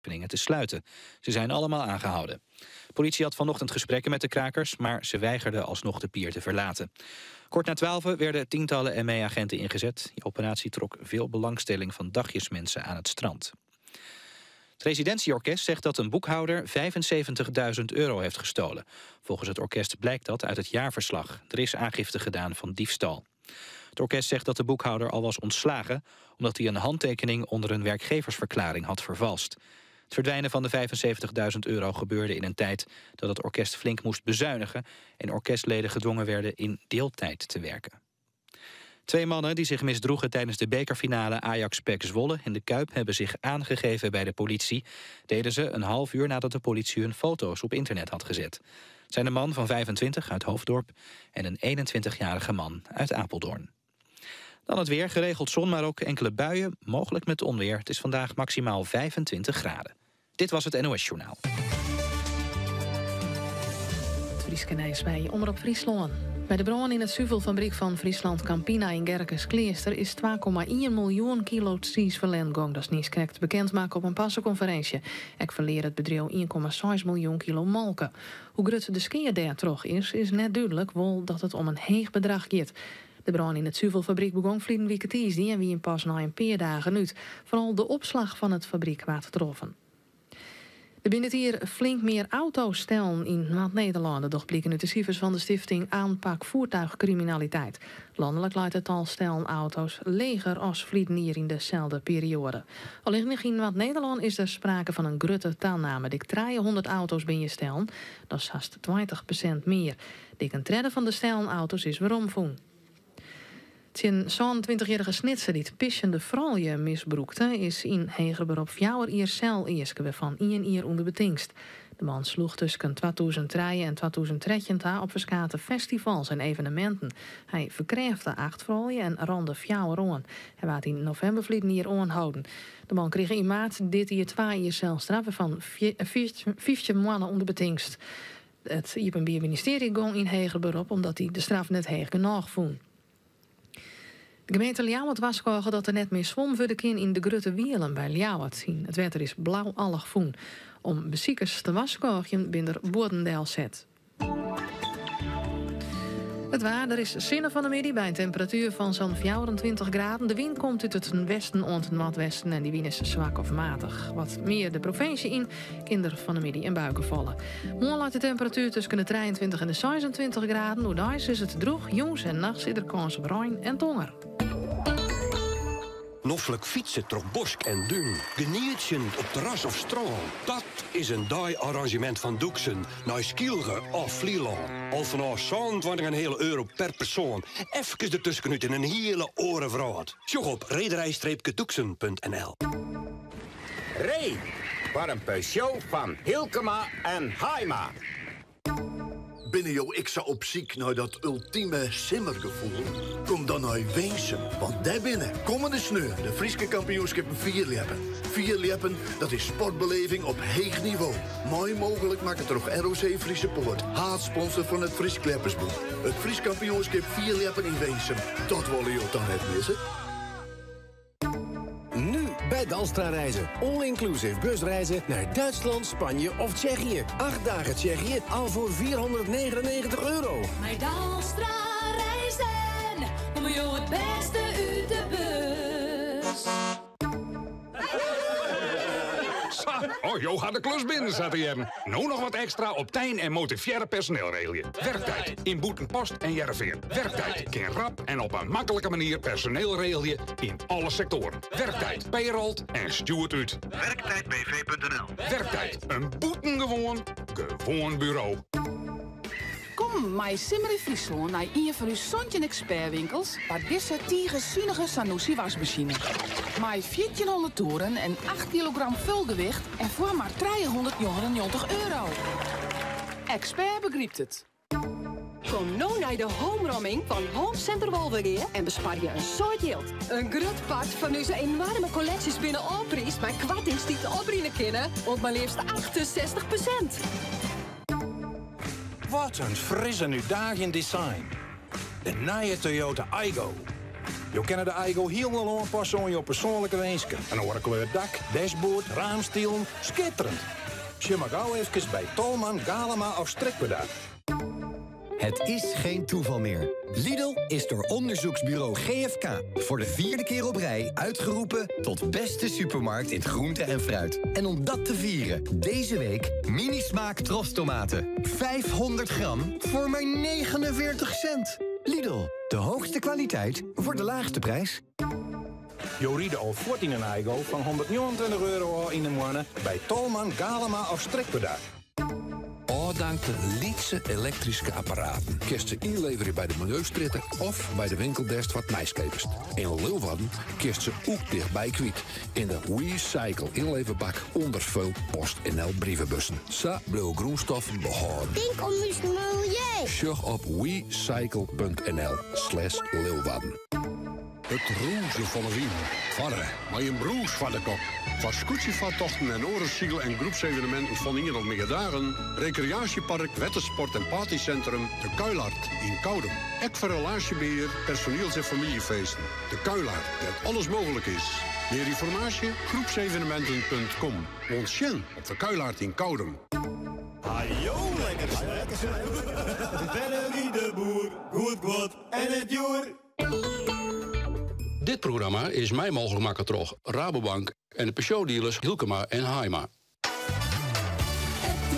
openingen te sluiten. Ze zijn allemaal aangehouden. Politie had vanochtend gesprekken met de krakers, maar ze weigerden alsnog de pier te verlaten. Kort na 12 werden tientallen ME-agenten ingezet. Die operatie trok veel belangstelling van dagjesmensen aan het strand. Het residentieorkest zegt dat een boekhouder 75.000 euro heeft gestolen. Volgens het orkest blijkt dat uit het jaarverslag. Er is aangifte gedaan van diefstal. Het orkest zegt dat de boekhouder al was ontslagen omdat hij een handtekening onder een werkgeversverklaring had vervalst. Het verdwijnen van de 75.000 euro gebeurde in een tijd dat het orkest flink moest bezuinigen en orkestleden gedwongen werden in deeltijd te werken. Twee mannen die zich misdroegen tijdens de bekerfinale Ajax-PEC Zwolle in de Kuip hebben zich aangegeven bij de politie. Deden ze een half uur nadat de politie hun foto's op internet had gezet. Het zijn een man van 25 uit Hoofddorp en een 21-jarige man uit Apeldoorn. Dan het weer, geregeld zon, maar ook enkele buien, mogelijk met onweer. Het is vandaag maximaal 25 graden. Dit was het NOS Journaal. It Fryske nijs by Omrop Fryslân. By de brân yn it suvelfabryk fan Friesland Campina yn Gerkeskleaster is 2,1 miljoen kilo tsiis ferlern gong. Dat is niiskrekt bekend makke op in parsekonferinsje. Ek ferlear it bedriuw 1,6 miljoen kilo molke. Hoe grut de skea dêrtroch is, is net dúdlik, wol dat it om in heech bedrach giet. De brân yn it suvelfabryk begûn ferline wike tiisdei en wie pas nei in pear dagen út. Foaral de opslach fan it fabryk waard troffen. Der binne dit jier flink mear auto's stellen yn Noard-Nederlân. Dat docht bliken út de sifers fan de stifting Aanpak Voertuigcriminaliteit. Lanlik leit it tal stellen auto's leger as ferline jier yn deselde perioade. Allinnich yn Noard-Nederlân is der sprake fan in grutte taname. Dik 300 auto's binne stellen, dat is hast 20% mear. Dik in tredde fan de stellen auto's is weromfûn. Tsjin 27-jarige Snitser dy't pisjende froulju misbrûkte, is yn heger berop 4 jier sel easke, wêrfan 1 jier ûnder betingst. De man sloech tusken 2003 en 2013 ta op ferskate festivals en eveneminten. Hy ferkrêfte acht froulju en rande fjouwer oan. Hy waard yn novimber ferline jier oanholden. De man krige yn maart dit jier 2 jier selstraf fan 15 moannen ûnder betingst. It Iepenbier Ministearje gong yn heger berop omdat hy de straf net heech genôch fûn. De gemeente Ljouwert warskôget dat der net mear swommen wurde kin yn de Grutte Wielen by Ljouwert. It wetter is blau-alch fûn. Om besikers te warskôgjen binne der buorden delset. It waar, der is sinne fan 'e middei by in temperatuer fan sa'n 24 graden. De wyn komt út it westen oant it noardwesten en dy wyn is swak of matich. Wat mear de provinsje yn, kin der fan 'e middei in buike falle. Moarn leit de temperatuer tusken de 23 en de 26 graden. Oerdeis is it drûch, jûns en nachts is der kâns op rein en tonger. Noflik fytse troch bosk en dún. Genietsjen op terras of strân. Dat is in dei-arranzjemint fan Doeksen. Nei Skylge of Flylân. Al fanôf 27,5 euro per persoan. Efkes dertuskenút yn in hiele oare wrâld. Sjoch op rederij-doeksen.nl. Ree foar in Peugeot fan Hylkema en Haima. Binne jo ek sa op syk nei dat ultime simmergefoel? Kom dan nei Winsum, want dêr binne kommende sneon de Fryske kampioenskippen fierljeppen. Fierljeppen, dat is sportbeleving op heech nivo. Mei mooglik makke troch ROC Friese Poort, haadsponsor fan it Frysk Ljeppersbûn. It Frysk kampioenskip fierljeppen yn Winsum, dat wolle jo dan net misse? Nu bij Dalstra Reizen. All-inclusive busreizen naar Duitsland, Spanje of Tsjechië. 8 dagen Tsjechië al voor 499 euro. Mei Dalstra Reizen, komme jo it bêste út de bus. Sa, oh, jo ha de klus binnen, sa te hearren. No noch wat ekstra op tein en motivearre personiel regelje. Werktijd yn Bûtenpost en Hearrenfean. Werktijd kin rap en op in maklike manier personiel regelje yn alle sektoaren. Werktijd payrolt en stjoert út. Werktijdbv.nl. Werktijd, in bûtengewoan, gewoan buro. Kom mei Simmer yn Fryslân nei ien fan ús 17 expertwinkels foar dizze tige sunige Sanusi waskmasine. Mei 1400 toeren en 8 kilogram folgewicht en foar mar 399 euro. Expert begrypt it. Kom no nei de homeromming fan Home Center Wolvegea en besparje in soad jild. In grut part fan ús enoarme kolleksjes binne ôfpriisd mei koartings dy't oprinne kinne oant mar leafst 68%. Wat in fris en útdaagjend design. De nije Toyota Aygo. Jo kinne de Aygo hielendal oanpasse oan jo persoanlike winsken. In oare kleur dak, dashboard, raamstilen, skitterend! Sjoch mar gau efkes by Tolman, Galema of Strikwerda. Het is geen toeval meer. Lidl is door onderzoeksbureau GFK voor de vierde keer op rij uitgeroepen tot beste supermarkt in groente en fruit. En om dat te vieren, deze week mini-smaak trostomaten. 500 gram voor maar 49 cent. Lidl, de hoogste kwaliteit voor de laagste prijs. Jo ride al fuort yn in Aygo fan 129 euro ôf yn 'e moanne by Tolman, Galema of Strikwerda. Ôfdankte lytse elektryske apparaten kinst se ynleverje by de Miljeustrjitte of by de winkel dêr'tst wat nijs keapest. Yn Leeuwarden kinst se oek tichtby kwyt yn de WeCycle ynleverbak ûnder veel PostNL brievebussen. Sa bliuwe grûnstoffen behâlden. Tink om ús miljeu. Sjoch op wecycle.nl slash Leeuwarden. It rûzen fan 'e wyn, farre mei in brûs foar de kop. Foar skûtsjefartochten en oare syl en groepseveneminten fan ien of mear dagen, rekreaasjepark, wettersport en partysintrum De Kuilart yn Koudum. Ek foar relaasjebehear, personiels en famyljefeesten. De Kuilart, dêr't alles mooglik is. Mear ynformaasje? Groepsevenementen.com. Oant sjen op De Kuilart yn Koudum. Hajo lekker Benno de boer, goed guod en it djoer. Dit programma is mei mooglik makke troch Rabobank en de Peugeot-dealers Hylkema en Haaima. It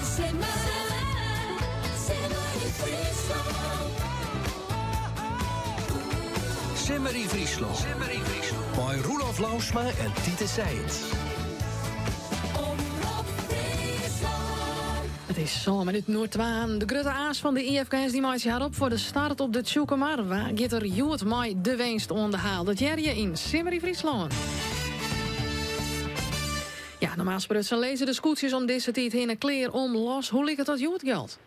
is simmer, simmer yn Fryslân. Simmer yn Fryslân. Mei Roelof Lousma en Titus Sijens. Omrop Fryslân. It is sân minuten oer twaen. De grutte aas fan de IFKS dy meitsje har op foar de start op de Tsjûkemar. Wa giet der hjoed mei de winst oan de haal? Dat hearre je yn Simmer yn Fryslân. Ja, normaal sprutsen lizze de skûtsjes om dizze tiid hinne klear om los. Hoe liket dat hjoed, Gjalt?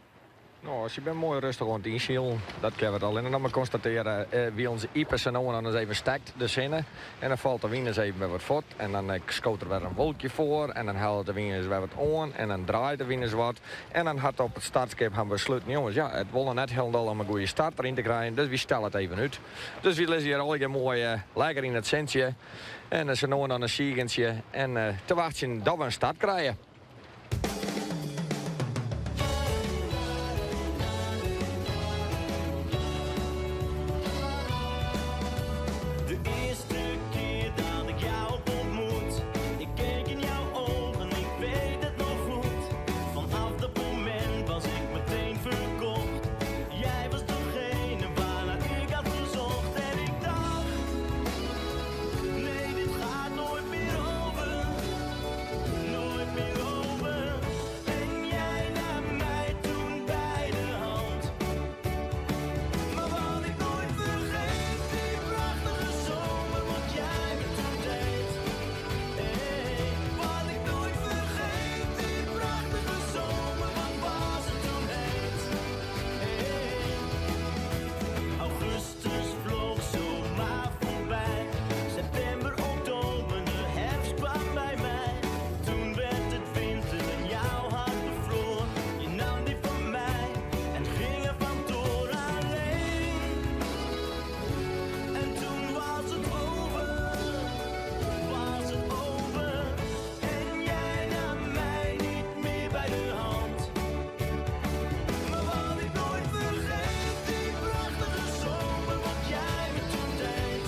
No, se binne moai rêstich oan it ynsilen. Dat kinne we allinnich noch mar konstatearje. Wilens Ype sa no en dan ris even stekt de sinne. En dan falt de wyn ris even wer wat fuort. En dan skoot der wer in wolkje foar. En dan hellet de wyn ris wer wat oan. En dan draait de wyn ris wat. En dan hat op it startskip hawwe we besluten, jonges, ja, it wol noch net hielendal om in goede start deryn te krijen. Dus wy stelle it even út. Dus wy lizze hjir allegear moai lekker yn it sintsje. En sa no en dan in sigentsje. En te wachtsjen dat we in start krije. De eerste keer dat ik jou ontmoet, ik keek in jouw ogen, ik weet het nog goed. Vanaf dat moment was ik meteen verkocht. Jij was degene waarnaar ik had gezocht en ik dacht, nee, dit gaat nooit meer over, nooit meer over. En jij nam mij toen bij de hand. Maar wat ik nooit vergeet, die prachtige zomer, wat jij me toen deed. Hey, wat ik nooit vergeet, die prachtige zomer, wat was het toen heet. Hey, augustus vloog zomaar voorbij. September, oktober, de herfst kwam bij mij. Toen werd het winter en jouw hart bevroor. Je nam die van mij en ging er vandoor alleen. En toen was het over, was het over. En jij nam mij niet meer bij de hand. Maar wat ik nooit vergeet, die prachtige zomer, wat jij me toen deed.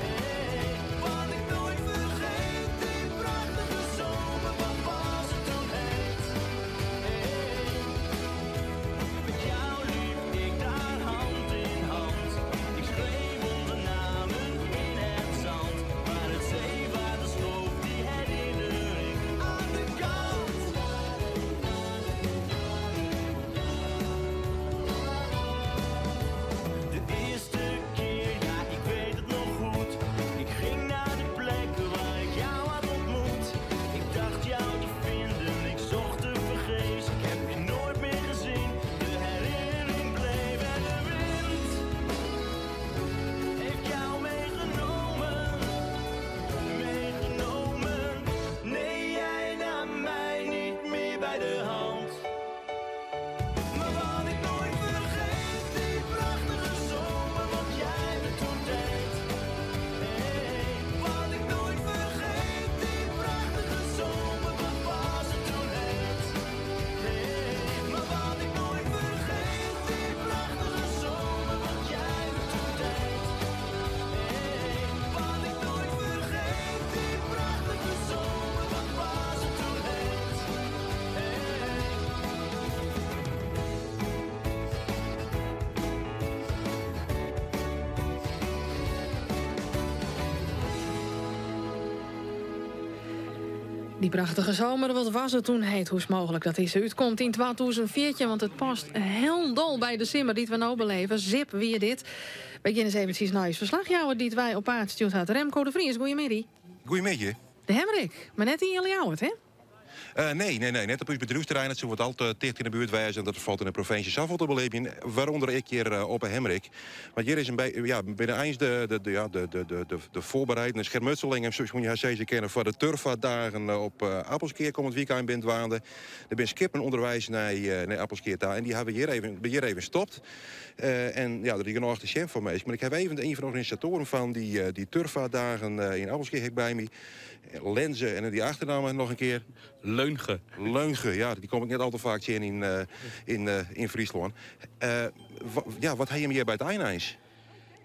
Hey, wat ik nooit vergeet, die prachtige zomer, wat was het toen heet. Hey, met jou liep ik daar hand in hand. Ik schreef onze namen in het zand, maar het zeewater schoof die herinnering aan de kant. De eerste keer, ja ik weet het nog goed. Ik ging naar de plek waar ik jou had ontmoet. Ik dacht jou te vinden, ik zocht tevergeefs. Ik heb je nooit meer gezien, de herinnering bleef en de wind heeft jou meegenomen, meegenomen. Nee, jij nam mij niet meer bij de hand. Maar wat ik nooit vergeet, die prachtige zomer, wat jij me toen deed. Die prachtige zomer, wat was het toen heet? Hoe is het mogelijk dat deze uitkomt in 2014? Want het past heel bij de simmer die we nou beleven. Zip, wie dit. We beginnen eens eventjes naar je verslag. Die wij op paard stuurt had. Remco de Vries, goeiemiddag. Goeiemiddag. De Hemrik, maar net in jullie het, hè? Nee, nee, nee. Net op uw bedrijfsterrein. Het wordt altijd dicht in de buurt wijzen. En dat valt in de provincie zoveel te beleven. Waaronder ik hier op een Hemrik. Want hier is een bij, ja, binnen eens de voorbereidende schermutselingen. Zoals je haar kennen voor de turfvaartdagen op Appelskeer komend weekend bent waande. Er zijn skippen onderwijs naar Appelskeer daar. En die hebben we hier even gestopt. En ja, er is nog de chef van mij. Maar ik heb even een van de organisatoren van die turfvaartdagen in Appelskeer bij me. Lenze en die achternaam nog een keer. Leunge. Leunge, ja, die kom ik net al te vaak zien in Friesland. Ja, wat heb je hier bij het Eindijs?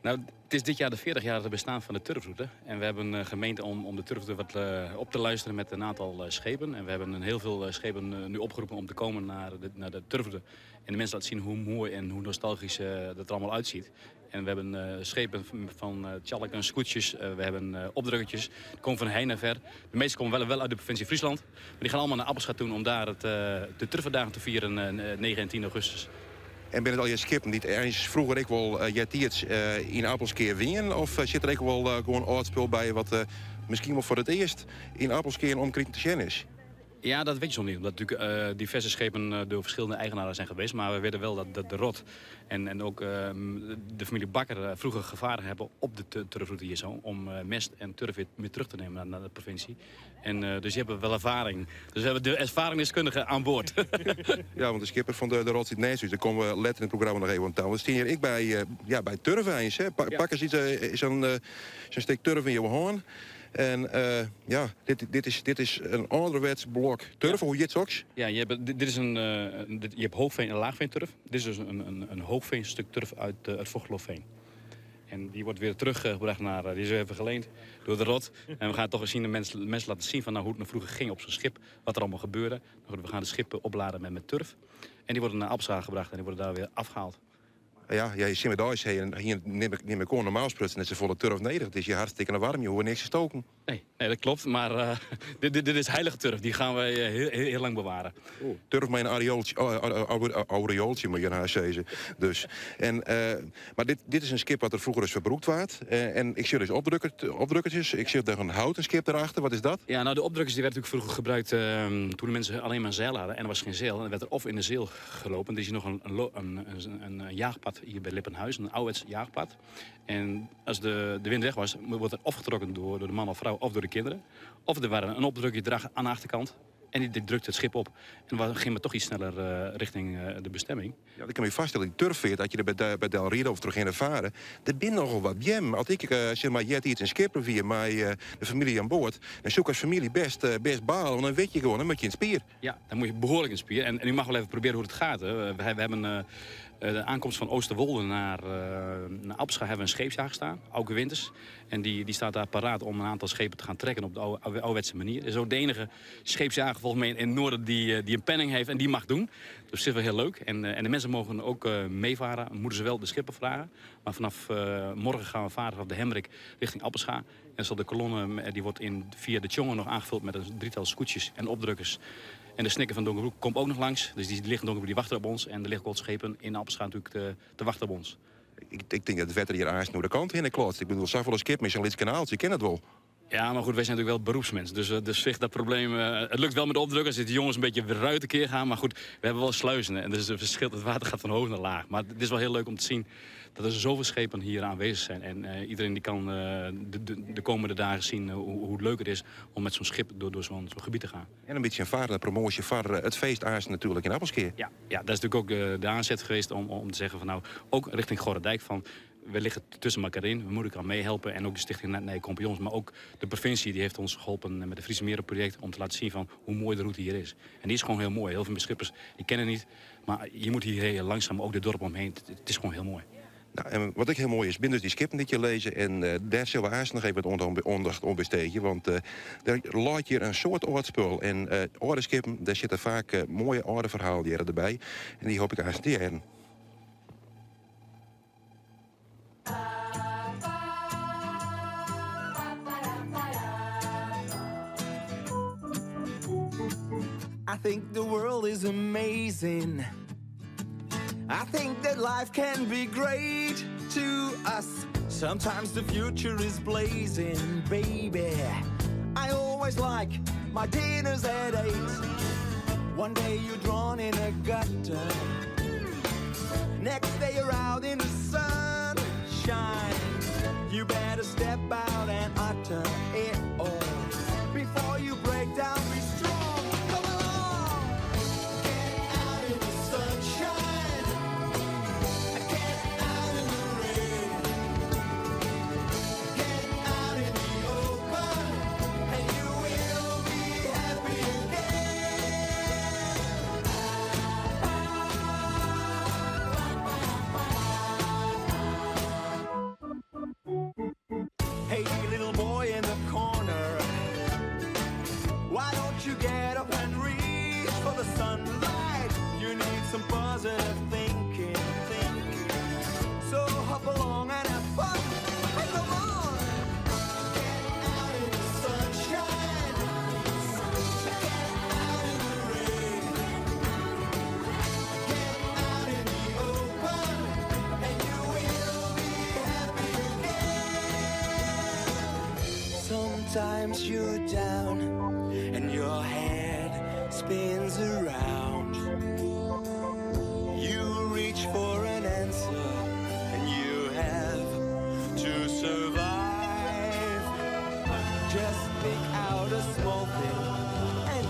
Nou, het is dit jaar de 40 jaar het bestaan van de turfroute. En we hebben een gemeente om de turfroute wat op te luisteren met een aantal schepen. En we hebben een heel veel schepen nu opgeroepen om te komen naar de turfroute. En de mensen laten zien hoe mooi en hoe nostalgisch dat er allemaal uitziet. En we hebben schepen van tjalk en scootjes. We hebben opdrukkertjes. Die komen van heinde en ver. De meeste komen wel uit de provincie Friesland. Maar die gaan allemaal naar Appelscha toe om daar de turfdagen te vieren 9 en 10 augustus. En ben het al je skippen niet ergens vroeger ik wel in Appelskeer winnen? Of zit er ook wel gewoon oud spul bij wat misschien wel voor het eerst in Appelskeer om te zien is? Ja, dat weet je soms niet. Omdat natuurlijk diverse schepen door verschillende eigenaren zijn geweest. Maar we weten wel dat de Rot en ook de familie Bakker vroeger gevaren hebben op de turfroute hier zo. Om mest en turf weer terug te nemen naar de provincie. En dus die hebben wel ervaring. Dus we hebben de ervaringsdeskundigen aan boord. Ja, want de schipper van de Rot zit naast u. Daar komen we later in het programma nog even aan tafel. We staan hier ik bij, ja, bij turfijns. Hè. Pa ja. Pak eens iets, zo'n stuk turf in je hand. En ja, dit is een ouderwets blok turf, ja. Hoe je het ook? Ja, je hebt, dit is een, dit, je hebt hoogveen en laagveenturf. Dit is dus een hoogveenstuk turf uit Fochteloërveen. En die wordt weer teruggebracht naar, die is even geleend door de Rot. En we gaan toch eens zien, de mensen laten zien van nou, hoe het nou vroeger ging op zo'n schip. Wat er allemaal gebeurde. Nou, we gaan de schepen opladen met turf. En die worden naar Appelscha gebracht en die worden daar weer afgehaald. Ja, ja, je ziet met huis hier, hier neem ik gewoon normaal sprutsen net zo volle turf neder. Het is je hartstikke warm, je hoort niks te stoken. Nee, nee, dat klopt. Maar dit is heilige turf. Die gaan wij heel, heel, heel lang bewaren. Oh. Turf met een aureooltje, oh, aureooltje moet je naar zeggen. Dus. En, maar dit is een schip wat er vroeger eens verbroekt werd. En ik zie dus opdrukkertjes. Ik zie daar een houten schip erachter. Wat is dat? Ja, nou, de opdrukkers die werden natuurlijk vroeger gebruikt toen de mensen alleen maar zeil hadden. En er was geen zeil. En er werd er of in de zeil gelopen. Er is hier nog een jaagpad hier bij Lippenhuis, een ouderwets jaagpad. En als de wind weg was, wordt er of getrokken door de man of vrouw of door de kinderen. Of er waren een opdrukje aan de achterkant. En die drukte het schip op. En we gingen toch iets sneller richting de bestemming. Ja, ik kan me vaststellen, die turfveert, dat je er bij Del Rido of terug in varen, er binnen nogal wat jam. Als ik zeg maar, jet iets in Skippervier, maar de familie aan boord, dan zoek als familie best balen, want dan weet je gewoon, dan moet je in het spier. Ja, dan moet je behoorlijk in het spier. En u mag wel even proberen hoe het gaat. Hè. We hebben de aankomst van Oosterwolde naar Appelscha hebben we een scheepsjager staan, Auke Winters. En die staat daar paraat om een aantal schepen te gaan trekken op de ouderwetse manier. Is ook de enige scheepsjager volgens mij in het noorden die een penning heeft en die mag doen. Dus dat is wel heel leuk. En de mensen mogen ook meevaren, moeten ze wel de schipper vragen. Maar vanaf morgen gaan we varen vanaf de Hemrik richting Appelscha. En zal de kolonne, die wordt via de Tjonge nog aangevuld met een drietal scootjes en opdrukkers. En de snikker van Donkerbroek komt ook nog langs. Dus die liggen Donkerbroek, die wachten op ons. En er liggen ook schepen in Appelscha natuurlijk te wachten op ons. Ik denk dat het wetter hier aardig naar de kant heen klotst. Ik bedoel, zoveel skip met zo'n Lits kanaaltje, je kent het wel. Ja, maar goed, wij zijn natuurlijk wel beroepsmensen. Dus zich dat probleem, het lukt wel met de opdrukkers. Zitten de jongens een beetje ruit een keer gaan. Maar goed, we hebben wel sluizen. En dus het verschil, het water gaat van hoog naar laag. Maar het is wel heel leuk om te zien dat er zoveel schepen hier aanwezig zijn. En iedereen die kan de komende dagen zien hoe leuk het is om met zo'n schip door zo'n gebied te gaan. En een beetje een varen, promotie voor het feest aardig natuurlijk in Appelskeer. Ja, ja, dat is natuurlijk ook de aanzet geweest om te zeggen van nou, ook richting Gorredijk van we liggen tussen elkaar in, we moeten elkaar meehelpen. En ook de Stichting Nije Compagnons, maar ook de provincie die heeft ons geholpen met het Friese Merenproject om te laten zien van hoe mooi de route hier is. En die is gewoon heel mooi. Heel veel schippers die kennen het niet, maar je moet hier heel langzaam ook de dorp omheen. Het is gewoon heel mooi. Nou, en wat ik heel mooi is, binnen dus die skippen die je lezen. En daar zullen we eerst nog even het aandacht om besteden. Want daar laat je een soort oud spul. En oude skippen, daar zitten vaak mooie oude verhalen erbij. En die hoop ik eigenlijk te hebben. I think the world is amazing. I think that life can be great to us. Sometimes the future is blazing, baby. I always like my dinners at 8. One day you're drawn in a gutter. Next day you're out in the sunshine. You better step out and utter it all. Before you break down, be strong. Come along. Get out in the sunshine. Get out in the rain. Get out in the open. And you will be happy again. Hey, little boy in the corner. Why don't you get up and reach for the sunlight? You need some positive thinking, thinking. So hop along and have fun. Hey, come on! Get out in the sunshine. Get out in the rain. Get out in the open. And you will be happy again. Sometimes you're down and your head spins around. You reach for an answer and you have to survive. Just pick out a small thing and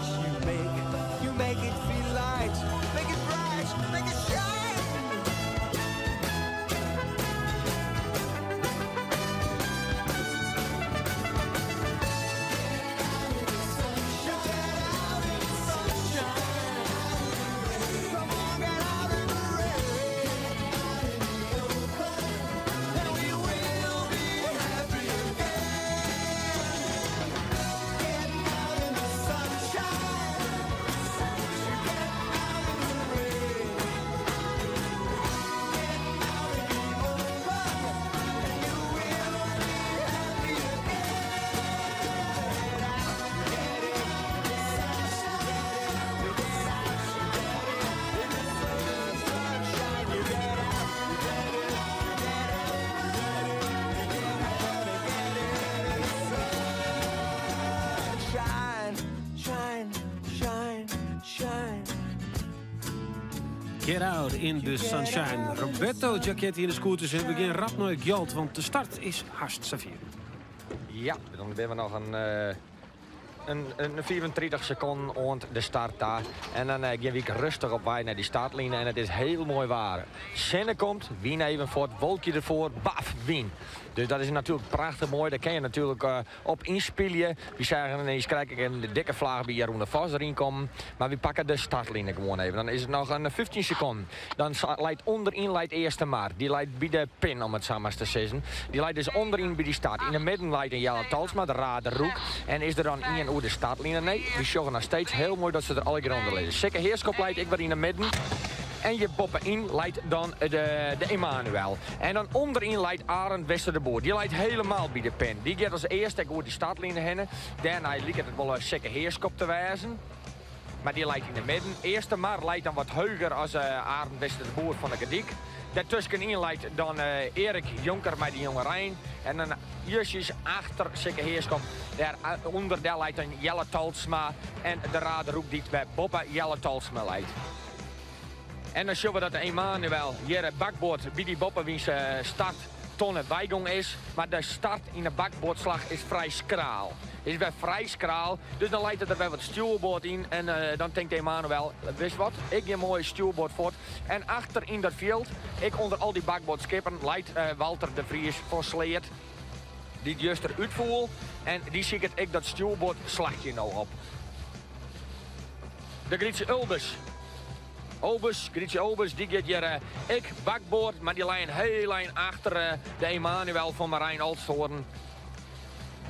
you make it feel light, make it bright, make it shine. Shine, shine, shine, shine. Get out in the sunshine. Roberto Giacchetti yn de scooters en we gean rap nei it Gjalt, want de start is hast safier. Ja, dan binne we noch in 35 sekonden oant de start ta. En dan gean we rêstich op wei nei dy startline en it is hiel moai waar. Sinne komt, wyn even fuort, wolkje derfoar, baf, wyn. Dus dat is natuerlik prachtich moai. Dêr kinne je natuerlik op ynspylje. Wy seagen ineens krekt ek in dikke flaach by Jeroen de Vos deryn kommen. Mar wy pakke de startline gewoan even. Dan is it noch in 15 sekonden. Dan leit ûnderyn leit Eastermar. Dy leit by de pin, om it sa mar te sizzen. Dy leit dus ûnderyn by dy start. Yn 'e midden leit in Jelle Talsma, de Raarder Roek. En is der dan ien oer de startline? Nee, wy sjogge noch steeds hiel moai dat se der allegear ûnder lizze. Sikke Heerschop leit ek wer yn 'e midden. En hjir boppe-yn leit dan de Emanuel. En dan ûnderyn leit Arend Wester de Boer. Dy leit helemaal by de pin. Dy giet as earste ek oer dy startline hinne. Dêrnei liket it wol in Sikke Heerschop te wêzen. Mar dy leit yn 'e midden. Eastermar leit dan wat heger as Arend Wester de Boer fan de Gordyk. Dêrtuskenyn leit dan Erik Jonker mei de jongerein. En dan justjes achter Sikke Heerschop, dêr ûnder, dêr leit dan Jelle Talsma en de Raarder Roek dy't wer boppe Jelle Talsma leit. En dan sjogge we dat de Emanuel hjir bakboard by dy boppewynse starttonne weigong is. Mar de start yn de bakboardslach is frij skraal. Is wer frij skraal, dus dan leit der wer wat stjoerboard yn. En dan tinkt Emanuel, witst wat, ik gean moai stjoerboard fuort. En achter yn dat fjild, ek ûnder al dy bakboardskippen, leit Walter de Vries fan Sleat. Dy't juster útfoel en dy siket ek dat stjoerboardslachje no op. De Grytsje Ulbes. Obes, Grytsje Obes, dy giet hjir ek bakboard, mar dy lei in hiel ein achter de Emanuel fan Marijn Olsthoorn.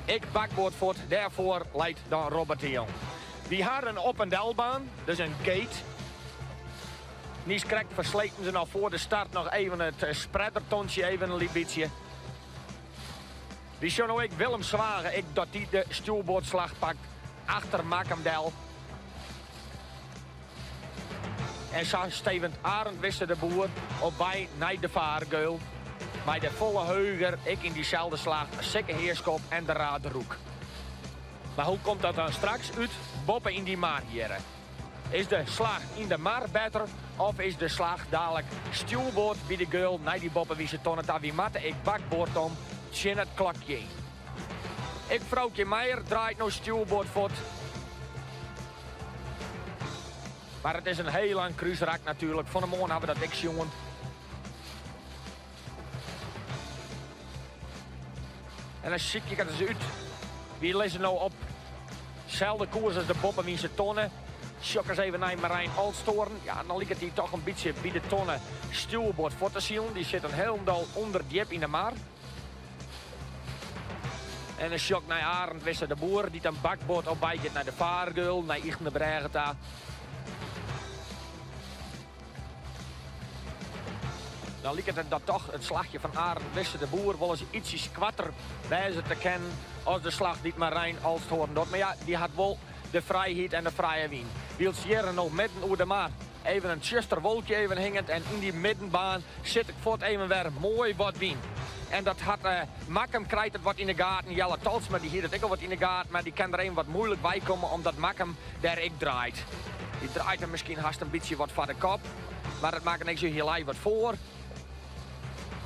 Ek bakboard fuort, dêrfoar leit dan Robert de Jong. Wy ha in op- en delbaan, dus in gate. Niiskrekt fersleten se noch foar de start noch even it spreadertontsje even in lyts bytsje. Wy sjogge no ek Willem Zwaga, ek dat dy de stjoerboardslach pakt achter Makkum del. En sa stevent Arend Wisse de Boer op wei nei de fargeul. Mei de folle heger, ek yn dyselde slach, Sikke Heerschop en de Raderoek. Mar hoe komt dat dan straks út boppe yn dy mar hjirre? Is de slach yn de mar better of is de slach dalik stjoerboard by de geul nei dy boppewynse tonne ta? Wy moatte ek bakboard om tsjin it klokje yn. Ek Froukje Meijer draait no stjoerboard fuort. Mar it is in hiel lang krúsrak natuerlik. Fan 'e moarn hawwe we dat ek sjoen. En dan sykje ik it ris út. Wy lizze no op selde koers as de boppewynse tonne. Sjoch ris even nei Marijn Olsthoorn. Ja, dan liket hy toch in bytsje by de tonne stjoerboard fuort te silen. Dy sit in hielendal ûnderdjip yn de mar. En dan sjoch ik nei Arend Wisse de Boer, dy't in bakboard op wei giet nei de fargeul, nei Ychtenbrêge ta. Dan liket it dat toch it slachje fan Arend Wisse de Boer wolris ytsjes koarter wêze te kinnen as de slach dy't Marijn Olsthoorn docht. Mar ja, dy hat wol de frijheid en de frije wyn. Wylst hjir no midden oer de mar even in tsjuster wolkje even hinget en yn dy middenbaan sit ik fuort even wer moai wat wyn. En dat hat Makkum krijt it wat yn de gaten. Jelle Tolsma dy hie dat ek al wat yn de gaten, mar dy kin der even wat muoilik wei komme omdat Makkum dêr ek draait. Dy draait him miskien hast in bytsje wat foar de kop, mar dat makket niks út, hy lei wat foar.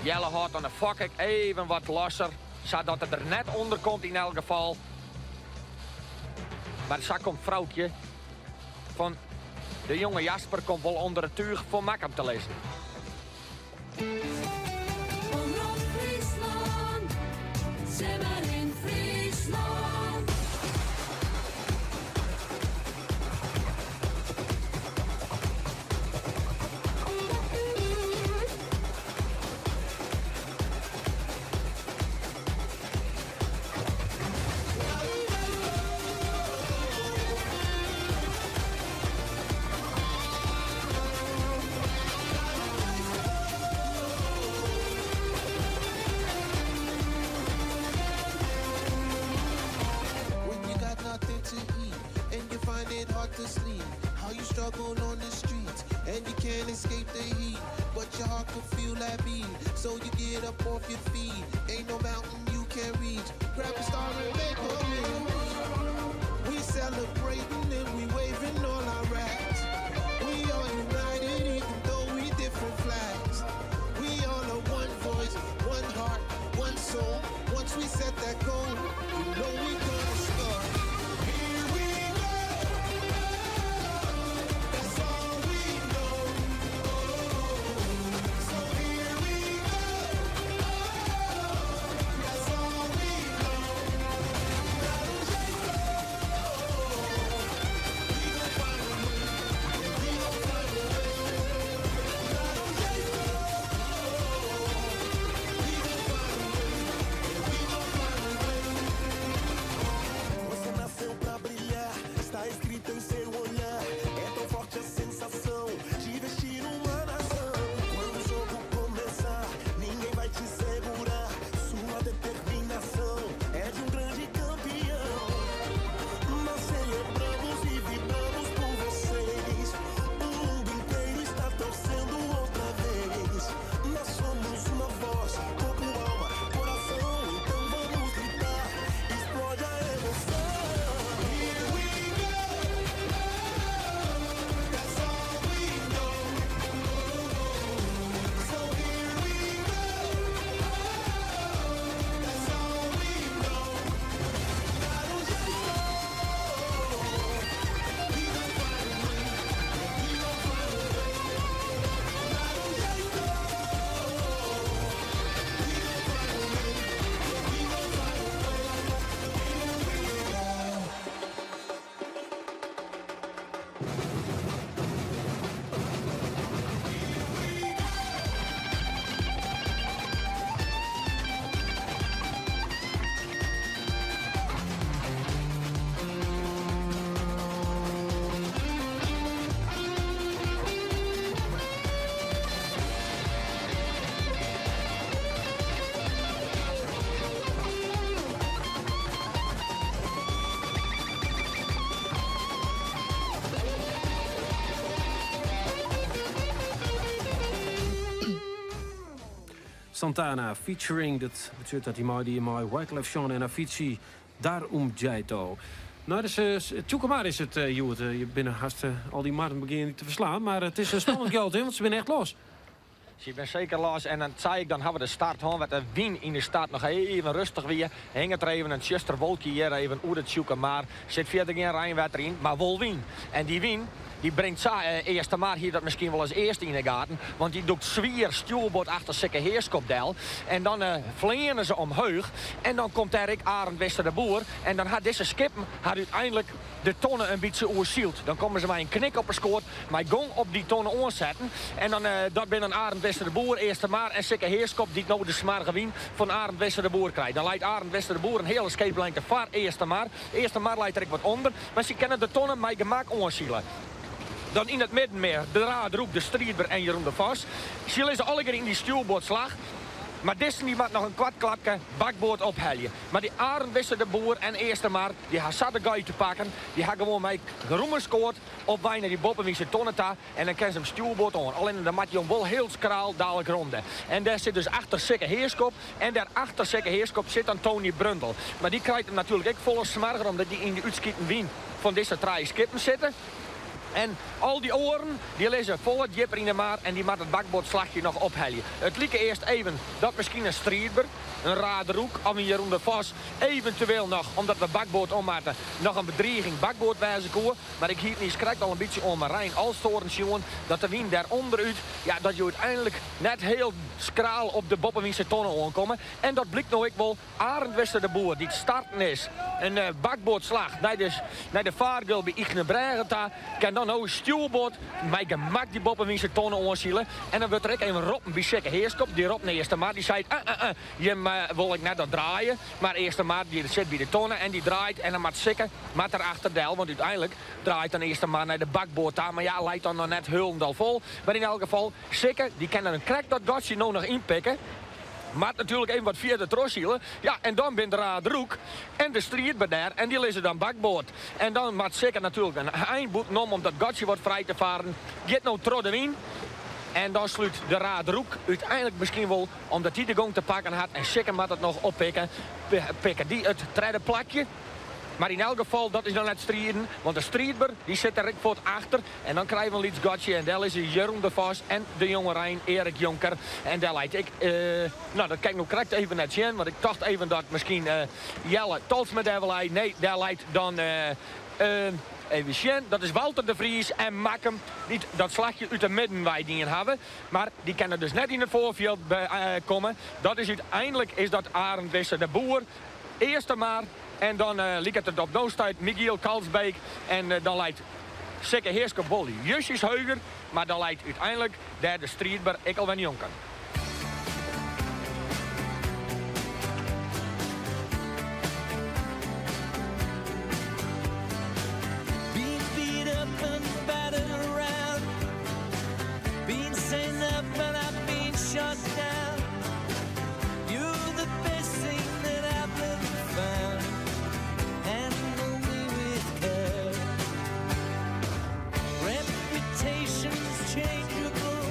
Jelle hâldt dan de fok ek even wat losser, sadat er der net ûnder komt yn elk gefal. Mar sa komt Froukje fan de jonge Jasper komt wol ûnder it túch foar Makkum te lizzen. Omrop Fryslân, Simmer yn Fryslân. When you got nothing to eat and you find it hard to sleep. How you struggle on the streets and you can't escape the heat. But your heart can feel that beat. So you get up off your feet. Ain't no mountain you can't reach. Grab a star and make a wish. We celebrating and we waving all our rags. We are united even though we different flags. We all are one voice, one heart, one soul. Once we set that goal, you know we gonna score. Here we go. That's all we know. So here we go. That's all we know. We gon' Santana featuring, dat betsjut dat hy meidie mei Wyclef Jean en Avicii, Darumjaito. No, dus Tsjûkemar is it hjoed. Je binne hast al dy marren begjinne te ferslaan, mar it is in spannend gjalt, want se binne echt los. Se binne seker los en dan sei ik, dan hawwe we de start hân, wêr't de wyn yn de start noch even rêstich wie. Hinget der even in tsjuster wolkje hjir even oer de Tsjûkemar. Sit fierder gjin reinwetter yn, mar wol wyn. En dy wyn, dy bringt sa, Eastermar hie dat miskien wol as earste yn 'e gaten, want dy dûkt swier stjoerboard achter Sikke Heerskop del. En dan fleane se omheech en dan komt dêr ek Arend Wisse de Boer en dan ha dizze skippen har úteinlik de tonne in bytsje oersyld. Dan komme se mei in knik op 'e skoat mei gong op dy tonne oansetten. En dan, dat binne dan Arend Wisse de Boer, Eastermar en Sikke Heerskop dy't no de smoarge wyn fan Arend Wisse de Boer krijt. Dan leit Arend Wisse de Boer in heale skeeplengte foar Eastermar. Eastermar leit der ek wat ûnder, mar sy kinne de tonne mei gemak oansile. Dan yn it middenmear de Raadroek, de Striidber en Jeroen de Vos. Sy lizze allegear yn dy stjoerboardslach. Mar dizzen dy moat noch in koart klapke bakboard ophelje. Mar dy Arend Wisse de Boer en Eastermar, dy ha sa de gei te pakken. Dy ha gewoan mei roemerskoat op wei nei dy boppewynse tonne ta en dan kin se him stjoerboard oan. Allinne dan moat hy him wol hiel skraal dalik ronde. En dêr sit dus achter Sikke Heerskop en dêr achter Sikke Heerskop sit dan Tony Brundel. Mar dy krijt him natuerlik ek folle smoarger omdat dy yn de útskiten wyn fan dizze trije skippen sitte. En al dy oaren, dy lizze folle djipper yn de mar en dy moat it bakboardslachje noch ophelje. It like earst even dat miskien in Striidber, in Raderoek of in Jeroen de Vos eventueel noch, omdat we bakboard om moatte, noch in bedriging bakboard wêze koe. Mar ik hie it niiskrekt al in bytsje oan Marijn Alstoorn sjoen dat de wyn dêrûnder út, ja, dat je úteinlik net hiel skraal op de boppewynse tonne oankomme. En dat blykt no ek wol. Arend Wisse de Boer, dy't starten is in bakboardslach nei de, nei de faargeul by Ychtenbrêge ta, kin dan no stjoerboard mei gemak dy boppewynse tonne oansile. En dan wurdt der ek even roppen by Sikke Heerskop. Dy ropt nei Eastermar, dy seit, uh, uh, uh, jim wol ik net dat draaie. Mar Eastermar dy sit by de tonne en dy draait en dan moat Sikke moat der achter del, want úteinlik draait dan Eastermar nei de bakboard ta. Mar ja, leit dan noch net hielendal fol. Mar yn elk gefal, Sikke dy kin dan krekt dat gatsje no noch ynpikke. Moat natuerlik even wat fierder trochsile. Ja, en dan binne de Raadroek en de Striidber dêr en dy lizze dan bakboard. En dan moat Sikke natuerlik in ein bûtenom om dat gatsje wat frij te faren. Giet no troch de wyn. En dan slút de Raadroek úteinlik miskien wol, omdat dy de gong te pakken hat en Sikke moat it noch oppikke, pikke dy it tredde plakje. Mar yn elk gefal, dat is noch net striden, want de Striidber dy sit der ek fuort achter. En dan krije we in lyts gatsje en dêr lizze Jeroen de Vos en de jonge Rein Erik Jonker. En dêr leit ek, no dat kin ik no krekt even net sjen, want ik tocht even dat miskien Jelle Tolsma dêr wol lei. Nee, dêr leit dan, even sjen, dat is Walter de Vries en Makkum dy't dat slachje út de midden wei dien hawwe. Mar dy kinne dus net yn it foarfjild komme. Dat is úteinlik is dat Arend Wisse de Boer. Eastermar en dan liket it op no stuit Michiel Kalsbeek en dan leit Sikke Heerskop wol justjes heger, mar dan leit úteinlik dêr de Striidber ek al wer njonken. Been beat up and battered around. Been sent up and I've been shot down. You're the best thing that I've ever found. Handle me with care. Reputation's changeable.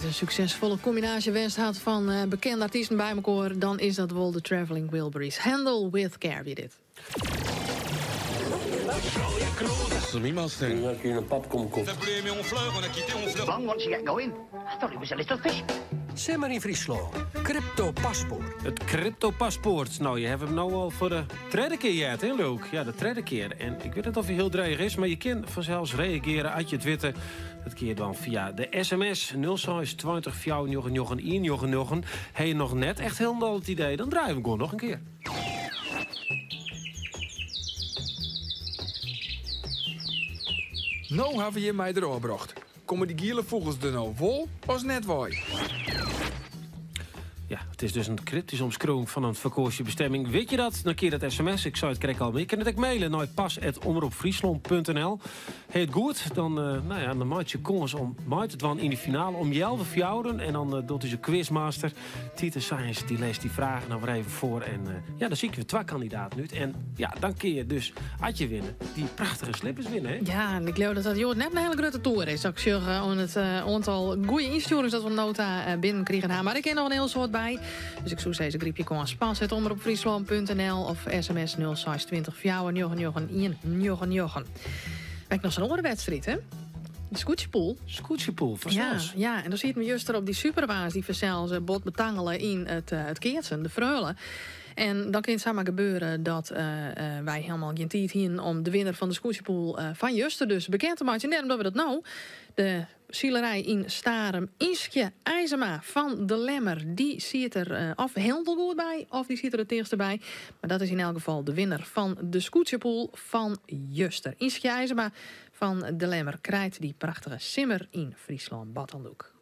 in suksesfolle kombinaasje west hat fan eh, bekende artysten by mekoar, dan is dat wol de Traveling Wilburys. Handle with Care wie dit. Bang once you get going. I thought it was a little fish. Simmer yn Fryslân. Crypto paspoart. It crypto paspoart. No, je hawwe him no al foar de tredde kear heard, hè, Luke? Ja, de tredde kear. En ik wit net oft hy hiel dreech is, mar je kinne fansels reagearje as je it witte. Dat kinne je dwaan fia de sms 06 20 499 199. Ha je noch net echt hielendal it idee, dan draaie we gewoan noch in kear. No hawwe jim my derôf brocht. Komme dy giele fûgels der no wol as net wei? Ja, it is dus in kryptyske omskriuwing fan in fakânsjebestimming. Wit je dat? Dan kinne je dat sms. Ik sei it krekt al, mar je kinne it ek maile nei pas@omropfryslân.nl. Ha je it goed, dan, eh, no ja, dan meitsje je kâns om mei te dwaan yn de finale om healwei fjouweren. En dan eh, docht ús quizmaster Titus Science, dy lêst dy fragen dan wer even foar. En eh, ja, dan sykje we twa kandidaten út. En ja, dan kinne je dus, as je winne, dy prachtige slippers winne. Hè? Ja, en ik leau dat dat hjoed net in hiele grutte toer is. Ik sjoch oan it oantal goede ynstjoerings dat we no ta binnenkrigen ha. Mar der kin noch in hiel soad by. Dus ik soe sizze, gryp je kâns. Pas@omropfryslân.nl of sms 0620 499 199. Ek noch sa'n oare wedstriid, hè? De skûtsjepool. Skûtsjepool, fansels. Ja, ja, en dan siet me juster op dy superwoansdei dy fansels bot betangele yn it keatsen, de Freule. En dan kin it samar gebeure dat wy hielendal gjin tiid hienen om de winner fan de skûtsjepool fan juster dus bekend te meitsjen. Dêrom dogge we dat no. De silerij yn Starum, Ynskje IJzema fan De Lemmer, dy siet der of hielendal goed by of dy siet der it tichtste by. Mar dat is yn elk gefal de winner fan de skûtsjepool fan juster. Ynskje IJzema fan De Lemmer krijt dy prachtige Simmer yn Fryslân badhandoek.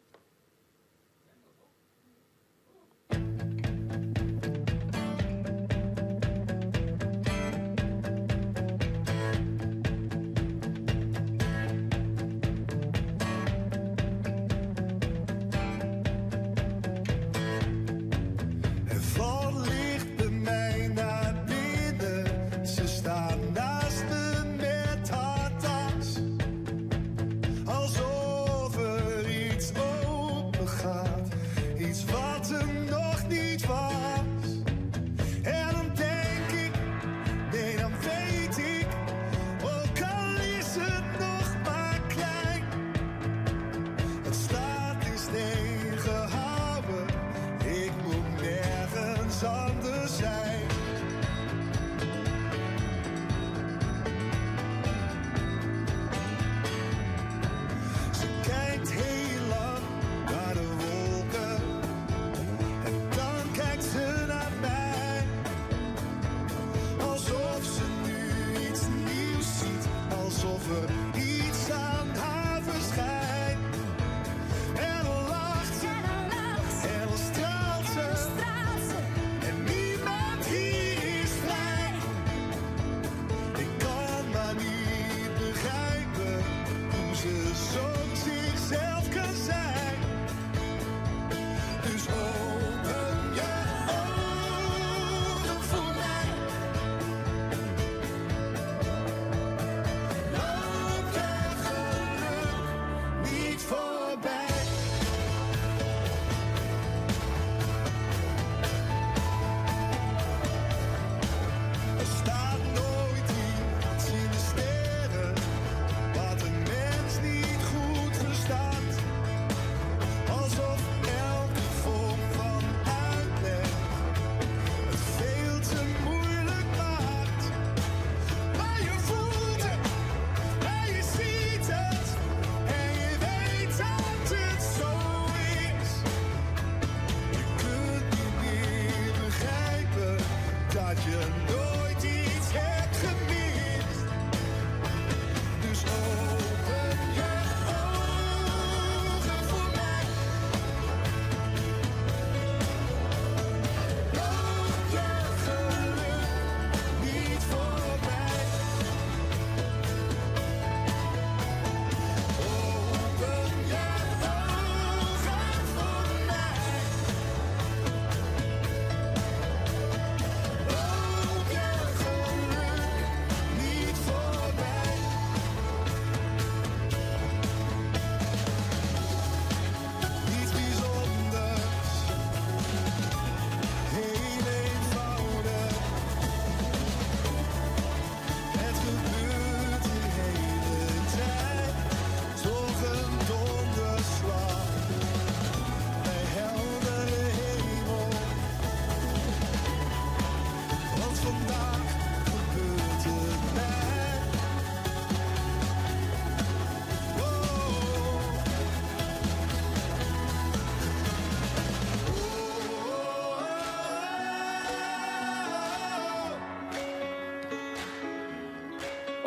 Er valt licht bij mij naar binnen. Ze staat naast me met haar tas. Alsof er iets open gaat. Iets wat er nog niet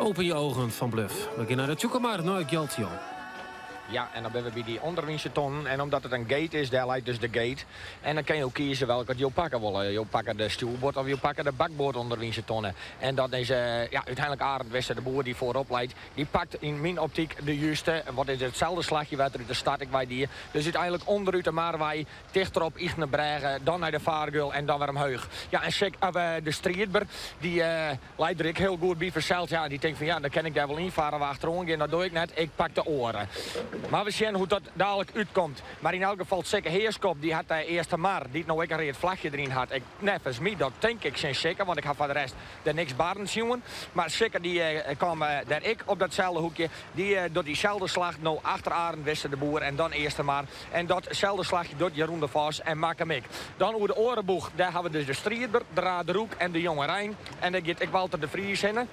Open je ogen fan Bløf. We gean nei de Tsjûkemar, nei Gjalt de Jong. Ja, en dan binne we by dy ûnderwynse tonnen. En omdat it in gate is, dêr leit dus de gate. En dan kinne jo kieze welke jo pakke wolle. Jo pakke de stjoerboard of jo pakke de bakboard ûnderwynse tonne. En dat is ja, úteinlik Arend Wisse de Boer dy't foarop leit. Dy pakt yn myn optyk de juste, want it is itselde slachje wêr't er út de start ek wei die. Dus úteinlik ûnderút de mar wei, tichter op Ychtenbrêge, dan nei de fargeul en dan wer omheech. Ja, en Sik, of, de Striidber, dy leit der ek hiel goed by fansels. Ja, dy tinkt fan ja, dan kin ik dêr wol ynfarre, wa achteroan gean, dat doch ik net, ik pak de oare. Mar we sjen hoe't dat dalik útkomt. Mar yn elk gefal, Sikke Heerskop, dy hat de Eastermar, dy't no ek in read flachje deryn hat. Ik, neffens my, dat tink ik tsjin Sikke, want ik ha foar de rest der niks barren sjoen. Mar Sikke dy kaam dêr ek op datselde hoekje. Dy docht dyselde slach no achter Arend Wisse de Boer en dan Eastermar. En datselde slachje docht Jeroen de Vos en Makkum ek. Dan oer de oare boech, dêr hawwe we dus de Striidber, de Raderoek en de Jonge Rein. En dêr giet ek Walter de Vries hinne.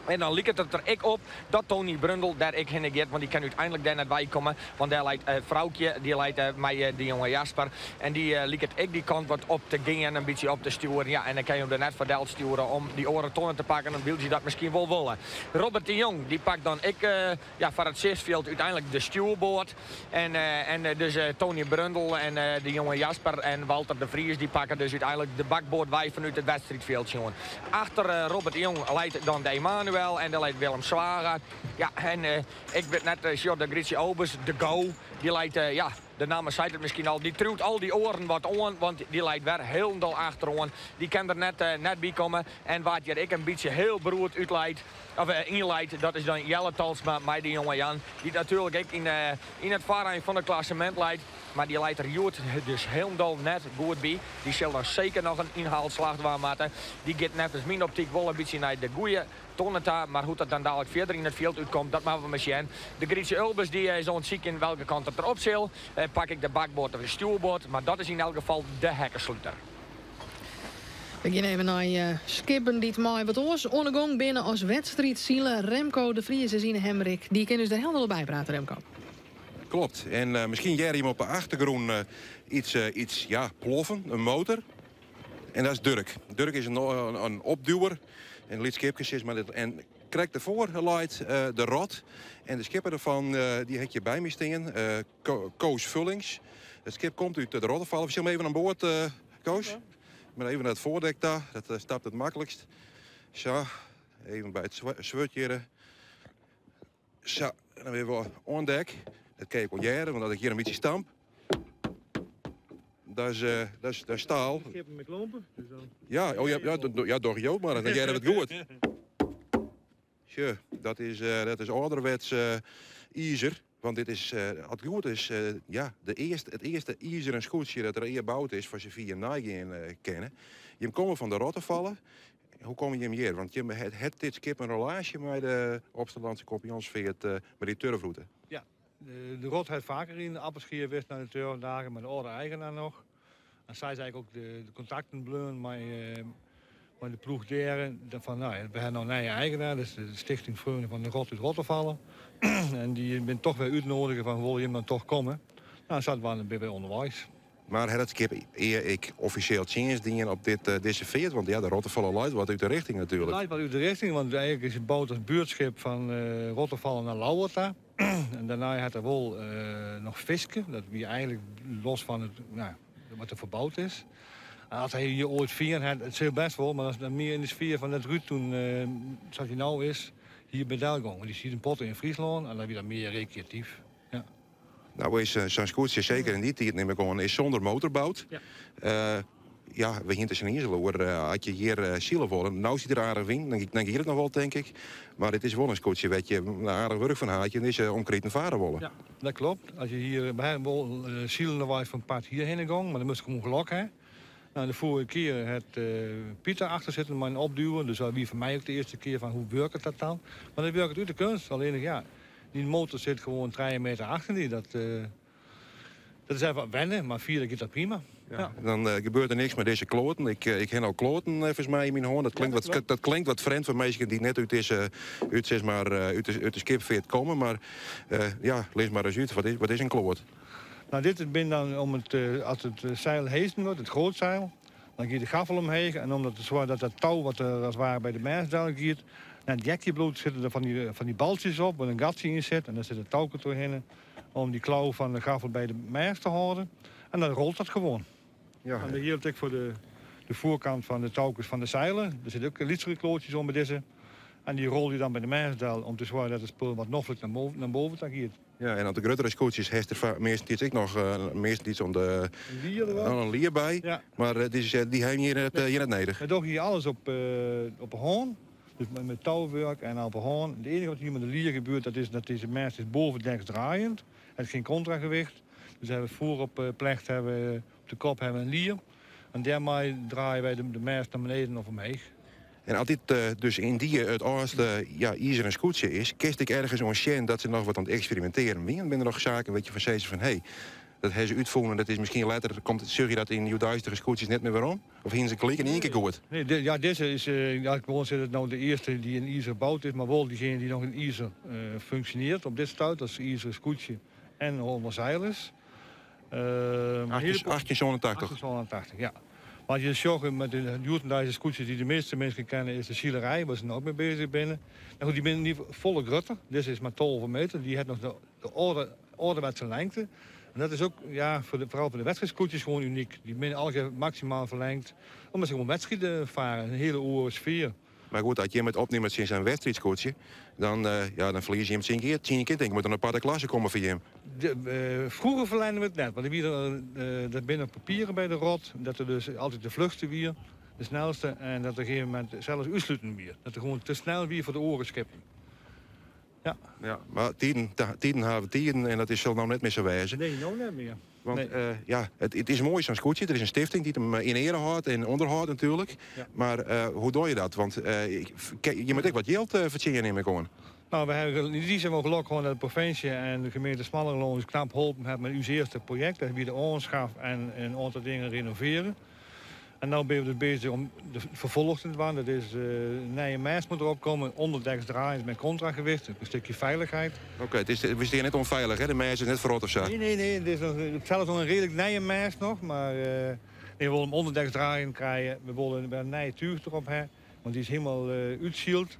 En dan liket it der ek op dat Tony Brundel dêr ek hinne giet, want dy kin úteinlik dêr net weikomme. Want dêr leit Froukje, dy leit mei de jonge Jasper. En dy liket ek dy kant wat op te gean, in bytsje op te stjoeren. Ja, en dan kin je him der net foar del stjoere om dy oare tonne te pakken, dan wil sy dat miskien wol wolle. Robert de Jong, dy pakt dan ek ja, foar it sichtsfjild úteinlik de stjoerboard. En, en dus Tony Brundel en de jonge Jasper en Walter de Vries dy pakke dus úteinlik de bakboard wei fanút it wedstriidfjild sjoen. Achter Robert de Jong leit dan de Emanuel en dêr leit Willem Zwaga. Ja, en ik wit net, sjoch de Grytsje Obers, de Go, dy leit, ja, de namme seit it miskien al, dy triuwt al dy oaren wat oan, want dy leit wer hielendal achteroan. Dy kin der net, net by komme. En wa't hjir ek in bytsje hiel beroerd útleit, of ynleit, dat is dan Jelle Talsma mei de jonge Jan, dy't natuerlik ek yn, yn it foarein fan it klassemint leit. Mar dy leit der hjoed dus hielendal net goed by. Dy sil dan seker noch in ynhaalslach dwaan moatte. Dy giet neffens myn optyk wol in bytsje nei de goeie tonne ta, mar hoe't dat dan dalik fierder yn it fjild útkomt, dat moatte we mar sjen. De Grytsje Ulbers dy is oan it sykjen welke kant it der op sil. Pak ik de bakboard of de stjoerboard, mar dat is yn elk gefal de hekkesluter. We gean even nei skippen dy't mei wat oars oan de gong binne as wedstriidsile. Remco de Vries is yn 'e Hemrik. Dy kin ús der helder by prate, Remco. Klopt. En miskien hearre jim op de achtergrûn iets, iets ja, ploffen, in motor. En dat is Durk. Durk is in opduwer, in lyts skipke sis mar. En krekt derfoar leit de Rot. En de skipper derfan dy ha ik hjir by my stean, Koos Vullings. It skip komt út de Rottefalle. We sille even oan board, Koos. Mar even nei it foardek ta, dat stapt it maklikst. Sa, even by it swurd hjir. Sa, dan binne we oan dek. Dat kin ik wol hearre, want as ik hjir in bytsje stamp, dat is, dat is, dat is staal. Skippen mei klompen. Dus dan... Ja, oh, ja, ja, ja, doch jo mar, dan hearre we it goed. Sjoch, dat is âlderwets izer. Want dit is, as it goed is, ja, de earste, it earste izeren skûtsje dat der ea boud is, foar safier jim neigean kinne. Jim komme fan de Rottefalle. Hoe komme jim hjir? Want jim het dit skip in relaasje mei de Opsterlandse Compagnonsfeart, mei dy turfrûte. Ja, de Rot hat faker yn Appelskea west nei de turfdagen, mei de âlde eigenaar noch. En sy is eigentlik ook de kontakten bleaun mei de ploech dêr. Fan, nou, we ha no in nije eigenaar, dat is de Stichting Freonen fan de Rot út Rottefalle. En dy binne toch wer útnoadige fan wolle jim dan toch komme? Nou, sadwaande binne wy ûnderweis. Mar hat it skip ea ek offisjeel tsjinst dien op dit, dizze feart? Want ja, de Rottefalle leit wat út de richting natuerlik. It leit wat út de richting, want eigentlik is it boud as buertskip fan Rottefalle nei Ljouwert ta. En dêrnei hat er wol noch fiske. Dat wie eigentlik los fan it, nou, wat der ferboud is. En as hy hjir oait fearn hat, it sil bêst wol, mar dat is mear yn de sfear fan dat Ruud toen, sa't hy no is, hier by del gong. Want dy siet in protte yn Fryslân en dan wie dat mear rekreatyf. Ja. Nou is sa'n skûtsje, seker yn dy tiid nim ik oan, is sûnder motor boud. Ja. Ja, we hiene it der iens al oer. As je hjir sile wolle, no sit der aardich wyn, dan giet it noch wol, tink ik. Mar it is wol in skûtsje wêr't je aardich wurk fan ha as je dizze omkriten farre wolle. Ja, dat klopt. As je hjir, we ha wol silendewei fan part hjirhinne gong, mar dan moast ik ûngelok ha. Nou, de foarige kear hat Pieter achter sitten mei in opduwer, dus dat wie foar my ek de earste kear fan hoe wurket dat dan. Mar dat wurket út de kunst, allinnich ja, dy motor sit gewoan 3 meter achter dy. Dat, dat is even wat wennen, mar fierder giet dat prima. Ja. Dan gebeurt der niks mei dizze kloaten. Ik, ik ha no kloaten neffens my yn myn hân. Dat klinkt, ja, dat, wat, dat klinkt wat frjemd foar minsken dy't net út dizze, út, sis mar, út de skipfeart komme. Mar ja, lis mar ris út, wat is in kloat? Nou, dit bin dan om it, as it seil hezen wurdt, it grootseil, dan giet de gaffel omheech. En omdat it soarget dat dat tou wat der as it ware by de mêst del giet, En het jekje bloed zitten er van die baltjes op, waar een gatje in zit. En daar zit het touwke doorheen om die klauw van de gaffel bij de mast te houden. En dan rolt dat gewoon. Ja. En dat hield ik voor de voorkant van de touwkes van de zeilen. Er zitten ook lietsere klootjes om bij deze. En die rol je dan bij de mastdel om te zorgen dat het spul wat noffelijk naar boven toe gaat. Ja, en op de grotere scootjes heeft er meestal iets ik nog meestal iets om de Een lier er wel. een lier bij. Ja. Maar die hebben hier net neder. We doen hier alles op een hoorn. Dus met touwwerk en op een hoorn. Het enige wat hier met de lier gebeurt, dat is dat deze mast is bovendeks draaiend. Het is geen contragewicht. Dus hebben we voor op plecht, hebben we, op de kop hebben we een lier. En daarmee draaien wij de mast naar beneden of omhoog. En als dit dus in die het oudste, ja, ijzeren scootje is, kist ik ergens een dat ze nog wat aan het experimenteren. Wie ben er nog zaken, weet je, van zeiden ze van, hé, hey, dat hebben ze uitvoeren, dat is misschien later, komt, zul je dat in je duistere scootjes net meer waarom? Of hier ze klik in één keer goed? Nee, ja, deze is, ja, ik wil zeggen dat nou de eerste die in ijzer gebouwd is, maar wel diegene die nog in ijzer functioneert op dit stuit, dat is ijzeren scootje en 100 zeilers. 1887. 1887, ja. Want je zag met de Joertendijse scootjes die de meeste mensen kennen, is de zielerij, waar ze nou ook mee bezig zijn. Nou goed, die zijn niet volle grutter. Dit is maar 12 meter. Die heeft nog de ouderwetse lengte. En dat is ook, ja, vooral voor de wedstrijdscootjes gewoon uniek. Die zijn alle maximaal verlengd, omdat ze gewoon wedstrijden varen. Een hele oere sfeer. Maar goed, als je hem het opneemt sinds een wedstrijdscootje, dan ja, dan verlies je hem 10 keer. 10 keer denk ik, moet er een aparte klasse komen voor je hem. Vroeger verlijnden we het net, want er werden dat binnen papieren bij de rot, dat er dus altijd de vluchten weer, de snelste, en dat er op een gegeven moment zelfs uitsluiten weer. Dat er gewoon te snel weer voor de oren skippen. Ja. Ja, maar tien hebben tien en dat is zo nou net meer zo wijzen. Nee, nou net meer. Want, Nee. ja, het is mooi zo'n scootje. Er is een stichting die hem in ere houdt en onderhoudt natuurlijk. Ja. Maar hoe doe je dat? Want je moet ook wat geld verdienen, neem ik aan. Nou, we hebben in die zin wel geluk gewoon dat de provincie en de gemeente Smallingerland ons knap geholpen hebben met ons eerste project. Dat we de aanschaf en een aantal dingen renoveren. En nu ben we dus bezig om de vervolg te doen. Dat is nieuwe mast moet erop komen, onderdeks draaiend met contragewicht, een stukje veiligheid. Oké, we zijn hier net onveilig, hè? De mast is net verrot of zo. Nee, nee, nee, het is nog, zelfs nog een redelijk nieuwe mast nog, maar nee, we willen hem onderdeks draaiend krijgen. We willen een nieuwe tuig erop hebben, want die is helemaal uitzield.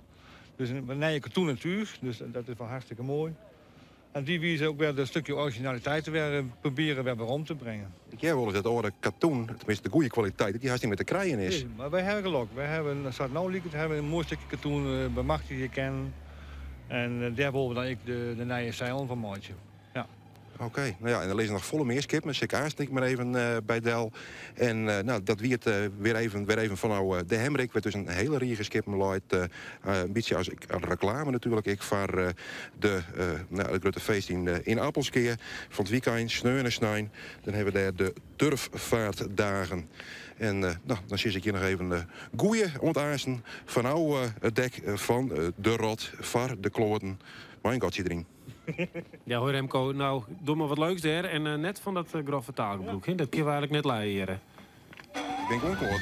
Dus een nieuwe katoenen tuig, dus dat is wel hartstikke mooi. En die wijze ook weer een stukje originaliteit weer proberen weer om te brengen. Ik heb wel eens dat oude katoen, tenminste de goede kwaliteit, die haast niet meer te krijgen is. Nee, maar wij hebben geluk. Wij hebben, dat staat nou liek, hebben een mooi stukje katoen bemachtigd kennen. En daar willen we dan ik de nieuwe zeil van maken. Ja. Oké, nou ja, en er liggen nog volle meer skippen. Dus ik aarst ik maar even bij Del. En nou, dat wiert weer even van nou, de Hemrik werd dus een hele riege skippen luid. Een beetje als ik, als reclame natuurlijk. Ik vaar de nou, het grote feest in Appelskeer. Van het weekend, sneu en snijn. Dan hebben we daar de turfvaartdagen. En nou, dan zit ik hier nog even de goeie ontaarsen van nou het dek van de rot, var de kloten. Mijn god, zit erin. Ja, hoor Remco, nou, doe maar wat leuks daar. En net van dat grove taalgebroek, hè? Dat kunnen we eigenlijk net leiden. Ik ben gewoon kloot.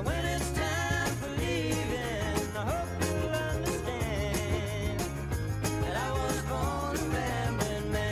Understand that I was born a rambling man.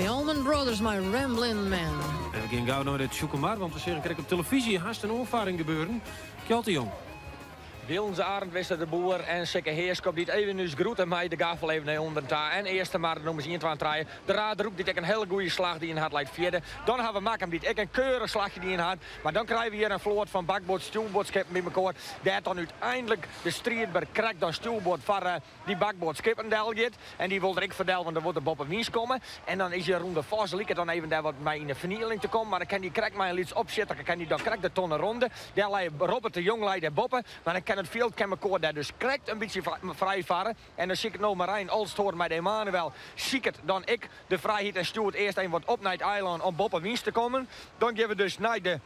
Allman Brothers mei Ramblin' Man. En we gean gau nei de Tsjûkemar, want we seagen krekt op televyzje hast in oanfarring gebeuren. Gjalt de Jong. Wilens Arend Wisse de Boer en Sikke Heerskop dy't even ús groete mei de gaffel even nei ûnderen ta. En Eastermar, de nûmers ien, twa en trije. De Raadroek dy't ek in hiele goede slach dien hat, leit fjirde. Dan hawwe we Makkum dy't ek in keurich slachje dien hat. Mar dan krije we hjir in float fan bakboard stjoerboardskippen by mekoar. Dêr't dan úteinlik de striidber krekt dan stjoerboard foar dy bakboardskippen del giet. En dy wol der ek foar del, want dan wol der boppewynsk komme. En dan is Jeroen de Vos liket dan even dêr wat mei yn de fernieling te kommen. Mar dan kin dy krekt mei in lyts opsjitterke kin dy dan krekt de tonne ronde. Dêr lei Robert de Jong lei dêr boppe. Mar dan kin it fjild kin mekoar dêr dus krekt in bytsje frij farre. En dan siket no Marijn Olsthoorn mei de Emanuel siket dan ek de frijheid en stjoert earst even wat op nei it eilân om boppewynsk te kommen. Dan gean we dus nei de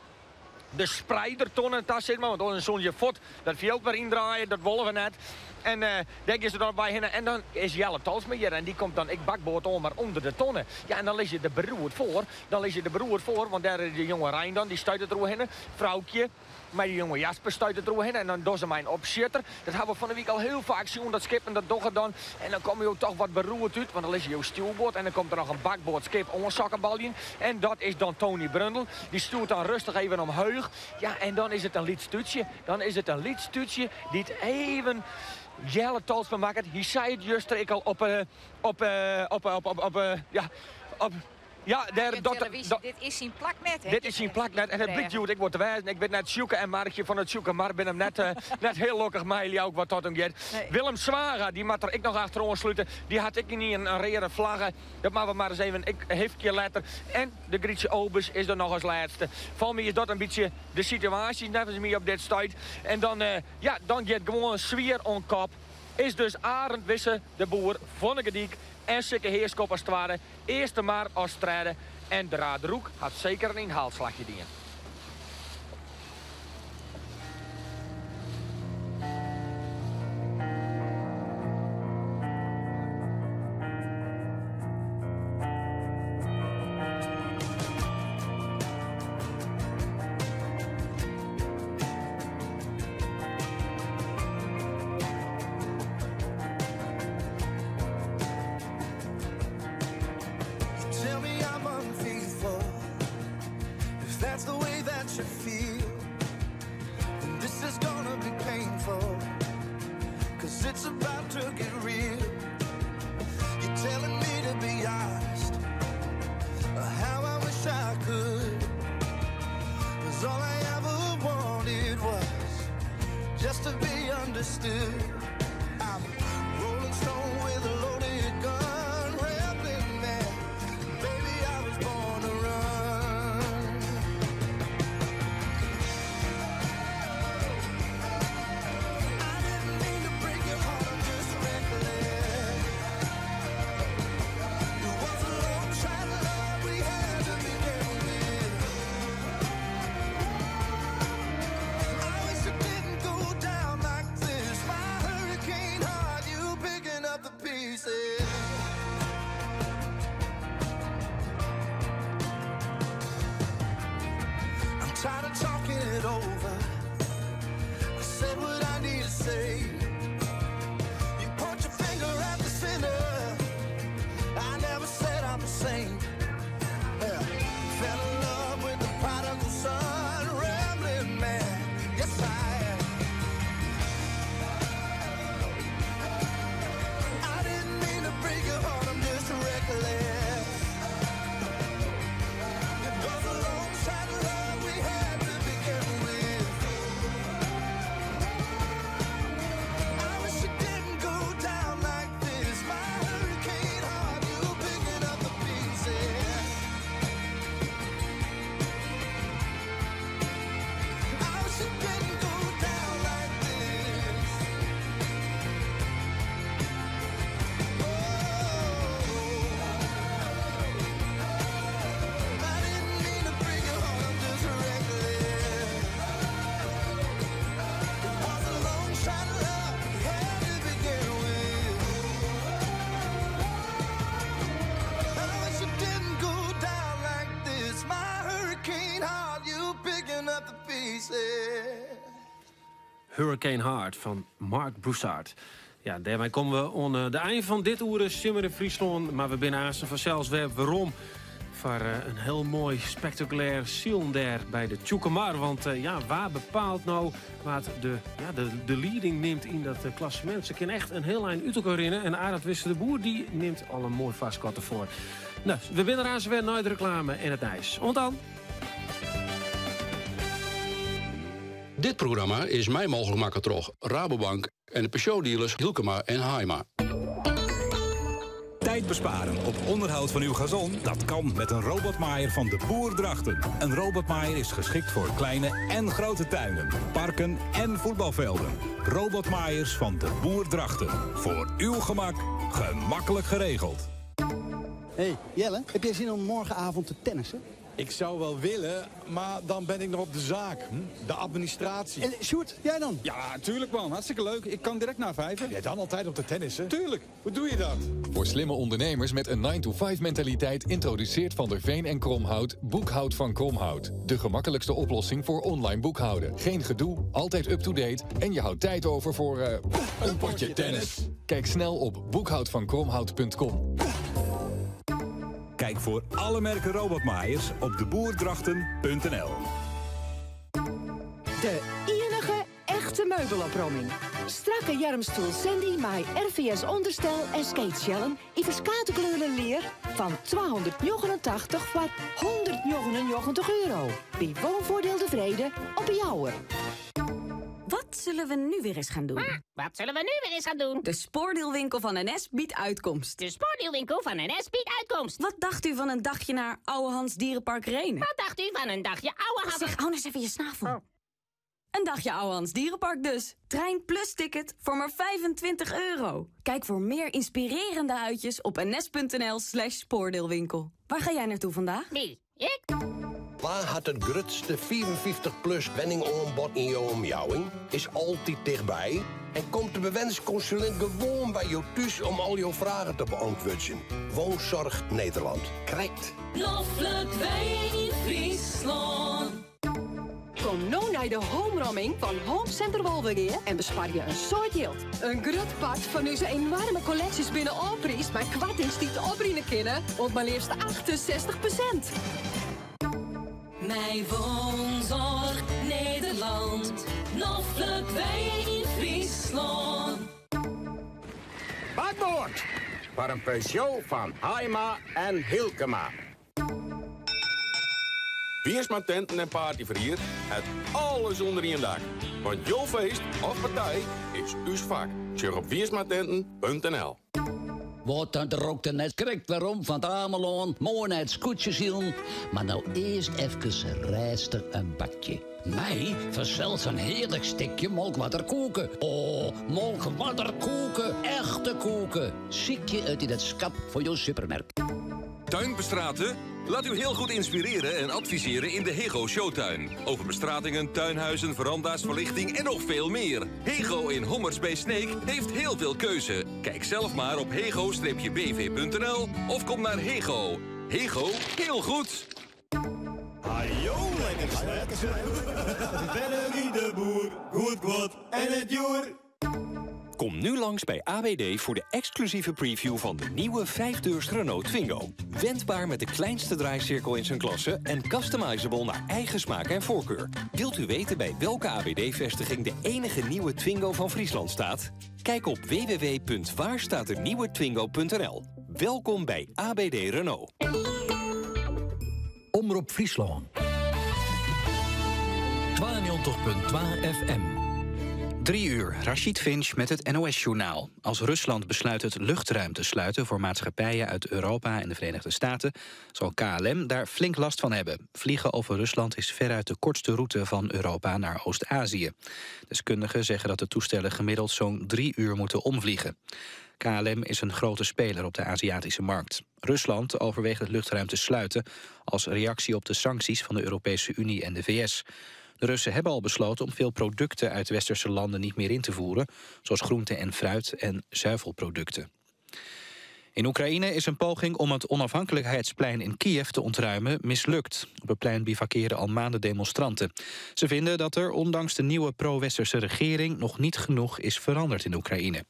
de spreidertonne ta sis mar, want oars soene je fuort dat fjild wer yndraaie, dat wolle we net. En dêr gean se dan by hinne en dan is Jelle Talsma hjir en dy komt dan ek bakboard oan, mar ûnder de tonne. Ja, en dan lizze je der beroerd foar, dan lizze je der beroerd foar, want dêr is de jonge Rein dan, dy stuit der oerhinne. Froukje mei de jonge Jasper stuit der oerhinne en dan dogge se mei in opsjitter. Dat hawwe we fan 'e wike al hiel faak sjoen, dat skippen dat dogge dan. En dan komme jo toch wat beroerd út, want dan lizze jo stjoerboard en dan komt der noch in bakboardskip oansokkebaljen. En dat is dan Tony Brundel. Dy stjoert dan rêstich even omheech. Ja, en dan is it in lyts tútsje. Dan is it in lyts tútsje dy't even Jelle Talsma makket. Hy sei it juster ek al op, op, op, op, op, op, ja, op. Ja, dêr, dat, televyzje, dit is syn plak net, hè? Dit is syn plak net en it blykt hjoed ek wol te wêzen. Ik wit net, Sjoeke en Markje fan it Tsjûkemar binne him net, net hiel lokkich mei, leau ik, wat dat oangiet. Willem Zwaga, dy moat der ek noch achteroan slute. Dy hat ek ynienen in reade flagge. Dat moatte we mar ris even ek hifkje letter. En de Grytsje Obes is der noch as lêste. Foar my is dat in bytsje de situaasje neffens my op dit stuit. En dan, ja, dan giet gewoan swier oan kop. Is dus Arend Wisse de Boer fan 'e Gerdyk en Sikke Heerskop as twadde. Eastermar as tredde en de Raadroek hat seker in ynhaalslachje dien. Tell me I'm unfaithful. If that's the way that you feel, then this is gonna be painful. Cause it's about to get real. You're telling me to be honest. How I wish I could. Cause all I ever wanted was just to be understood. I'm a rolling stone with a loaded gun, rambling man. Baby, I was born to run. I didn't mean to break your heart, I'm just reckless. It was a long shot love we had to begin with. I wish it didn't go down like this. My hurricane heart, you picking up the pieces. I'm tired of talking it over. I said what I need to say. You point your finger at the sinner. I never said I'm a saint. Yeah. Fell in love with the prodigal son, rambling man. Yes, I am. I didn't mean to break your heart, I'm just reckless. It was a long shot love we had to begin with. I wish it didn't go down like this. My hurricane heart, you picking up the pieces. I wish it didn't go down like this. Oh, I didn't mean to break your heart, I'm just reckless. It was a long shot love we had to begin with. I wish it didn't go down like this. My hurricane heart, you picking up the pieces. Hurricane Heart fan Marc Broussard. Ja, dêrmei komme we oan de ein fan dit oere Simmer yn Fryslân. Mar we binne aansten fansels wer werom foar in hiel moai spektakulêr silen dêr by de Tsjûkemar. Want ja, wa bepaalt no wa't de, ja, de lieding nimt yn dat klassemint? Se kin echt in hiel ein út elkoar rinne. En Arend Wisse de Boer dy nimt al in moai foarskot derfoar. No, we binne der aansten wer nei de reklame en it nijs. Oant dan! Dit programma is mei mooglik makke troch Rabobank en de Peugeot-dealers Hylkema en Haaima. Tijd besparen op onderhoud van uw gazon? Dat kan met een robotmaaier van de Boer Drachten. Een robotmaaier is geschikt voor kleine en grote tuinen, parken en voetbalvelden. Robotmaaiers van de Boer Drachten. Voor uw gemak, gemakkelijk geregeld. Hey Jelle, heb jij zin om morgenavond te tennissen? Ik zou wel willen, maar dan ben ik nog op de zaak. Hm? De administratie. En Sjoerd, jij dan? Ja, tuurlijk man. Hartstikke leuk. Ik kan direct na vijven. Jij dan altijd op de tennissen? Tuurlijk. Hoe doe je dat? Voor slimme ondernemers met een 9-to-5 mentaliteit introduceert Van der Veen en Kromhout Boekhoud van Kromhout. De gemakkelijkste oplossing voor online boekhouden. Geen gedoe, altijd up-to-date en je houdt tijd over voor een potje tennis. Kijk snel op boekhoudvankromhout.com. Kijk voor alle merken robotmaaiers op deboerdrachten.nl. De iennige echte meubelopromming. Strakke jarmstoel Sandy mei RVS onderstel en skateshellen in ferskate kleuren lear fan 289 foar 199 euro. By Woonvoordeel De Vrede op 'e Jouwer. Wat zullen we nu weer eens gaan doen? Wat zullen we nu weer eens gaan doen? De spoordeelwinkel van NS biedt uitkomst. De spoordeelwinkel van NS biedt uitkomst. Wat dacht u van een dagje naar Ouwehands Dierenpark Rhenen? Wat dacht u van een dagje Ouwehands... Zeg, hou nou eens even je snavel. Oh. Een dagje Ouwehands Dierenpark dus. Trein plus ticket voor maar 25 euro. Kijk voor meer inspirerende uitjes op ns.nl slash spoordeelwinkel. Waar ga jij naartoe vandaag? Wie? Ik? Wa hat it grutste 55-plus wenningoanbod yn jo omjouwing? Is altyd tichtby en komt de bewennerskonsulint gewoan by jo thús om al jo fragen te beäntwurdzjen. Woonzorg Nederland. Krekt. Noflik wenje yn Fryslân. Kom no nei de homeromming fan Home Center Wolvegea en besparje in soad jild. In grut part fan ús enoarme kolleksjes binne ôfpriisd mei koartings dy't oprinne kinne oant mar leafst 68%. Mei Woonzorg Nederland, noflik wenje yn Fryslân. Bakboard! Foar in Peugeot fan Haaima en Hylkema. Wiersma Tenten en Partyferhier hat alles ûnder ien dak. Want jo feest of partij is ús fak. Sjoch op wiersmatenten.nl. Wat dan rokte net krekt werom fan it Amelân, moai nei it skûtsjesilen. Mar no earst efkes rêstich in bakje. Mei fansels in hearlik stikje Molkwarder koeke. O, Molkwarder koeke, echte koeke. Sykje it yn it skap fan jo supermerk. Tuinbestraten? Laat u heel goed inspireren en adviseren in de Hego Showtuin. Over bestratingen, tuinhuizen, veranda's, verlichting en nog veel meer. Hego in Hommers bij Sneek heeft heel veel keuze. Kijk zelf maar op hego-bv.nl of kom naar Hego. Hego, heel goed! Hajo, lekker snel. Bennerie de boer, goed goed en het joer. Kom nu langs bij AWD voor de exclusieve preview van de nieuwe 5-deurs Renault Twingo. Wendbaar met de kleinste draaicirkel in zijn klasse en customizable naar eigen smaak en voorkeur. Wilt u weten bij welke AWD-vestiging de enige nieuwe Twingo van Friesland staat? Kijk op www.waarstaatdenieuwetwingo.nl. Welkom bij ABD Renault. Omrop Fryslân. 92.2 FM. 3 uur, Rashid Finch met het NOS-journaal. Als Rusland besluit het luchtruim te sluiten voor maatschappijen uit Europa en de Verenigde Staten, zal KLM daar flink last van hebben. Vliegen over Rusland is veruit de kortste route van Europa naar Oost-Azië. Deskundigen zeggen dat de toestellen gemiddeld zo'n 3 uur moeten omvliegen. KLM is een grote speler op de Aziatische markt. Rusland overweegt het luchtruim te sluiten als reactie op de sancties van de Europese Unie en de VS. De Russen hebben al besloten om veel producten uit westerse landen niet meer in te voeren, zoals groenten en fruit en zuivelproducten. In Oekraïne is een poging om het onafhankelijkheidsplein in Kiev te ontruimen mislukt. Op het plein bivakeren al maanden demonstranten. Ze vinden dat er, ondanks de nieuwe pro-westerse regering, nog niet genoeg is veranderd in Oekraïne.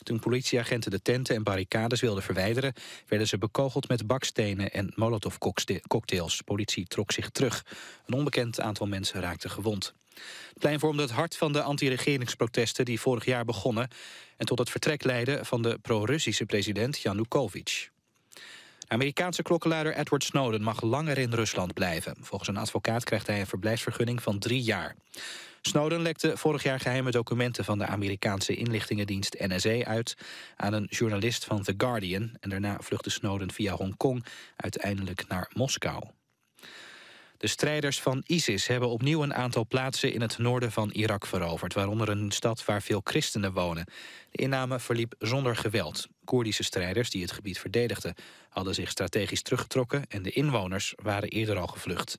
Toen politieagenten de tenten en barricades wilden verwijderen, werden ze bekogeld met bakstenen en molotovcocktails. Politie trok zich terug. Een onbekend aantal mensen raakte gewond. Het plein vormde het hart van de anti-regeringsprotesten die vorig jaar begonnen en tot het vertrek leidden van de pro-Russische president Yanukovych. Amerikaanse klokkenluider Edward Snowden mag langer in Rusland blijven. Volgens een advocaat krijgt hij een verblijfsvergunning van 3 jaar. Snowden lekte vorig jaar geheime documenten van de Amerikaanse inlichtingendienst NSA uit aan een journalist van The Guardian. En daarna vluchtte Snowden via Hongkong uiteindelijk naar Moskou. De strijders van ISIS hebben opnieuw een aantal plaatsen in het noorden van Irak veroverd, waaronder een stad waar veel christenen wonen. De inname verliep zonder geweld. Koerdische strijders die het gebied verdedigden hadden zich strategisch teruggetrokken en de inwoners waren eerder al gevlucht.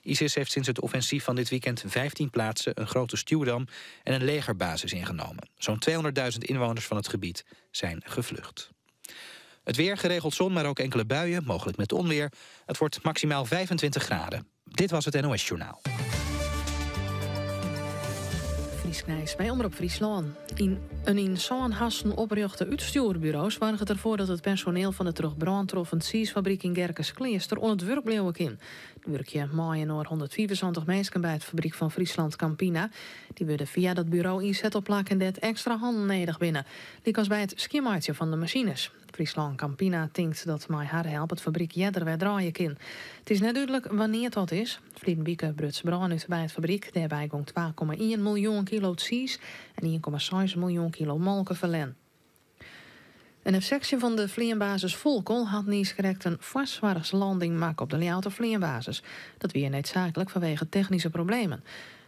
ISIS heeft sinds het offensief van dit weekend 15 plaatsen, een grote stuwdam en een legerbasis ingenomen. Zo'n 200.000 inwoners van het gebied zijn gevlucht. Het weer, geregeld zon, maar ook enkele buien, mogelijk met onweer. Het wordt maximaal 25 graden. Dit was het NOS Journaal. Frysk Nijs by Omrop Fryslân. Yn in yn sân hasten oprjochte útstjoerburo's soarget derfoar dat it personeel fan de troch brân troffen tsiisfabryk yn Gerkeskleaster oan it wurk bliuwe kin. Der wurkje mei-inoar 175 minsken by it fabryk fan Friesland Campina. Dy wurde fia dat buro ynset op plakken dêr't ekstra hannen nedich binne, lykas by it skjinmeitsjen fan de masines. Friesland Campina tinkt dat mei har help it fabryk earder wer draaie kin. It is net dúdlik wannear't dat is. Ferline wike bruts brân út by it fabryk. Dêrby gong 2,1 miljoen kilo tsiis en 1,6 miljoen kilo molke ferlern. In F-16 fan de fleanbasis Volkel hat niiskrekt in foarsoarchslanding makke op de Ljouwerter fleanbasis. Dat wie needsaaklik fanwege technyske problemen.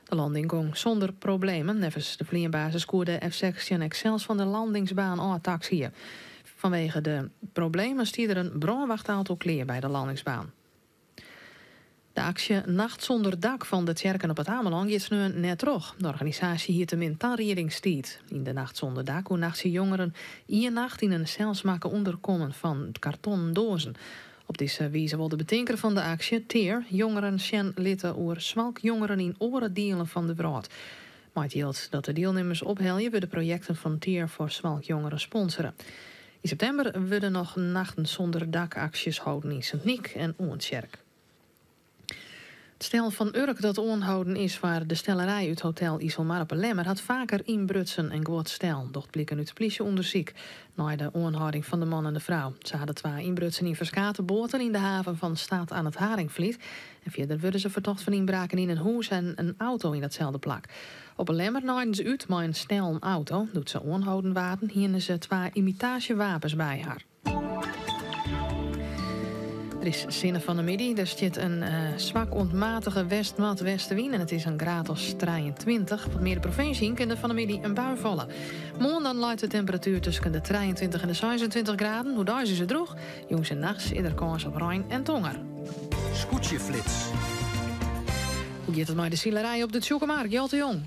De landing gong sûnder problemen. Neffens de fleanbasis koe de F-16 ek sels fan de landingsbaan ôf taksye. Fanwege de problemen stie der in brânwachtauto klear by de landingsbaan. De aksje Nacht zonder Dak fan de tsjerken op It Amelân giet sneon net troch. De organisaasje hie te min tariedingstiid. Yn de Nacht zonder Dak oernachtsje jongeren ien nacht yn in selsmakke ûnderkommen fan kartonnen doazen. Op dizze wize wol de betinker fan de aksje, Tear, jongeren sjen litte oer swalkjongeren yn oare dielen fan de wrâld. Mei it jild dat de dielnimmers ophelje wurde projekten fan Tear foar swalkjongeren sponsore. Yn septimber wurde noch Nachten zonder Dak aksjes holden yn Sint Nyk en Oentsjerk. It stel fan Urk dat oanholden is foar de stellerij út hotel Iselmar op 'e Lemmer hat faker ynbrutsen en guod stellen, docht bliken út plysje-ûndersyk nei de oanhâlding fan de man en de frou. Se ha de twa ynbrutsen yn ferskate boaten yn de haven fan Stad aan het Haringvliet. En fierder wurde se fertocht fan ynbraken yn in hûs en in auto yn datselde plak. Op 'e Lemmer naaiden se út mei in stellen auto. Doe't se oanholden waarden, hiene se twa imitaasjewapens by har. Der is sinne fan 'e middei. Der stiet in swak oant matige west-noardwestewyn en it is in graad as 23. Wat mear de provinsje yn kin der fan 'e middei in bui falle. Moarn dan leit de temperatuer tusken de 23 en de 26 graden. Oerdeis is it drûch. Jûns en nachts is der kâns op rein en tonger. Skûtsjeflits. Hoe giet it mei de silerij op de Tsjûkemar, Gjalt de Jong?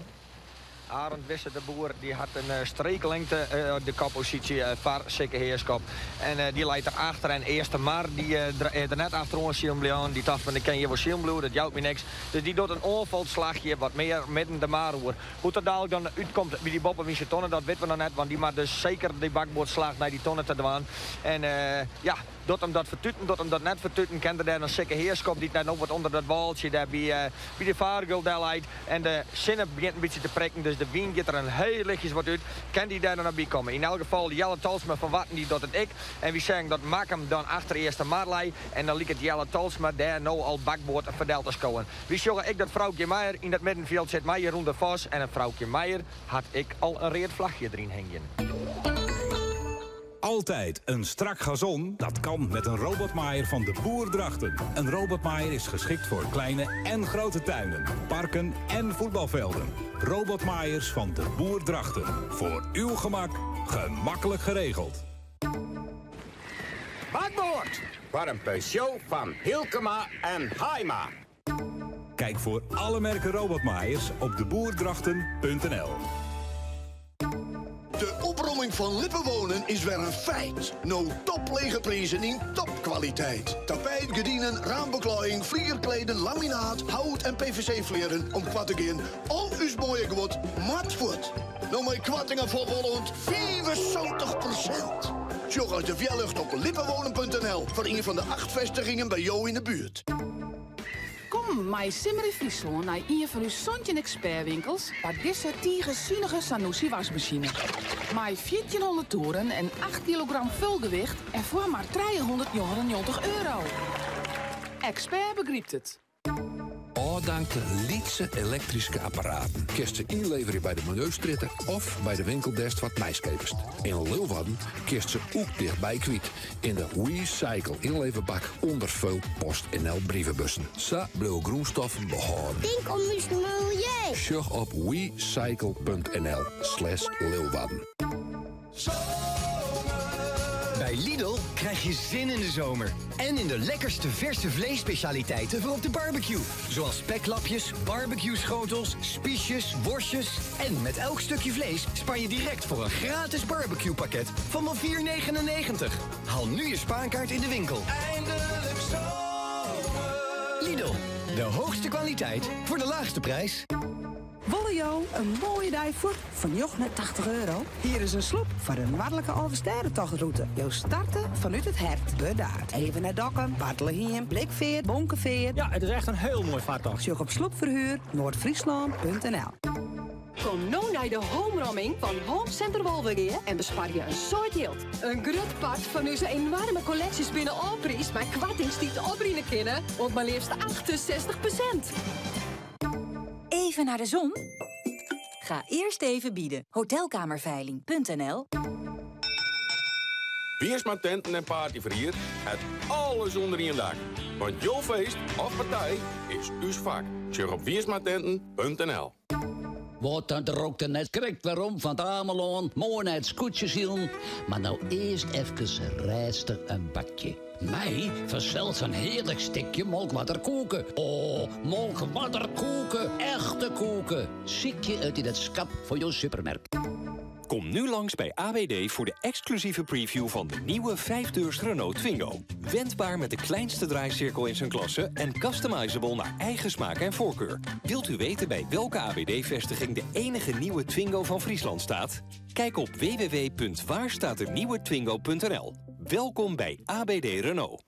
Arend Wisse de Boer dy hat in streeklingte de kopposysje foar Sikke Heerschop. En dy leit der achter. En Eastermar dy is der net achteroan silen bleaun. Dy tocht fan ik kin hjir wol silen bliuwe, dat jout my niks. Dus dy docht in oanfalslachje wat mear midden de mar oer. Hoe't er dalik dan útkomt by dy boppewynse tonne, dat witte we noch net. Want dy moat dus seker dy bakboardslach nei dy tonne ta dwaan. En ja. Docht him dat fertuten, docht him dat net fertuten, ken der dêr dan Sikke Heerschop dy't net no wat ûnder dat wâltsje dêr by de fargeul del leit en de sinne begjint in bytsje te prikken, dus de wyn giet der in hiel lichtjes wat út, kin dy dêr dan noch by komme. Yn elk gefal, Jelle Tolsma fan Warten dy docht it ek en wy seagen dat Makkum dan achter Eastermar lei en dan liket Jelle Tolsma dêr no al bakboard ferdel te skowen. Wy sjogge ek dat Froukje Meijer yn dat middenfjild sit mei Jeroen de Vos en in Froukje Meijer hat ek al in read flachje deryn hingjen. Altijd een strak gazon? Dat kan met een robotmaaier van de Boer Drachten. Een robotmaaier is geschikt voor kleine en grote tuinen, parken en voetbalvelden. Robotmaaiers van de Boer Drachten. Voor uw gemak, gemakkelijk geregeld. Bakboard! Foar in Peugeot fan Hylkema en Haima. Kijk voor alle merken robotmaaiers op deboerdrachten.nl. De opromming fan Lippenwonen is wer in feit. No toplege prizen yn topkwaliteit. Tapijt, gerdinen, raambeklaaiïng, flierkleden, laminaat, hout en PVC-flierren om koart te gean, al ús moaie guod moat fuort. No mei koartingen fan wol oant 75%. Sjoch as de wjerlucht op lippenwonen.nl foar ien fan de acht festigingen by jo yn de buert. Kom mei Simmer yn Fryslân nei ien fan ús 17 ekspertwinkels foar dizze tige sunige Zanussi wasmasine. Mei 1400 toeren en 8 kilogram fulgewicht en foar mar 399 euro. Expert begrypt it. Ôfdankte lytse elektryske apparaten kinst se ynleverje by de Miljeustrjitte of by de winkel dêr'tst wat nijs keapest. Yn Leeuwarden kinst se oek tichtby kwyt yn de WeCycle ynleverbak ûnder feul PostNL brievebussen. Sa bliuwe grûnstoffen behâlden. Tink om ús miljeu. Sjoch op wecycle.nl slash Leeuwarden. Bij Lidl krijg je zin in de zomer. En in de lekkerste verse vleesspecialiteiten voor op de barbecue. Zoals speklapjes, barbecue-schotels, spiesjes, worstjes. En met elk stukje vlees spaar je direct voor een gratis barbecue-pakket van maar 4,99. Haal nu je spaarkaart in de winkel. Eindelijk zomer. Lidl, de hoogste kwaliteit voor de laagste prijs. Wolle jo in moaie dei fuort foar 89 euro? Hjir is in sloep foar de Noardlike Alvestêdetochtrûte. Jo starte fanút it hert, Burdaard. Even nei Dokkum, Bartlehiem, Blikfeart, Bonkefeart. Ja, it is echt in hiel moai fartocht. Sjoch op sloepverhuur-noordfriesland.nl. Kom no nei de homeromming fan Home Center Wolvegea en besparje in soad jild. In grut part fan ús enoarme kolleksjes binne ôfpriisd mei koartings dy't oprinne kinne oant mar leafst 68%. Even naar de zon? Ga eerst even bieden. Hotelkamerveiling.nl Wiersma Tenten en Partyverhier hat alles ûnder ien dak. Want jo feest of partij is ús fak. Sjoch op wiersmatenten.nl. Wat dat rokte net krekt werom fan it Amelân, moai nei it skûtsjesilen, mar no earst efkes rêstich in bakje. Mei fansels in hearlik stikje molkwadderkoeke. O, molkwadderkoeke, echte koeke! Sykje it yn it skap fan jo supermerk. Kom nu langs bij AWD voor de exclusieve preview van de nieuwe 5-deurs Renault Twingo. Wendbaar met de kleinste draaicirkel in zijn klasse en customizable naar eigen smaak en voorkeur. Wilt u weten bij welke AWD-vestiging de enige nieuwe Twingo van Friesland staat? Kijk op www.waarstaatdenieuwetwingo.nl. Welkom bij ABD Renault.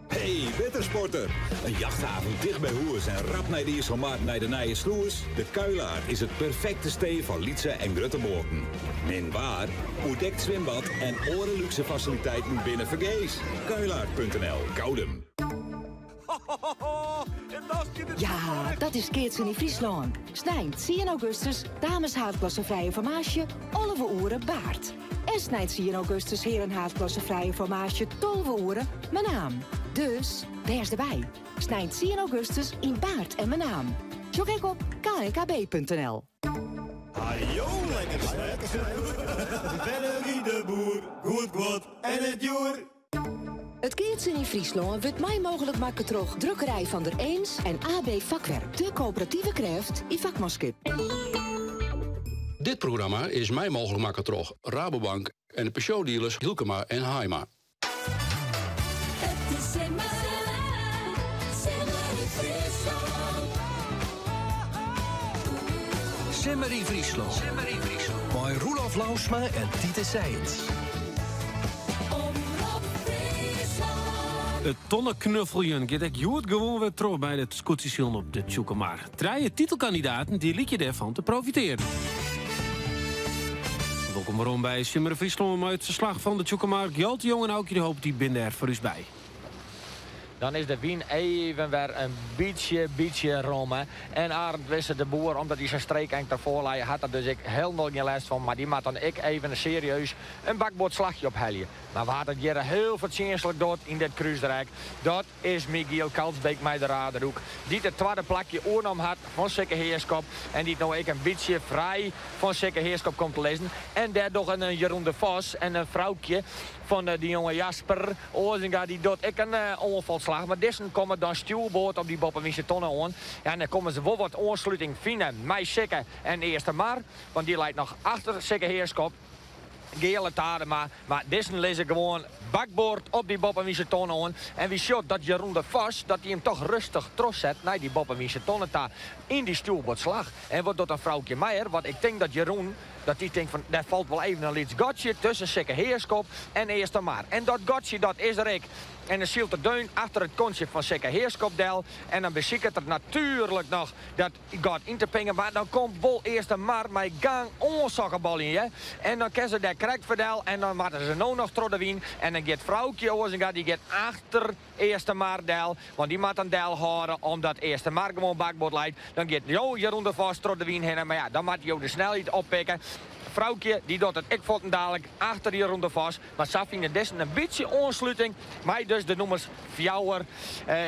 Hey, wettersporter! In jachthaven ticht by hûs en rap nei de Iselmar nei de nije slûs. De Kuilaar is it perfekte stee foar lytse en grutte boaten. Min waar, oerdekt swimbad en oare lúkse fasiliteiten binne fergees. Kuilaar.nl Koudum. Ja, dat is keatsen yn Fryslân. Snein 10 augustus, dames haadklasse frije formaasje, 11 oere Baard. En snein 10 augustus hearen haadklasse frije formaasje, 12 oere Menaam. Dus, wês derby. Snein 10 augustus yn Baard en Menaam. Sjoch ek op knkb.nl. Hajo, lekker slet. Bennerie de Boer, goed guod en it djoer. It keatsen yn Fryslân wurdt mei mooglik makke troch Drukkerij van der Eems en AB Vakwerk, de koöperative krêft yn fakmanskip. Dit programma is mei mooglik makke troch Rabobank en de Peugeot-dealers Hylkema en Haaima. It is simmer, simmer yn Fryslân. Simmer yn Fryslân. Mei Roelof Lousma en Titus Sijens. It tonneknuffeljen giet ek hjoed gewoan wer troch by it skûtsjesilen op de Tsjûkemar. Trije titelkandidaten dy lykje dêrfan te profitearjen. Wolkom werom by Simmer yn Fryslân mei it ferslach fan de Tsjûkemar. Gjalt de Jong en Aukje de Hoop dy binne der foar ús by. Dan is de wyn even wer in bytsje, bytsje romme. En Arend Wisse de Boer, omdat hy sa'n streek ek derfoar lei, hat der dus ek hielendal gjin lêst fan. Mar dy moat dan ek even serieus in bakboardslachje ophelje. Mar wa't it hjir hiel fertsjinstlik docht yn dit krúsrek, dat is Michiel Kalsbeek mei de Raderoek. Dy't it twadde plakje oernommen hat fan Sikke Heerschop. En dy't no ek in bytsje frij fan Sikke Heerschop komt te lizzen. En dêr dogge in Jeroen de Vos en in Froukje fan de jonge Jasper Oazinga, dy docht ek in oanfalslach. Mar dizzen komme dan stjoerboard op dy boppewynse tonne oan. Ja, en dan komme se wol wat oansluting fine mei Sikke en Eastermar. Want dy leit noch achter Sikke Heerschop. Geale Tadema. Mar dizzen lizze gewoan bakboard op dy boppewynse tonne oan. En wy sjogge dat Jeroen de Vos dat hy him toch rêstich trochset nei dy boppewynse tonne ta yn dy stjoerboardslach. En wat docht dan Froukje Meijer? Want ik tink dat Jeroen dat dy tinkt fan dêr falt wol even in lyts gatsje tusken Sikke Heerskop en Eastermar. En dat gatsje dat is der ek. En dan sylt er deun achter it kontsje fan Sikke Heerskop del. En dan besiket er natuerlik noch dat gat yn te pingen. Mar dan komt wol Eastermar mei gang oansokkebaljen, hear. En dan kin se dêr krekt foar del. En dan moatte se no noch troch de wyn. En dan giet Froukje Oazenga, dy giet achter Eastermar del. Want dy moat dan delhâlde omdat Eastermar gewoan bakboard leit. Dan giet jo Jeroen de Vos troch de wyn hinne. Mar ja, dan moatte jo de snelheid oppikke. Froukje, dy docht it ek fuortendalik achter Jeroen de Vos. Mar sa fine dizzen in bytsje oansluting mei dus de nûmers fjouwer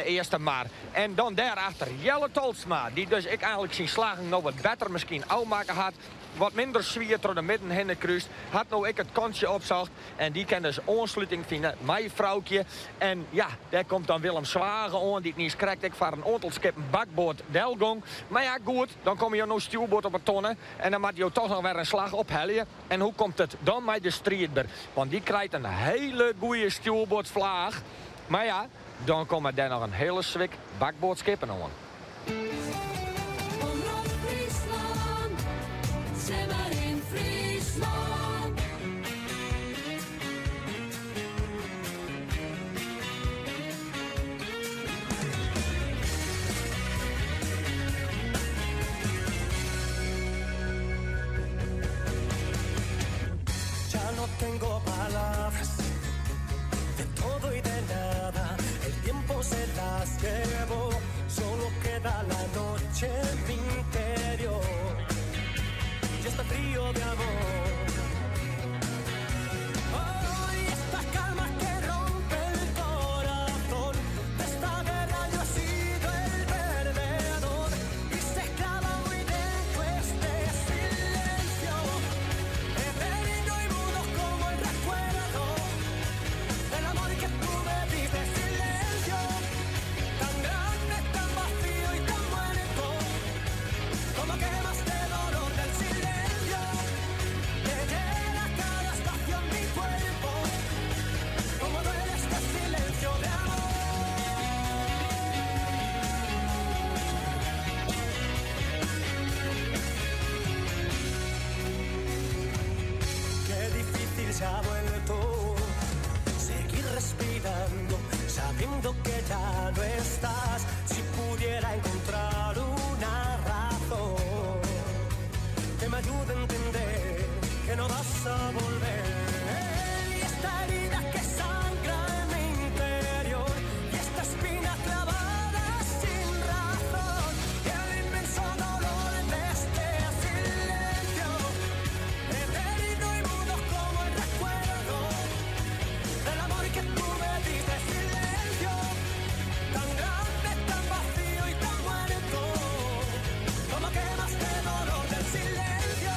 Eastermar. En dan dêrachter Jelle Tolsma, dy't dus ek eigenlik syn slaggen no wat better miskien ôfmakke hat. Wat minder swier troch de midden hinne krúst. Hat no ek it kantsje opsocht. En dy kin dus oansluting fine mei Froukje. En ja, dêr komt dan Willem Zwage oan, dy't niis krekt ek foar in oantal skippen bakboard delgong. Mar ja, goed, dan komme jo no stjoerboard op 'e tonne en dan moatte jo toch noch wer in slach ophelje. En hoe komt it dan mei de striidber? Want dy krijt in hele goede stjoerboardflaach. Mar ja, dan komme dêr noch in hele swik bakboardskippen oan. Omrop Fryslân, Simmer yn Fryslân. Ya no tengo palabras de todo y de nada. El tiempo se las llevó, solo queda la noche en mi interior. Y este frío de amor. Hoy esta calma que rompe el corazón. De esta guerra yo he sido el perdedor. Y se clava muy dentro este silencio. Eterno y mudo como el recuerdo del amor que tú me diste. Silencio, tan grande, tan vacío y tan muerto. Como quemaste dolor del silencio que llena cada espacio en mi cuerpo. Como duele este silencio de amor. Qué difícil se ha vuelto seguir respirando, sabiendo que ya no estás. Si pudiera encontrar una razón que me ayude a entender que no vas a volver. Y esta herida que sangra en mi interior y esta espina clavada sin razón y el inmenso dolor de este silencio eterno y mudo como el recuerdo del amor que tú me diste. Silencio, tan grande, tan vacío y tan muerto, como quemaste dolor del silencio.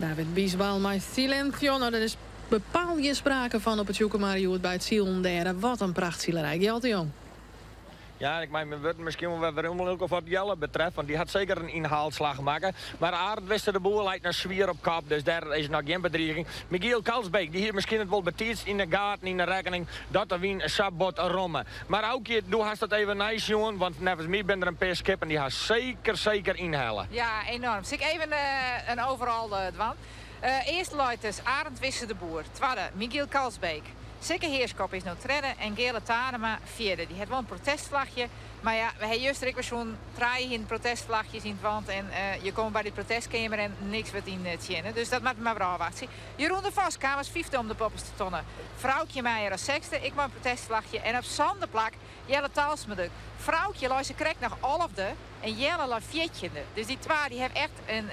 David Bisbal mei Silencio. Nou, dêr is bepaald gjin sprake fan op 'e Tsjûkemar hjoed by it silen dêr. Wat in prachtsilerij. Gjalt de Jong. Ja, ik mei myn wurden miskien wol wer weromlûke wat Jelle betreft, want dy hat seker in ynhaalslach makke. Mar Arend Wisse de Boer leit noch swier op kop, dus dêr is noch gjin bedriging. Michiel Kalsbeek dy hie miskien it wol betiids yn 'e gaten yn 'e rekkening dat de wyn sa bot romme. Mar Aukje, do hast it even neisjoen, want neffens my binne der in pear skippen dy ha seker seker ynhelle. Ja, enorm. Sil ik even in overall dwaan. Earste leit dus Arend Wisse de Boer, twadde Michiel Kalsbeek. Sikke Heerschop is no tredde en Geale Tanema fjirde. Dy hat wol in protestflachje, mar ja, we ha juster ek wer sjoen, trije hiene protestflachjes yn it want en je komme by dy protestkeamer en niks wurdt yntsjinne. Dus dat moat we mar wer ôfwachtsje. Jeroen de Vos kaam as fyfde om de boppeste tonne. Froukje Meijer as sechsde, ek mei in protestflachje. En op sânde plak Jelle Talsma. Froukje lei se krekt noch alfde en Jelle lei fjirtjinde. Dus dy twa dy hawwe echt in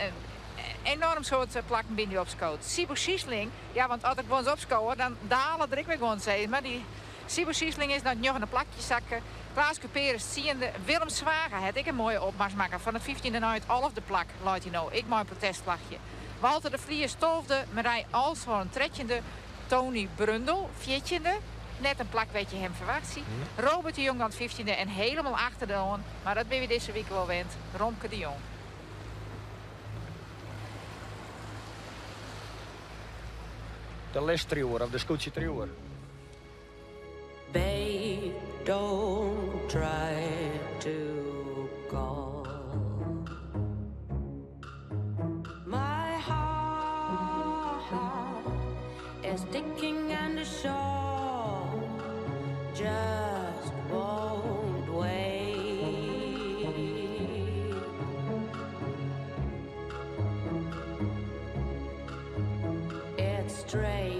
enoarm soad plakken by dy opskood. Siebo Siesling, ja want as der guons opskowe dan dale der ek wer guons sis mar. Dy Siebo Siesling is nei it njoggende plakje sakke. Klaas Kuperus tsiende. Willem Zwaga hat ek in moaie opmars makke. Fan it fyftjinde nei it alfde plak leit hy no, ek mei in protestflachje. Walter de Vries tolfde, Marij Olsthoorn trettjinde, Tony Brundel fjirtjinde, net in plak wêr't je him ferwachtsje. Robert de Jong dan fyftjinde en hielendal achteroan, mar dat binne wy dizze wike wol wend, Romke de Jong. De listtriuwer of de skûtsjetriuwer. Babe, don't try to call. My heart is ticking and the shore just won't wait. It's strange.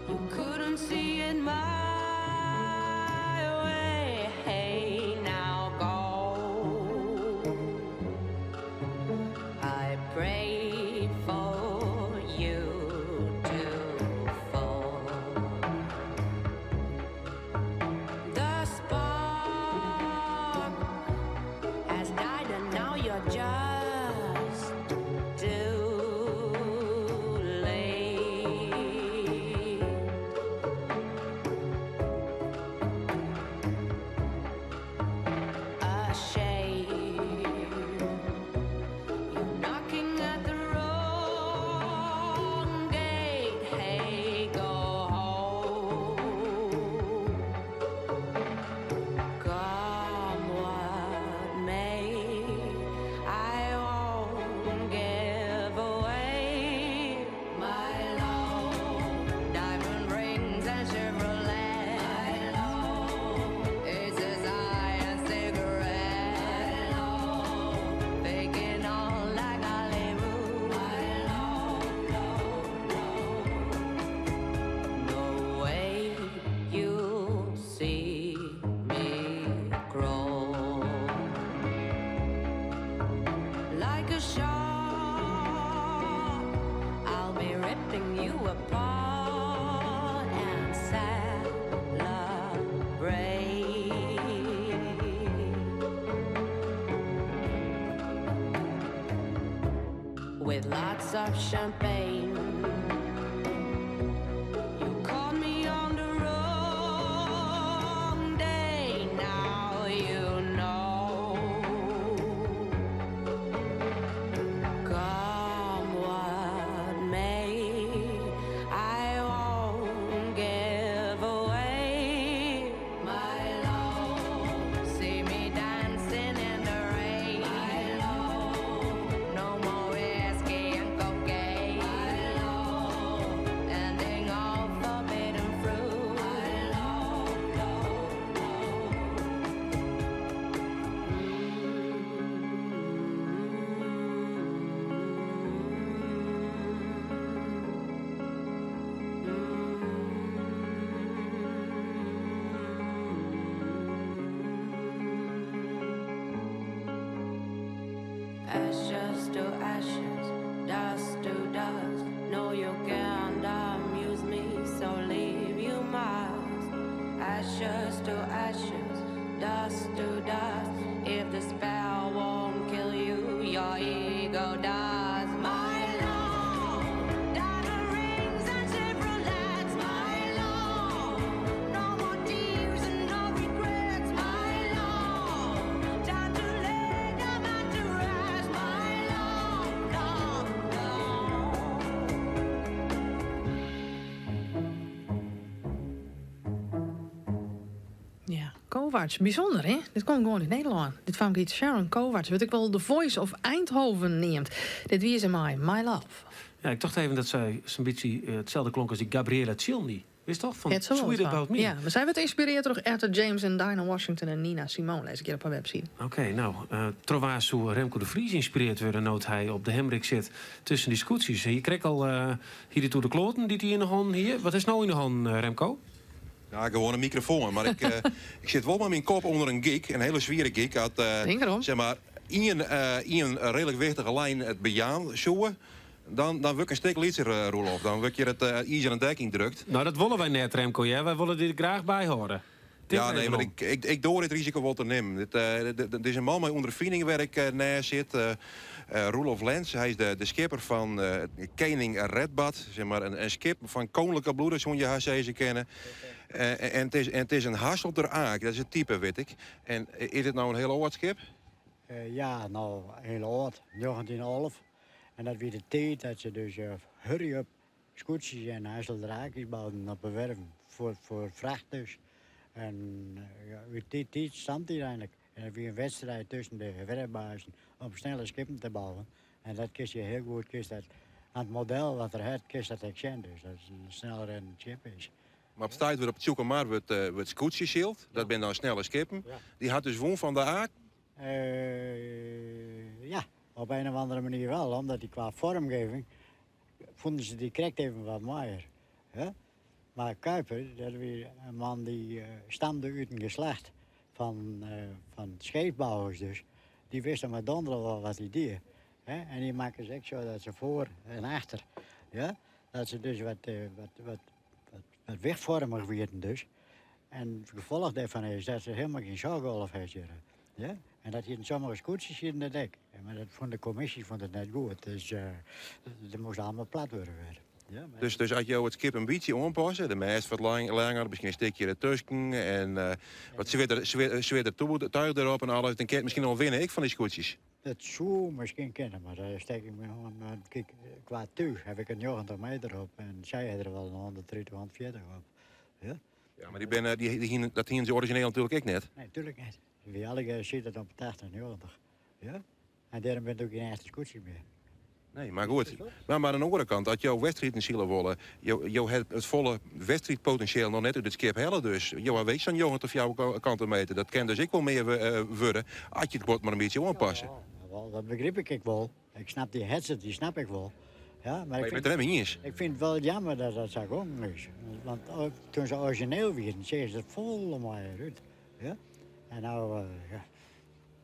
You couldn't see it my way. Hey, now go. I pray for you to fall. The spark has died, and now you're just too late. A shame you're knocking at the wrong gate. Hey, go home. Come what may, I won't give away my love. Diamond rings and Chevrolet. My love, aces high and cigarettes. Faking all like Hollywood. My love, no way you'll see me crawl like a shark. I'll be ripping you apart and celebrate. With lots of champagne. You caught me on the wrong day. Now you know. Come what may, I won't give away my love. See me dancing in the rain. My love, no more whiskey and cocaine. My love, ending all forbidden fruit. My love, Ashes to ashes, dust to dust. No, you can't amuse me, so leave you must. Ashes to ashes, dust to dust. If the spell won't kill you, your ego does. Kovacs. Bysûnder, hè? Dit komt gewoan út Nederlân. Dit famke hjit Sharon Kovacs, wurdt ek wol The Voice of Eindhoven neamd. Dit wie se mei My Love. Ja, ik tocht even dat sy sa'n bytsje itselde klonk as dy Gabriella Cilmi. Witst toch? Fan Het zo Sweet About Me. Ja, mar sy wurdt ynspirearre troch Etta James en Dinah Washington en Nina Simone, lês ik hjir op har webside. Oké, no, troch wa soe Remco de Vries ynspirearre wurde no't hy op de Hemrik sit tusken dy skûtsjes? Hy krekt al hie it oer de kloaten dy't hy yn de hannen hie. Wat is no yn de hannen, Remco? Ja, gewoan in mikrofoan. Mar ik, ik sit wol mei myn kop ûnder in gyk, in hiele swiere gyk. At, zeg mar, ien reedlik wichtige lijn it bejaan soe, dan, dan wurd ik in stik lytser, Roelof. Dan wurd ik hjir it izeren dek yndrukt. No, dat wolle wy net, Remco, hear. Wy wolle dy der graach by hâlde. Tink Ja, der nee, even mar om. ik doar dit risiko wol te nimmen. Dit is in man mei ûnderfining wêr't ik neist sit. Roelof Lens, hy is de skipper fan Kening Redbad. Zeg mar, in skip fan koninklijke bloede, soene je hast sizze kinne. En it is in Hasselter aak, dat is it type, wit ik. En is dit no in hiel âld skip? Ja, no, hiel âld, 1911. En dat wie de tiid dat se dus hurry up skûtsjes en Hasselteraakjes bouden op de werven foar fracht dus. En út dy tiid stamt dy eigenlik. En dat wie in wedstriid tusken de werfbazen om snelle skippen te bouwen. En dat kinst je hiel goed, kinst dat, aan it model wat er hat, kinst dat ek sjen dus, dat it in snel rinnend skip is. Mar op stuit wurdt op Tsjûkemar wurdt skûtsjesyld, dat binne dan snelle skippen. Dy hat dus wûn fan de aak? Ja, op een of andere manier wel, omdat die qua vormgeving fûnen se dy krekt even wat moaier. Hè? Mar Kuiper, dat wie in man dy stamde út in geslacht fan scheepbouwers dus. Dy wist dan mei donder wol wat hy die. Hè? En dy makke se ek sa dat se foar en achter, ja? Dat se dus wat wigfoarmich wienen dus. En it gefolch dêrfan is dat se hielendal gjin sôfgolf hat hjir. Ja? En dat hienen sommige skûtsjes hienen dat ek. Mar dat fûn de kommisje fûn it net goed. Dus dat moast allegear plat wurde wer. Ja, mar Dus as jo it skip in bytsje oanpasse, de mêst wat langer, miskien in stikje dertusken en wat swierder tuig derop en alles, dan kin it miskien al winne ek fan dy skûtsjes. Dat soe miskien kinne, mar dêr stek ik my oan. Mar kyk, kwa túch haw ik in 90 meter op en sy ha der wol in 130, 140 op. Ja? Ja, mar dy binne, dy, dy hienen, dat hienen se orizjineel natuerlik ek net. Nee, tuerlik net. Wy allegear sieten op 80, 90. Ja? En dêrom binne it ek gjin echte skûtsjes mear. Nee, mar goed. Mar oan de oare kant, as jo wedstriden sile wolle, jo ha it folle wedstriidpotinsjeel noch net út it skip helle, dus jo hawwe ek sa'n 90 fjouwerkante meter. Dat kin dus ek wol mear wurde, as je it guod mar in bytsje oanpasse. Ja, wel, dat begryp ik ek wol. Ik snap dy hetze, dy snap ik wol. Ja, mar ik bin it der net mei iens. Ik fyn it wol jammer dat dat sa gongen is. Want toen se orizjineel wienen, seagen se der folle moaier út. Ja? En no, ja.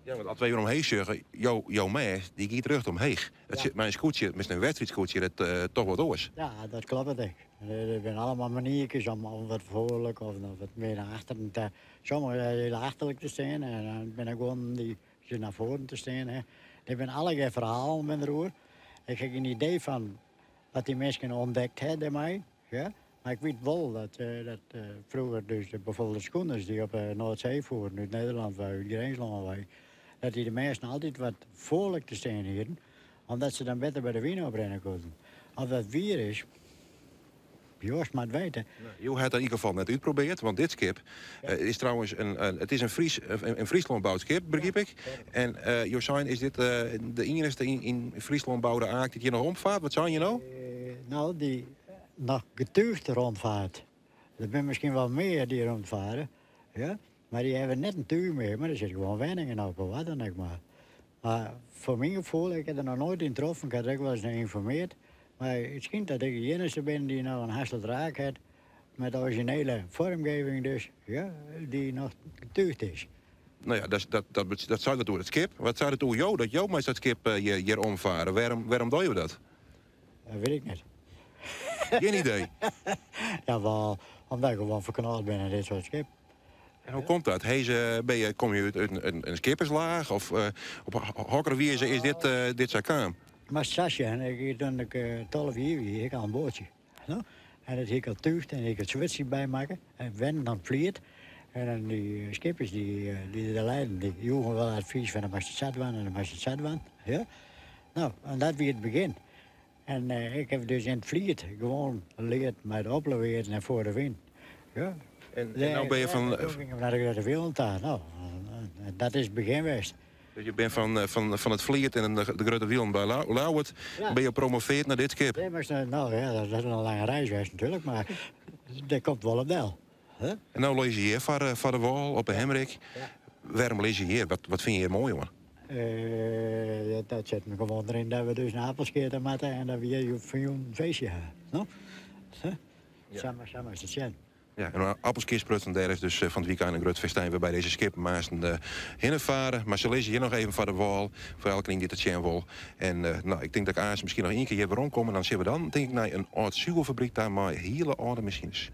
Ja, want as we even omheech sjogge, jo mêst, dy giet rjocht omheech. Dat sit mei in skûtsje, mei in wedstriidskûtsje, dat toch wat oars. Ja, dat kloppet ek. Der binne allegear manierkes om wat foarlik of noch wat mear nei achteren te. Sommige hiel achterlik te stean en dan binne der guon dy't se nei foaren te stean. Hè. Der binne allegear ferhalen binne deroer. Ik ha gjin idee fan wat dy minsken ûntdekt ha dêrmei. Ja? Mar ik wit wol dat froeger dus bijvoorbeeld de skoeners dy't op de Noardsee foeren út Nederlân wei, út Grinslân wei, dat dy de mêsten altyd wat foarlik te stean hienen, omdat se dan better by de wyn oprinne koenen. Of dat wier is, Joost moat witte. Jo ha it yn ieder gefal net útprobearre, want dit skip is trouwens in, it is in, Fries, in Fryslân boud skip, begryp ik. En jo seinen, is dit de iennichste yn Fryslân boude aak dy't hjir noch omfart? Wat seinen jo no? No, dy't noch getuigd rûnfart. Der binne miskien wol mear dy't rûnfare, ja? Mar dy hawwe net in túch mear, mar der sitte gewoan wenningen op of wat dan ek mar. Mar foar myn gefoel, ik ha der noch noait ien troffen, ik ha der ek wolris nei ynformearre, mar it skynt dat ik de iennichste bin dy't noch in Hasselter aak hat, mei de orizjinele foarmgeving dus, ja, dy't noch getuigd is. No ja, dat, dat, dat, dat seit wat oer it skip. Wat seit it oer jo, dat jo mei sa'n skip hjir omfare? Wêrom dogge jo dat? Dat wit ik net. Gjin idee? Jawel, omdat ik gewoan ferknald bin yn dit soart skip. En hoe komt dat? Heze, ben je, kom je út in skipperslaach? Of op hokker wize is dit sa kaam? Mar sa sjen, ik, toen ik 12 jier wie, hie ik al in boatsje. No? En dat hie ik al túgd en hie ik it swurdsje by makke. En wennen oan it Fliet. En dan dy skippers dy, dy't der leiden, dy joegen wol advys fan dan moatst it sa dwaan en dan moatst it sa dwaan. Ja? No, en dat wie it begjin. En ik haw dus yn it Fliet gewoan leard mei de oplewearden en foar de wyn. Ja. En, en no binne je fan... Toen ging ik naar de Grutte Wielen ta. No, dat is it begjin west. Dus je bent van it Fliet en de Grutte Wielen by Ljouwert. Ja. Binne je promoveard nei dit skip? Nee, maar, no, ja, dat is in lange reis west natuerlik, mar dêr komt wol op del. En no lizze je hjir foar de wâl op de Hemrik. Wêrom lizze je hjir? Wat fine je hjir moai oan? Dat sit my gewoan deryn dat we dus nei Appelskea ta moatte en dat we hjir fanjûn in feestje ha. No? Sa, sa moatst it sjen. Ja, en Appelskea sprutsen, dêr is dus fan it wykein in grut festijn wêrby dizze skippen aansten hinne fare. Mar se lizze hjir noch even foar de wâl, foar elkenien dy't it sjen wol. En no, ik tink dat ik aanst miskien noch ien kear hjir werom kom en dan sille we dan tink ik nei in âld suvelfabryk ta mei hiele âlde masines.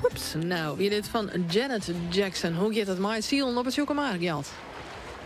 Whoops, no, wie dit fan Janet Jackson. Hoe giet it mei it silen op it Tsjûkemar, Gjalt?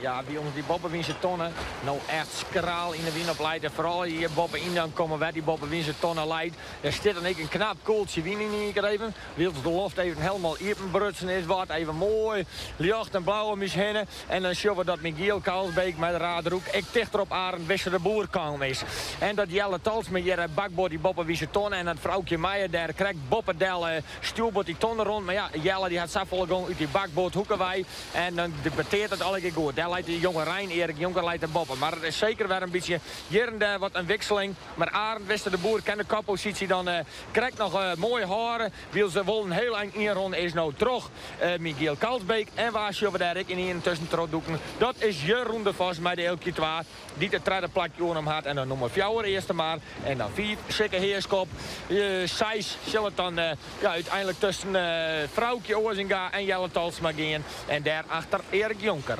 Ja, by ons dy boppewynse tonne no echt skraal yn de wyn op leit. En foaral hjir boppe-yn dan komme wêr't dy boppewynse tonne leit. Dêr stiet dan ek in knap koeltsje wyn yn ien kear even. Wylst de loft even helemaal iepenbrutsen is, waard even moai ljocht en blau om ús hinne. En dan sjogge we dat Michiel Kalsbeek mei de Raderoek ek tichter op Arend Wisse de Boer kaam is. En dat Jelle Talsma hjir bakboard dy boppewynse tonne en dat Froukje Meijer dêr krekt boppe del stjoerboard dy tonne rond. Mar ja, Jelle dy hat safolle gong út dy bakboardhoeke wei. En dan beteart it allegear goed. Dêr leit. leit de jonge Rein Erik Jonker leit der boppe. Mar it is seker wer in bytsje hjir en dêr wat in wikseling. Mar Arend Wisse de Boer kin de kopposysje dan krekt noch moai hâlde. Wylst der wol in hiel ein ynrûn is no troch Michiel Kalsbeek. En wa sjogge we dêr ek ynienen tusken troch dûken? Dat is Jeroen de Vos mei de Eelkje 2. Dy't it tredde plakje oernommen hat. En dan nûmer 4 Eastermar. En dan 5 Sikke Heerskop. 6 sil it dan ja, úteinlik tusken Froukje Oazinga en Jelle Tolsma gean. En dêrachter Erik Jonker.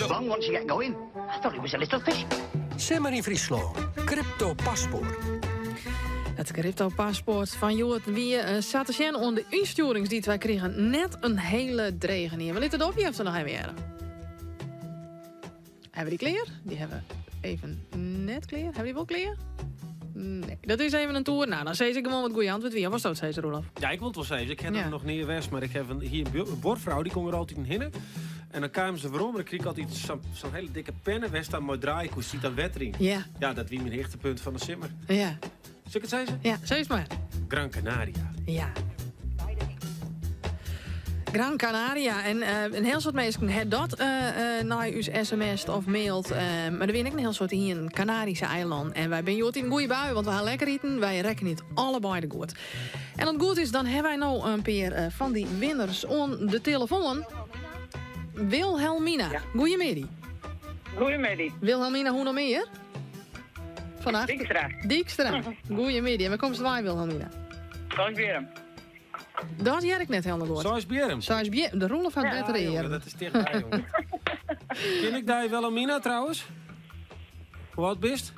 Long once you get going. I thought it was a little fish. Simmer yn Fryslân. Crypto paspoart. It crypto-paspoart fan hjoed wie sa te sjen oan de ynstjoerings dy't wy krigen net in hiele drege ien. We litte de opjefte noch even hearre. Hawwe we dy klear? Dy hawwe we even net klear. Hawwe dy wol klear? Nee, dat is even in toer. Nou, dan sis ik gewoan wat goede antwurd wie. Of was dat, sizze Roelof? Ja, ik wol it wol sizze. Ik ha der noch nea west, mar ik ha hjir in buorfrou, dy komt der altyd hinne. En dan kamen se werom en dan krige ik altyd sa'n hiele dikke penne wêr'tst dan mei draaie koest, siet dan wetter yn. Ja, dat wie myn hichtepunt fan de simmer. Sil ik it sizze? Ja, sis mar. Gran Canaria. Ja. Gran Canaria. En in hiel soad minsken ha dat nei ús sms of maild. Mar der wiene ek in hiel soad hiene Canarische eilannen. En wy binne hjoed yn in goede bui, want we ha lekker iten. Wy rekkenje it allebeide goed. En as it goed is, dan hawwe wy no in pear fan dy winners oan de telefoan. Wilhelmina, ja. Goeiemiddei. Goeiemiddei. Wilhelmina, hoe noch mear? Vannacht. Dijkstra. Dijkstra. Goeiemiddei. En wêr komst wei, Wilhelmina? Seisbierrum. Dat hear ik net hielendal goed. Seisbierrum. Seisbierrum. De Roelof hat better earen. Dat is tichtby, jonge. Kin ik dy Wilhelmina trouwens? Hoe âld bist?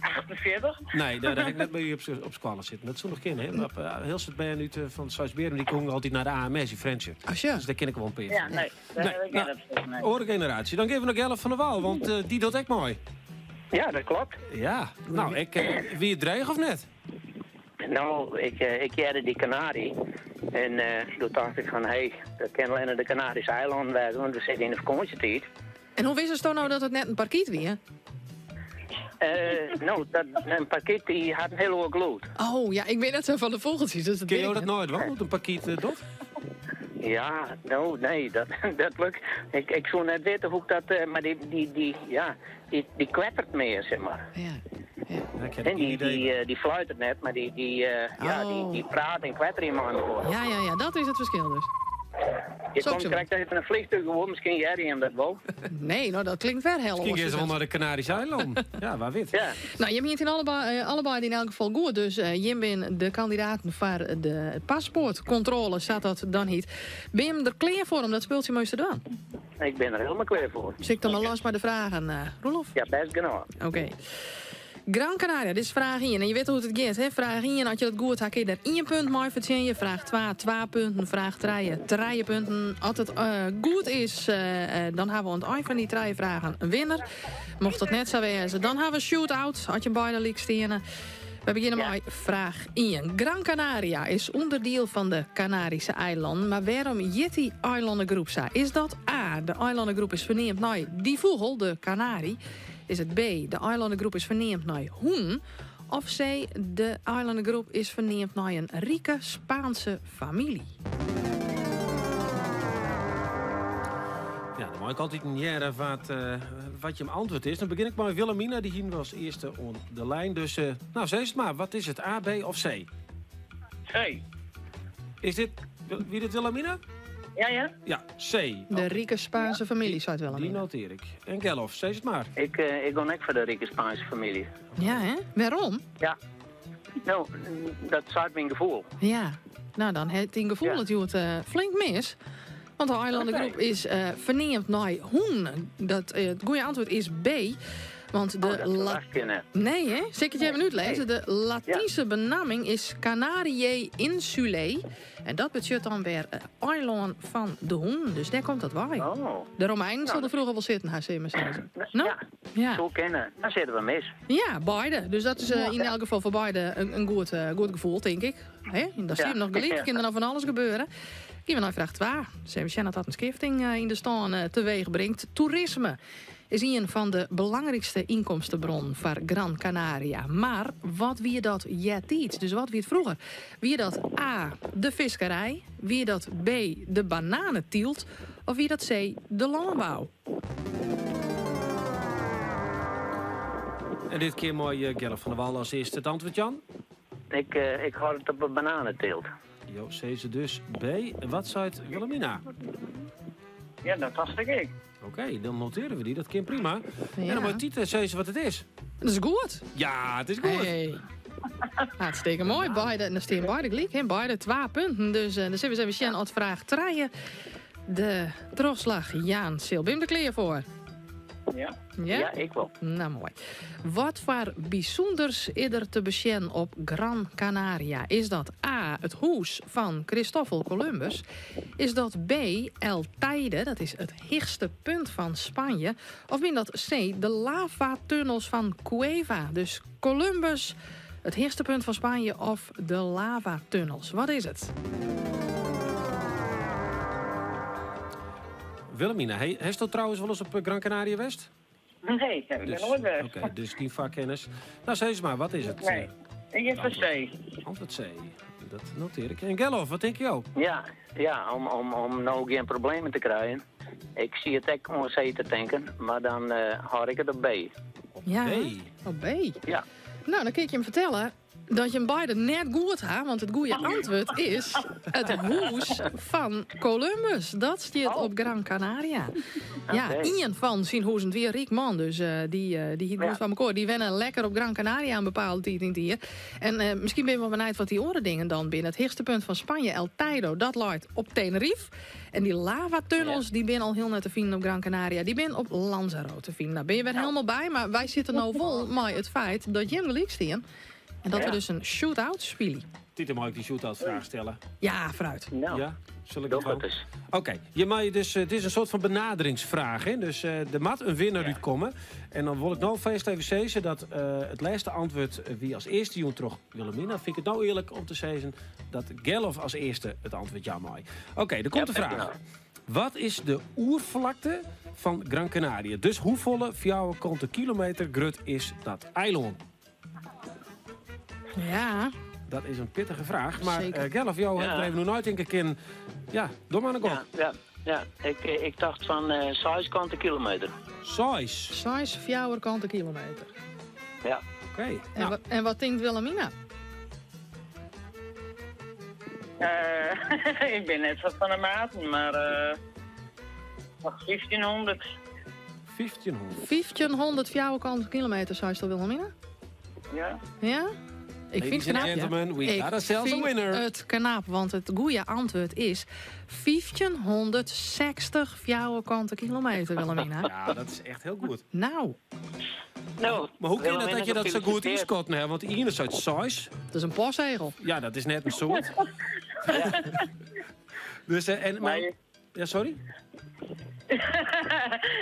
48. Nee, dêr ha ik net by u op skoalle sitten. Dat soe noch kinne, hè? Maar hiel soad bern út fan Seisbierrum dy gongen altyd nei de AMS yn Frjentsjer. Oh, ja. Dus dêr ken ik wol in pear. Ja, nee. Nee, nou, oare generaasje. Dan gean we nei Gerlof van der Wal, want dy docht ek mei. Ja, dat kloppet. Ja, nou, wie it dreech of net? Nou, ik hearde dy kanarie en doe tocht ik fan, hé, dat kin allinne de Kanaryske eilannen wêze, want we sitte yn de fakânsjetiid. En hoe wistest no dat it net in parkyt wie? Nou, in parkyt dy hat in hiel oar gelûd. Oh ja, ik bin net sa fan de fûgeltsjes, dus dat Kin jo dat nooit wel, hoe't in parkyt docht? Ja, no, nee, dat lukt. Ik soe net witte hoe't ik dat, mar dy, ja, dy kwettert mear, sis mar. Ja. En dy fluitet net, mar dy, ja, dy praat en kwettert mei elkoar. Ja, dat is it ferskil dus. Je komt krekt even in fleantúch gewoan, miskien hearre jim dat wol. Nee, nou dat klinkt wer hiel Miskien gean se wol nei de Canarische eilanden. Ja, wa wit. Ja. Nou, jim hiene it allebeide yn elk gefal goed. Dus jim binne de kandidaten foar de paspoartkontrôle, sa't dat dan hjit. Binne jim der klear foar om dat spultsje mei ús te dwaan? Ik bin der hielendal klear foar. Sil ik dan mar los mei de fragen, Roelof? Ja, bêst genôch. Oké. Gran Canaria, dit is fraach 1. En je witte hoe't it giet, hè? Fraach 1, as je dat goed ha, kin je der 1 punt mei fertsjinje. Fraach 2, 2 punten. Fraach 3, 3 punten. As it goed is, dan ha we oan it ein fan dy trije fragen in winner. Mocht dat net sa wêze, dan ha we in shootout, as jim beide lyk steane. We begjinne mei fraach 1. Gran Canaria is ûnderdiel fan de Kanaryske eilannen, mar wêrom hjit dy eilannegroep sa? Is dat A, de eilannegroep is ferneamd nei dy fûgel, de kanary? Is it B, de eilannegroep is ferneamd nei hûnen? Of C, de eilannegroep is ferneamd nei in rike Spaanse famylje? Ja, dan mei ik altyd hearre wat jim antwurd is. Dan begjin ik mei Wilhelmina, dy hiene we as earste oan de lijn. Dus, nou, sis it mar. Wat is it, A, B of C? C. Is dit, wie dit Wilhelmina? Ja. Ja, C. De rike Spaanse famylje, seit Wilhelmina. Dy notearje ik. En Gerlof, sis it mar. Ik gean ek foar de rike Spaanse famylje. Ja, hè? Wêrom? Ja. Nou, dat seit myn gefoel. Ja, nou dan hat dyn gefoel it hjoed flink mis. Want de eilannegroep is ferneamd nei hûnen. It goede antwurd is B. Want de Oh, dat ferwacht je net. Nee, hè? Sil ik it even útlizze? De Latynske benamming is Canariae Insulae. En dat betsjut dan wer eilân fan de hûnen. Dus dêr komt dat wei. Oh. De Romeinen sille der froeger wol sitten ha, sil ik mar sizze. No? Ja, Ja. soe kinne. Dan sitte we mis. Ja, beide. Dus dat is yn elk gefal foar beide in goed gefoel, tink ik. Hè? Dan sil noch gelyk, kin der noch fan alles gebeure. Gean we nei fraach 2. Even sjen oft dat in skifting yn de stân teweech bringt. Toerisme. is ien fan de belangrykste ynkomstebronnen foar Gran Canaria. Mar wat wie dat eartiids? Dus wat wie it froeger? Wie dat A, de fiskerij? Wie dat B, de bananetylt? Of wie dat C, de lânbou? En dit kear mei Gerlof van der Wal as earste it antwurd jaan. Ik, ik hâld it op de bananetylt. Jo sizze dus B. Wat seit Wilhelmina? Ja, dat tocht ik ek. Oké, dan notearje we dy. Dat kin prima. En dan mei Tite sizze wat it is. Dat is goed. Ja, it is goed. Hey. Hartstikke moai. Beide, dan stean beide gelyk. Hè? Beide twa punten. Dus dan sille we even sjen oft fraach trije de trochslach jaan sil. Bin der klear foar? Ja. Ja? Ja, ik wol. Nou, moai. Wat foar bysûnders is der te besjen op Gran Canaria? Is dat A, it hûs fan Christoffel Columbus? Is dat B, El Teide, dat is it heechste punt fan Spanje? Of binne dat C, de lavatunnels fan Cueva? Dus Columbus, it heechste punt fan Spanje of de lavatunnels? Wat is it? Wilhelmina, hasto trouwens wolris op Gran Canaria west? Nee, ik ben noait west. Oké, dus gjin foarkennis. Nou, sis mar, wat is it? Nee, ik gean foar C. Antwurd C. Dat notearje ik. En Gerlof, wat tinke jo? Ja, ja om, om no gjin problemen te krijen. Ik siet ek oan C te tinken, mar dan hâld ik it op B. Ja, B. op B. Ja. Nou, dan kin ik jim fertelle dat jim beide net goed ha, want it goede antwurd is it hûs fan Columbus. Dat stiet op Gran Canaria. Ja, Oké. ien fan syn hûzen wie in ryk man, dus dy, dy hie it goed foar mekoar. Dy wenne lekker op Gran Canaria in bepaalde tiid yn it jier. En miskien binne je wol benijd wat dy oare dingen dan binne. It heechste punt fan Spanje, El Teide, dat leit op Tenerife. En dy lavatunnels, dy binne al hiel net te finen op Gran Canaria. Dy binne op Lanzarote te finen. Nou, binne je wer hielendal by, mar wy sitte no wol mei it feit dat jim gelyk stean. En dat we dus in shootout spylje. Tite, mei ik dy shootout fraach stelle? Ja, foarút. Nou, Ja, sil ik doch het dat doen? ris. Oké, je mag dus, it is in soarte fan benaderingsfraach. Hè? Dus der moat in winner útkomme. En dan wol ik no fêst even sizze dat it lêste antwurd wie as earste jûn troch Wilhelmina. Fyn ik it no earlik om te sizzen dat Gerlof as earste it antwurd jaan mei. Oké, der komt de Ja, fraach. Wat is de oerflakte fan Gran Canaria? Dus hoefolle fjouwerkante kilometer grut is dat eilân? Ja. Dat is in pittige fraach. Mar Seker. Gerlof, jo hawwe der even oer neitinke kinnen. Ja, doch mar in gok. Ja, ja, ja. Ik tocht fan 6 kante kilometer. Seis? 6 fjouwerkante kilometer. Ja. Oké. En, Nou, en wat tinkt Wilhelmina? Ik bin net sa fan de maten, mar wacht, 1500. 1500. 1500 fjouwerkante kilometer, seist Wilhelmina? Ja. Ja? Ik fyn Ladies it and knap, ja. gentlemen, we Ik got ourselves a fyn winner. it knap, want it goede antwurd is 1560 fjouwerkante kilometer, Wilhelmina. Ja, dat is echt hiel goed. Nou. Nou, Maar hoe kin dat dat je dat sa goed gefeliciteerd. ynskatten hast? Want de iene seit 6. Dat is in postsegel. Ja, dat is net in soad. Dus, en, maar, Nee. ja, sorry?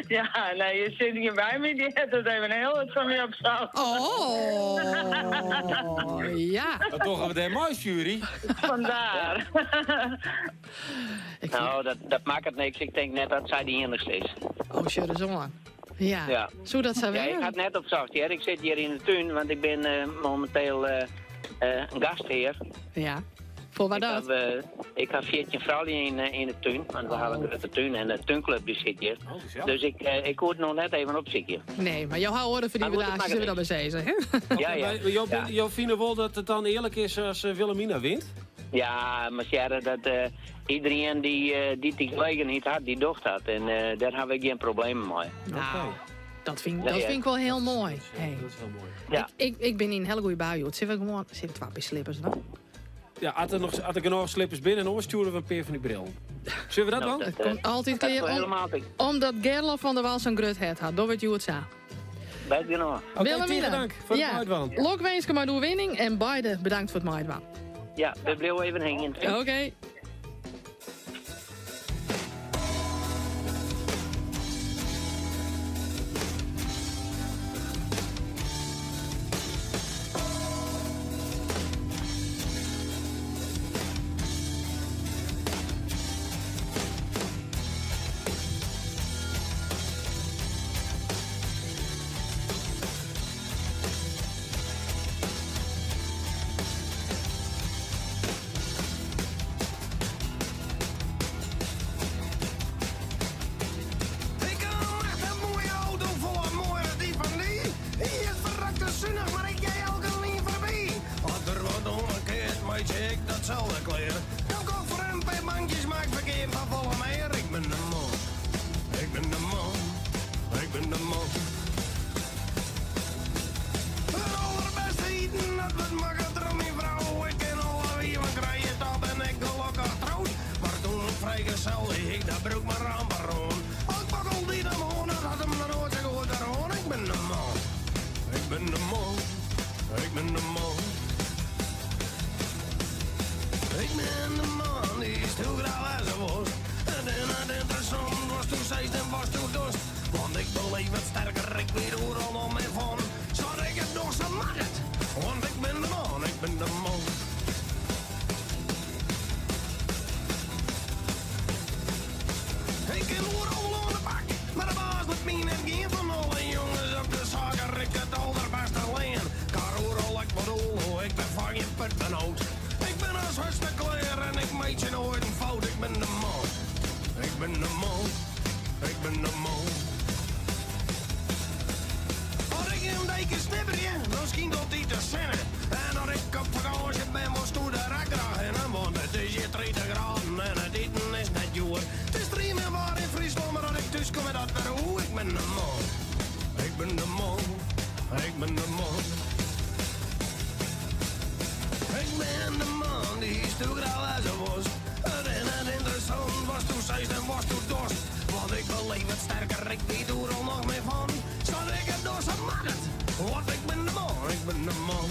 Ja, nee, je sit hjir by my, dy hat it even hiel wat fan my opsocht. Oh, ja. Dat dogge we dêr mei, jury. Vandaar. Nou, dat makket niks. Ik tink net dat sy de iennichste is. Oh, sjoch ris oan. Ja. Ja. Soe dat sa Ja, ik wêze? ha it net opsocht, hear. Ik sit hjir yn de tún, want ik bin mominteel in gasthear. Ja. Foar wa Ik dat? ha, ik ha 14 froulju yn de tún, want we hawwe in grutte tún en de túnklup dy sit hjir. Oh, gesellich. Dus ik koe it noch net even opsykjen. Nee, mar jo hawwe oare Maar goed, dat ferdivedaasjes, makket sille we dan niks. mar sizze. Hè? Ja, ja. Maar jo, Ja. jo fine wol dat it dan earlik is as Wilhelmina wint? Ja, mar sjerre, dat iderien dy't dy gelegenheid hat, dy docht dat. En dêr ha ik gjin problemen mei. Nou, dat fyn, Nee, dat hè? fyn ik wol hiel moai. Hey. Dat is hiel moai. Ja. Ik bin yn in hiele goede bui, joh. Sille we gewoan sille we twa pear slippers dwaan? Ja, as der noch, as der genôch slippers binne, dan stjoere we in pear fan dy brillen. Sille we dat Nou, dwaan? dat, It komt altyd dat klear is hielendal omdat Gerlof van der Wal sa'n grut hert hat. Dogge we it hjoed sa. Bêst genôch. Oké, Wilhelmina. tige dank foar it meidwaan. Lokwinske mei de oerwinning en beide bedankt foar it meidwaan. Ja, we bliuwe even hingjen. Oké. itselde klear. In koffer en in pear bankjes, mar ik ferkeap foar folle mear. Ik bin de man, ik bin de man, ik bin de man. It alderbêste iten, dat wurdt makke troch myn frou. Ik kin alle wiven krije, toch bin ik gelokkich troud. Mar toen ik frijgezel wie, ik dat broek mar amper oan. Ik pak altyd omhoog, dat hat him noch noait sa goed wer oan. Ik bin de man, ik bin de man, ik bin de man. Ik bin de man dy'tst hiel graach wêze wolst. En net ynteressant watsto seist en watsto dochst. Want ik beleef it sterker, ik wit oeral noch mear fan. Sa't ik it doch, sa moat it. Want ik bin de man, ik bin de man. Ik kin oeral wol oan de bak, mar de baas lit my net gean. Fan alle jonges op de saak ha ik it alderbêste lean. 'K Ha oeral ek wat oan, ik bin foar gjin put benaud. Ik bin as hurdste klear en ik meitsje noait in fout. Ik bin de man, ik bin de man, ik bin de man. As ik in deike snibberje, dan skynt altyd de sinne. En as ik op fakânsje bin, wolsto dêr ek graach hinne. Want it is hjir 30 graden en it iten is net djoer. It is striemin waar yn Fryslân, mar as ik thús kom is dat wer oer. Ik bin de man, ik bin de man, ik bin de man. Ik bin de man dy'tsto graach wêze wolst. It is net ynteressant watsto seist en watsto dochst. Want ik beleef it sterker, ik wit oeral noch mear fan. Sa't ik it doch, sa moat it. Want ik bin de man, ik bin de man.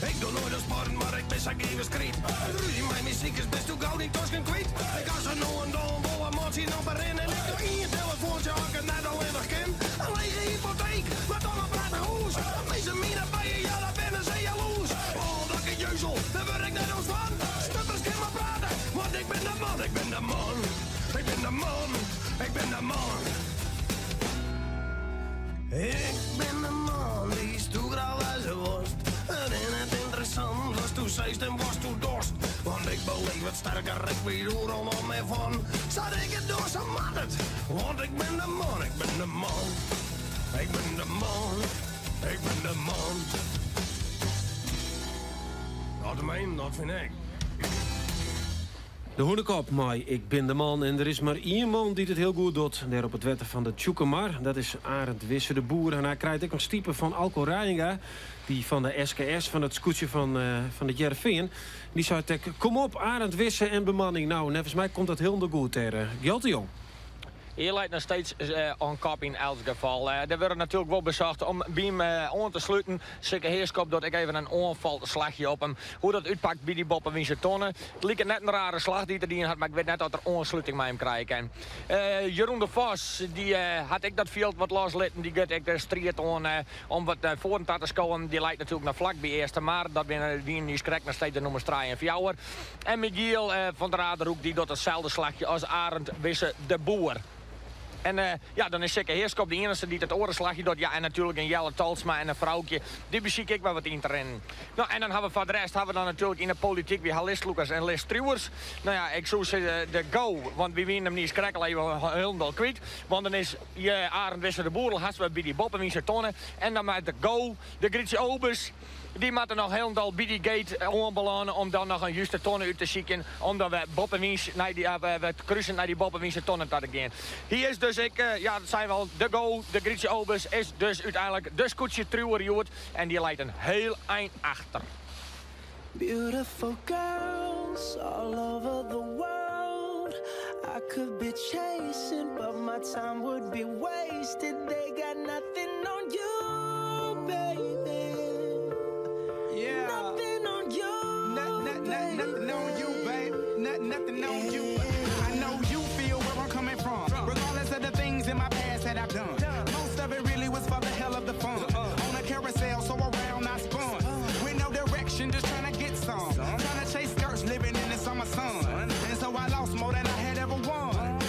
Ik doch noait oan sport, mar ik bin sa gevers kryt. Rúzje mei myn sneakers bisto gau dyn tosken kwyt. Ik ha sa no en dan wol in mantsje op 'e rin. En ik doch ien telefoantsje as ik it net allinnich kin. In lege hypoteek, mar dan in prachtich hûs. Minsken my net by je, ja dan binne se jaloers. Oh, dat gejeuzel, dêr wurd ik net dûs fan. Stutters kin mar prate, want ik bin de man, ik bin de man. Ik bin de man, ik bin de man. Ik bin de man dy'tsto graach wêze wolst. It is net ynteressant watsto seist en watsto dochst. Want ik beleef it sterker, ik wit oeral noch mear fan. Sa't ik it doch, sa moat it. Want ik bin de man, ik bin de man. Ik bin de man, ik bin de man. Dat meen, dat fyn ik. De Hûnekop mei Ik bin de man. En der is mar ien man dy't it hiel goed docht dêr op it wetter fan de Tsjûkemar. Dat is Arend Wisse de Boer. En hy krijt ek noch stipe fan Alco Reijenga, dy fan de SKS, fan it skûtsje fan, fan it Hearrenfean. Dy seit ek, kom op Arend Wisse en bemanning. Nou, neffens my komt dat hielendal goed dêr. Gjalt de Jong. Hy leit noch steeds oan kop yn elts gefal. Der wurde natuerlik wol besocht om by him oan te sluten. Sikke Heerschop docht ek even in oanfalslachje op him. Hoe dat útpakt by dy boppewynse tonne. It liket net in rare slach dy't er dien hat, mar ik wit net oft er oansluting mei him krije kin. Jeroen de Vos dy hat ek dat fjild wat loslitten. Dy giet ek de striid oan om wat nei foaren ta te skowen. Dy leit natuerlik noch flak by Eastermar. Dat binne wienen niiskrekt noch steeds de nûmers trije en fjouwer. En Michiel van der Raderhoek dy docht itselde slachje as Arend Wisse de Boer. En ja, dan is Sikke Heerschop de iennichste dy't it oare slachje docht. Ja, en natuerlik in Jelle Tolsma en in Froukje. Dy besykje ek wer wat yn te rinnen. No, en dan ha we foar de rest ha we dan natuerlik yn 'e polityk wy ha listlûkers en listtriuwers. No ja, ik soe sizze de go, want wy wienen him niiskrekt al even hielendal kwyt. Want dan is Arend Wisse de Boer al hast wer by dy boppewynse tonne. En dan mei de go, de Grytsje Obes. Dy moatte noch hielendal by dy gate oanbelâne om dan noch in juste tonne út te sykjen om dan wer boppewyns nei dy, wer krusend nei dy boppewynse tonne ta te gean. Hy is dus ek, ja dat seinen we al, de go, de Grytsje Obes is dus úteinlik de skûtsjetriuwer hjoed en dy leit in heel ein achter. Beautiful girls all over the world I could be chasing but my time would be wasted They got nothing on you baby Yeah Nothing on you Nothing on you babe Nothing on you I know you feel where I'm coming from Regardless of the things in my past that I've done Most of it really was for the hell of the fun On a carousel so around I spun With no direction just trying to get some Trying to chase skirts living in the summer sun And so I lost more than I had ever won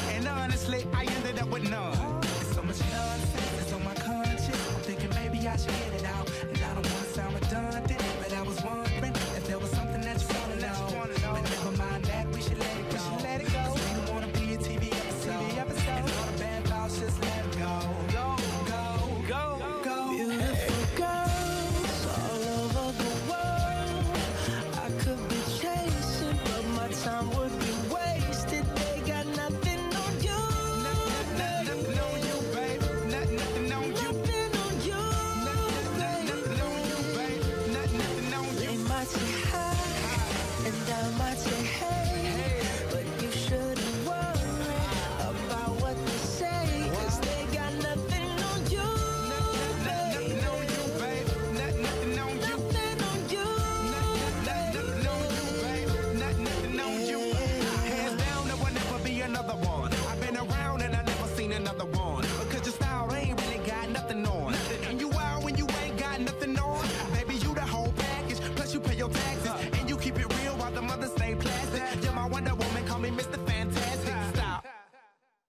on. Baby, you the whole package. Plus you pay your taxes. And you keep it real while the mothers stay plastic. You're my Wonder Woman, call me Mr. Fantastic. Stop.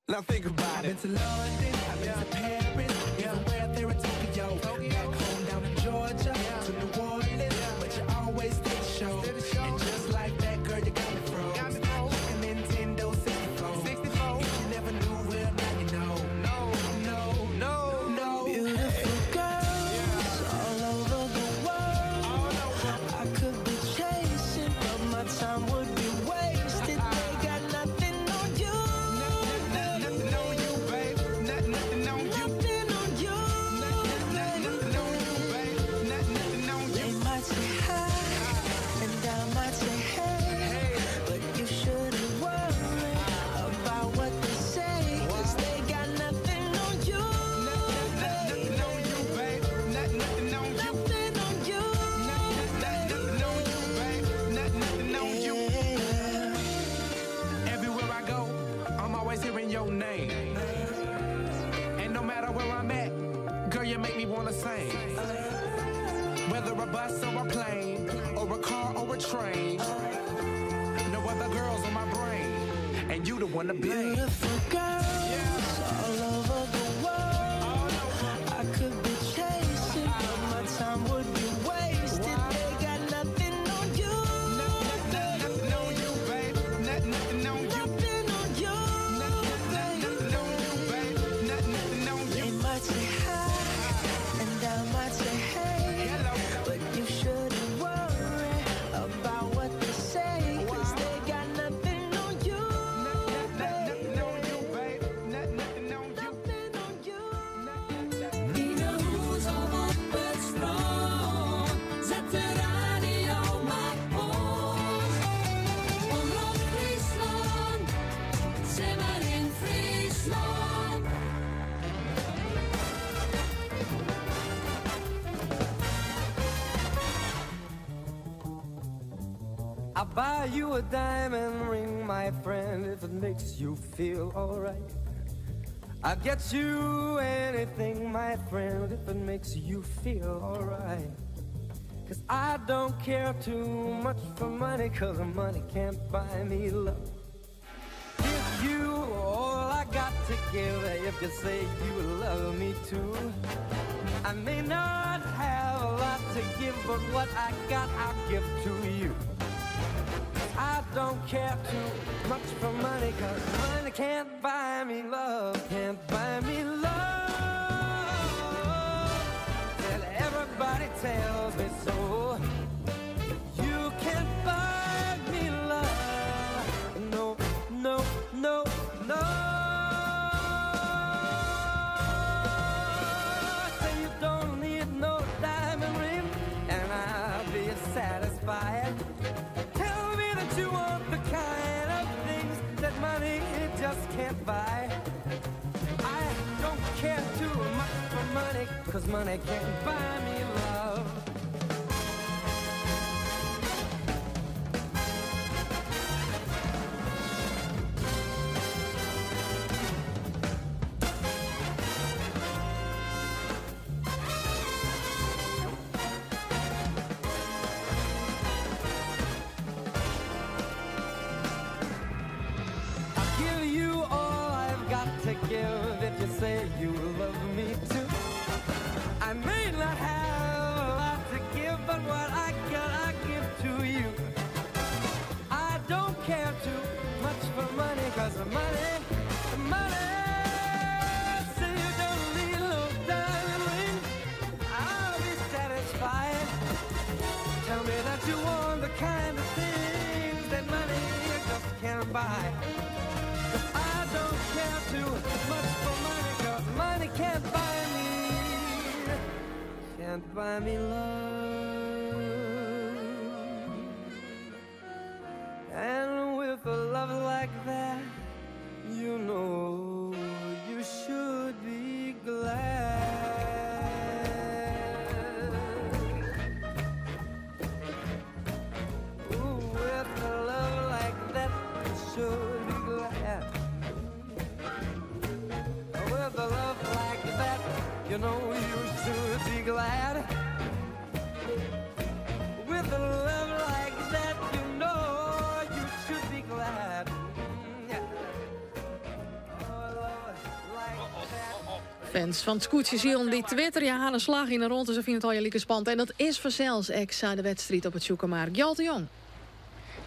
Now think about it. I've been to London, I've been to Paris, even where there in Tokyo. Back home down in Georgia, to New Orleans, but you always did the show. And just like that, girl, you got me froze. Like a Nintendo 64. If you never knew, well, now you know. No, no, no, no. Beautiful girls all over the world. I could be chasing, but my time would be wasted. They got nothing on you. Nothing on you, babe. Nothing on you. Nothing on you. Nothing on you, babe. Nothing on you. They might say hi, and I might say hey, but you shouldn't worry about what they say, 'cause they got nothing on you. Nothing on you, babe. Nothing on you. Nothing on you. Nothing on you, babe. Nothing on you. Everywhere I go, I'm always hearing your name. And no matter where I'm at, girl, you make me wanna sing. Whether a bus or a plane, or a car or a train, no other girls on my brain, and you the one to blame. Beautiful girls all over the world. I could be chasing, but my time would be wasted. They got nothing on you. Nothing on you, babe. Nothing on you. Nothing on you. Nothing on you, babe. Nothing on you. They might say hi, and I might say hey, but you shouldn't worry about what they say, 'cause they got nothing on you. Nothing on you, babe. Nothing on you. Nothing on you. Yn 'e hûs of op it strân, set de radio mar oan. Omrop Fryslân, Simmer yn Fryslân. I'll buy you a diamond ring, my friend, if it makes you feel alright. I'll get you anything, my friend, if it makes you feel alright. Cause I don't care too much for money, cause money can't buy me love. Give you all I got to give if you say you love me too. I may not have a lot to give, but what I got I'll give to you. I don't care too much for money, cause money can't buy me love, can't buy me love. And everybody tells me so. You can't buy me love. No, no, no, no. Say you don't need no diamond ring, and I'll be satisfied. Tell me that you want the kind of things that money just can't buy. I don't care too much for money, cause money can't buy me love. I'll give you all I've got to give if you say you love me too. I may not have a lot to give, but what I got, I give to you. I don't care too much for money, cause money, money. Say you don't need no diamond ring, I'll be satisfied. Tell me that you want the kind of things that money just can't buy. 'Cause I don't care too much for money, cause money can't buy me, can't buy me love. And with a love like that, you know you should be glad. Ooh, with a love like that, you should be glad. With a love like that, you know you should be glad. Fans fan it skûtsjesilen dy twitterje harren slach yn 'e rûnte. Se fine it allegear like spannend. En dat is fansels ek sa de wedstriid op it Tsjûkemar. Gjalt de Jong.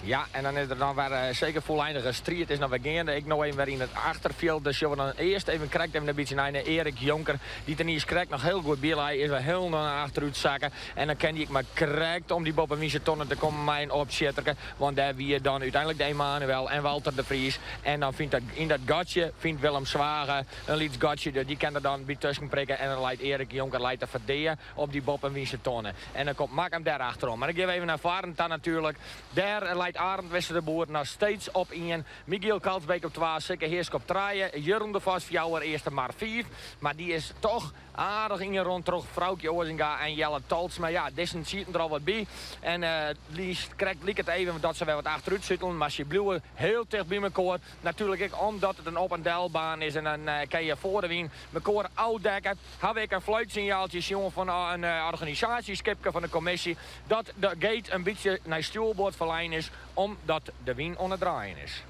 Ja, en dan is der dan wer eh, seker fûleinige striid is noch wer geande. Ek no even wer yn it achterfjild. Dus sjogge we dan earst even krekt even in bytsje nei Erik Jonker. Dy't der niis krekt noch hiel goed by lei. Is wer hielendal nei achterút sakke. En dan kin dy ek mar krekt om dy boppewynse tonne te kommen mei in opsjitterke. Want dêr wie dan úteinlik de Emanuel en Walter de Vries. En dan fynt dat yn dat gatsje fynt Willem Zwaga in lyts gatsje. Dus dy kin der dan by tusken prikke. En dan leit Erik Jonker leit der foar dea op dy boppewynse tonne. En dan komt Makkum dêr achterom. Mar dan gean we even nei foaren ta natuerlik. Dêr leit Arend Wisse de Boer noch steeds op ien. Michiel Kalsbeek op twa, Sikke Heerschop trije, Jeroen de Vos fjouwer, Eastermar fiif. Mar dy is toch aardich ynrûn troch Froukje Oazinga en Jelle Tolsma. Ja, dizzen sieten der al wat by. En liest krekt liket even dat se wer wat achterút sutelen, mar sy bliuwe hiel ticht by mekoar. Natuerlik ek omdat it in op en delbaan is en dan kinne je foar de wyn mekoar ôfdekke. Ha we ek in fluitsinjaaltje sjoen fan in organisaasjeskipke fan de kommisje dat de gate in bytsje nei stjoerboard ferlein is omdat de wyn oan it draaien is.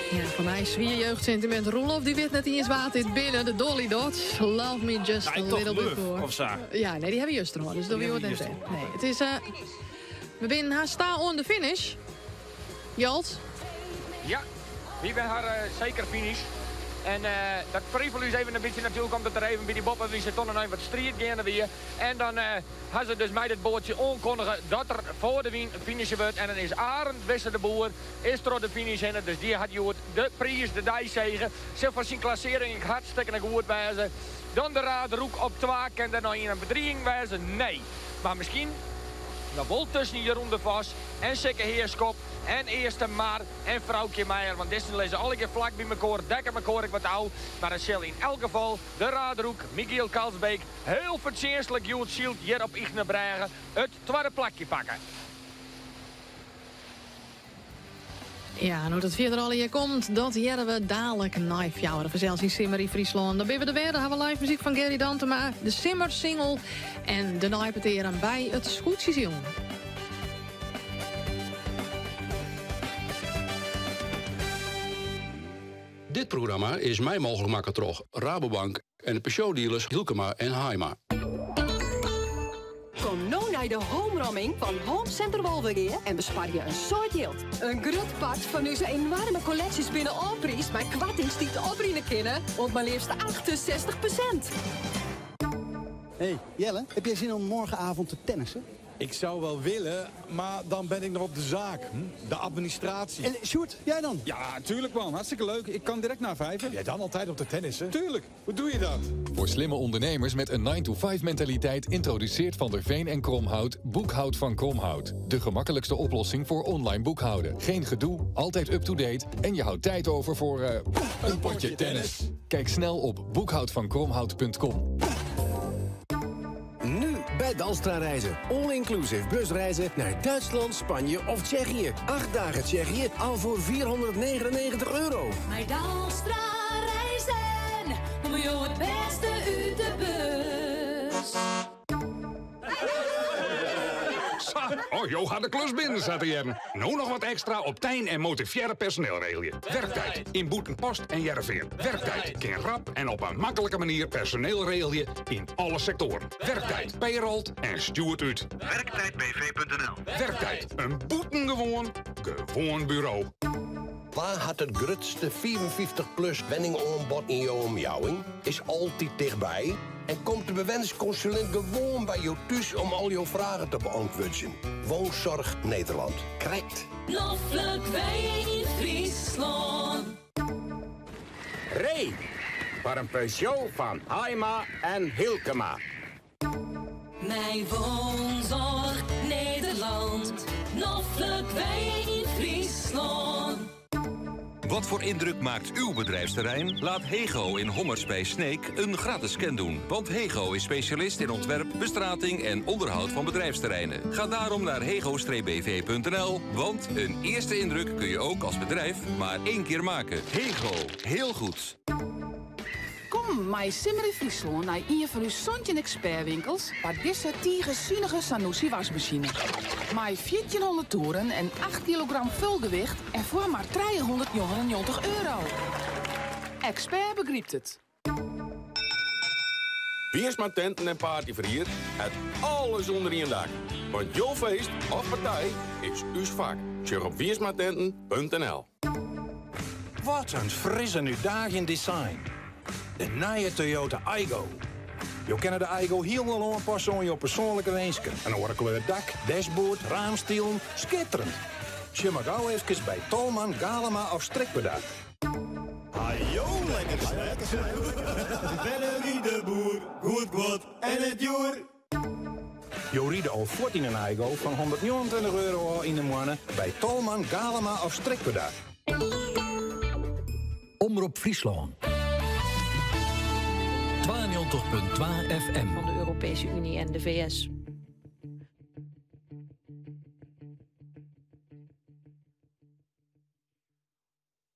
Ja, foar my swier jeugdsentiment. Roelof dy wit net iens wa't dit binne. De Dolly Dots. Love me just a little bit more. Of sa. Ja, nee, dy hawwe we juster hân. Dus dat wie net. Nee, it is, we binne hast ta oan de finish. Gjalt? Ja, wy binne har seker finish. En dat ferrifelet ús even in bytsje natuerlik omdat der even by dy boppewynse tonne noch wat striid geande wie. En dan ha se dus mei dit boatsje oankondige dat der foar de wyn finishe wurdt. En dan is Arend Wisse de Boer is troch de finish hinne. Dus dy hat hjoed de priis, de deisege. Sil foar syn klassearring ek hartstikkene goed wêze. Dan de Raad Roek op twa. Kin der noch ien in bedriging wêze? Nee. Mar miskien. Noch wol tusken Jeroen de Vos en Sikke Heerschop en Eastermar en Froukje Meijer. Want dizzen lizze allegear flak by mekoar, dekke mekoar ek wat ôf. Mar it sil yn elk gefal de Raarder Michiel Kalsbeek hiel fertsjinstlik hjoed syld hjir op Ychtenbrêge it twadde plakje pakke. Ja, en hoe't it fierder allegear komt, dat hearre we dalik nei fjouweren. Fansels yn Simmer yn Fryslân. Dan binne we der wer. Dan ha we live muzyk fan Gerry Dantema, de Simmersingle en de neipetearen by it skûtsjesilen. Dit programma is mei mooglik makke troch Rabobank en de Peugeot-dealers Hylkema en Haima. Kom no nei de homromming fan Home Center Wolvegea en besparje in soad jild. In grut part fan ús enoarme kolleksjes binne ôfpriisd mei koartings dy't oprinne kinne oant mar leafst 68%. Hey Jelle, heb jij zin om morgenavond te tennissen? Ik zou wel willen, maar dan ben ik nog op de zaak. Hm? De administratie. En Sjoerd, jij dan? Ja, tuurlijk man. Hartstikke leuk. Ik kan direct na vijven. Jij dan altijd op de tennissen? Tuurlijk. Hoe doe je dat? Voor slimme ondernemers met een 9-to-5 mentaliteit introduceert Van der Veen en Kromhout Boekhoud van Kromhout. De gemakkelijkste oplossing voor online boekhouden. Geen gedoe, altijd up-to-date en je houdt tijd over voor een potje tennis. Kijk snel op boekhoudvankromhout.com. Nu bij Dalstra Reizen. All-inclusive busreizen naar Duitsland, Spanje of Tsjechië. 8 dagen Tsjechië al voor 499 euro. Mei Dalstra Reizen, komme jo it bêste út de bus. Sa, oh, jo ha de klus binnen, sa te hearren. No noch wat ekstra op tyn en motivearre personeel regelje. Werktijd yn Bûtenpost en Hearrenfean. Werktijd kin rap en op in maklike manier personeel regelje yn alle sektoaren. Werktijd payrolt en stjoert út. Werktijdbv.nl Werktijd, in bûtengewoan, gewoan buro. Wa hat it grutste 55-plus wenningoanbod yn jo omjouwing? Is altyd tichtby en komt de bewennerskonsulint gewoan by jo thús om al jo fragen te beäntwurdzjen. Woonzorg Nederland. Krekt. Noflik wenje yn Fryslân. Ree foar in Peugeot fan Haima en Hylkema. Mei Woonzorg Nederland. Noflik wenje yn Fryslân. Wat voor indruk maakt uw bedrijfsterrein? Laat Hego in Hommerts bij Sneek een gratis scan doen. Want Hego is specialist in ontwerp, bestrating en onderhoud van bedrijfsterreinen. Ga daarom naar hego-bv.nl, want een eerste indruk kun je ook als bedrijf maar één keer maken. Hego, heel goed. Kom mei Simmer yn Fryslân nei ien fan ús 17 ekspertwinkels foar dizze tige sunige Zanussi wasmasine. Mei 1400 toeren en 8 kilogram fulgewicht en foar mar 399 euro. Expert begrypt it. Wiersma Tenten en Partyferhier hat alles ûnder ien dak. Want jo feest of partij is ús fak. Sjoch op wiersmatenten.nl. Wat in fris en útdaagjend design. De nije Toyota Aygo. Jo kinne de Aygo hielendal oanpasse oan jo persoanlike winsken. In oare kleur dak, dashboard, raamstilen. Skitterend. Sjoch mar gau efkes by Tolman, Galema of Strikwerda. Hajo, lekker snert. Bennerie de Boer, goed guod en it djoer. Jo ride al fuort yn in Aygo fan 129 euro ôf yn de moanne by Tolman, Galema of Strikwerda. Omrop Fryslân. 92.2 FM. Van de Europese Unie en de VS.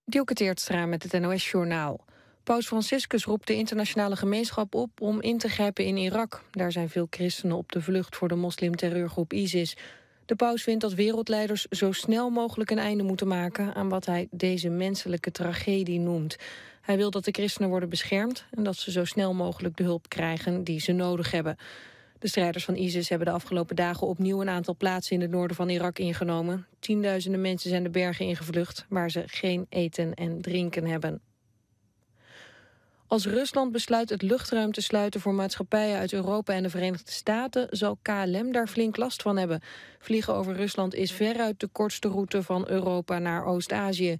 Dielke Teertstra met het NOS-journaal. Paus Franciscus roept de internationale gemeenschap op om in te grijpen in Irak. Daar zijn veel christenen op de vlucht voor de moslimterreurgroep ISIS. De paus vindt dat wereldleiders zo snel mogelijk een einde moeten maken aan wat hij deze menselijke tragedie noemt. Hij wil dat de christenen worden beschermd en dat ze zo snel mogelijk de hulp krijgen die ze nodig hebben. De strijders van ISIS hebben de afgelopen dagen opnieuw een aantal plaatsen in het noorden van Irak ingenomen. Tienduizenden mensen zijn de bergen ingevlucht, waar ze geen eten en drinken hebben. Als Rusland besluit het luchtruim te sluiten voor maatschappijen uit Europa en de Verenigde Staten, zal KLM daar flink last van hebben. Vliegen over Rusland is veruit de kortste route van Europa naar Oost-Azië.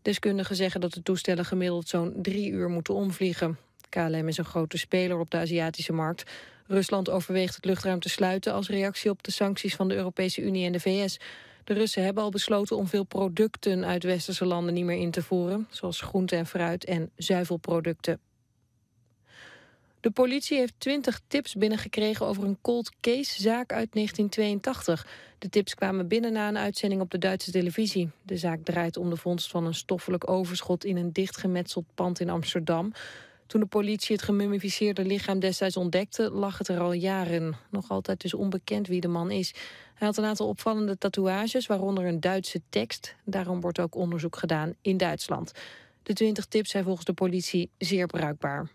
Deskundigen zeggen dat de toestellen gemiddeld zo'n 3 uur moeten omvliegen. KLM is een grote speler op de Aziatische markt. Rusland overweegt het luchtruim te sluiten als reactie op de sancties van de Europese Unie en de VS. De Russen hebben al besloten om veel producten uit westerse landen niet meer in te voeren, zoals groente en fruit en zuivelproducten. De politie heeft 20 tips binnengekregen over een cold case-zaak uit 1982. De tips kwamen binnen na een uitzending op de Duitse televisie. De zaak draait om de vondst van een stoffelijk overschot in een dichtgemetseld pand in Amsterdam. Toen de politie het gemummificeerde lichaam destijds ontdekte, lag het er al jaren. Nog altijd is onbekend wie de man is. Hij had een aantal opvallende tatoeages, waaronder een Duitse tekst. Daarom wordt ook onderzoek gedaan in Duitsland. De 20 tips zijn volgens de politie zeer bruikbaar.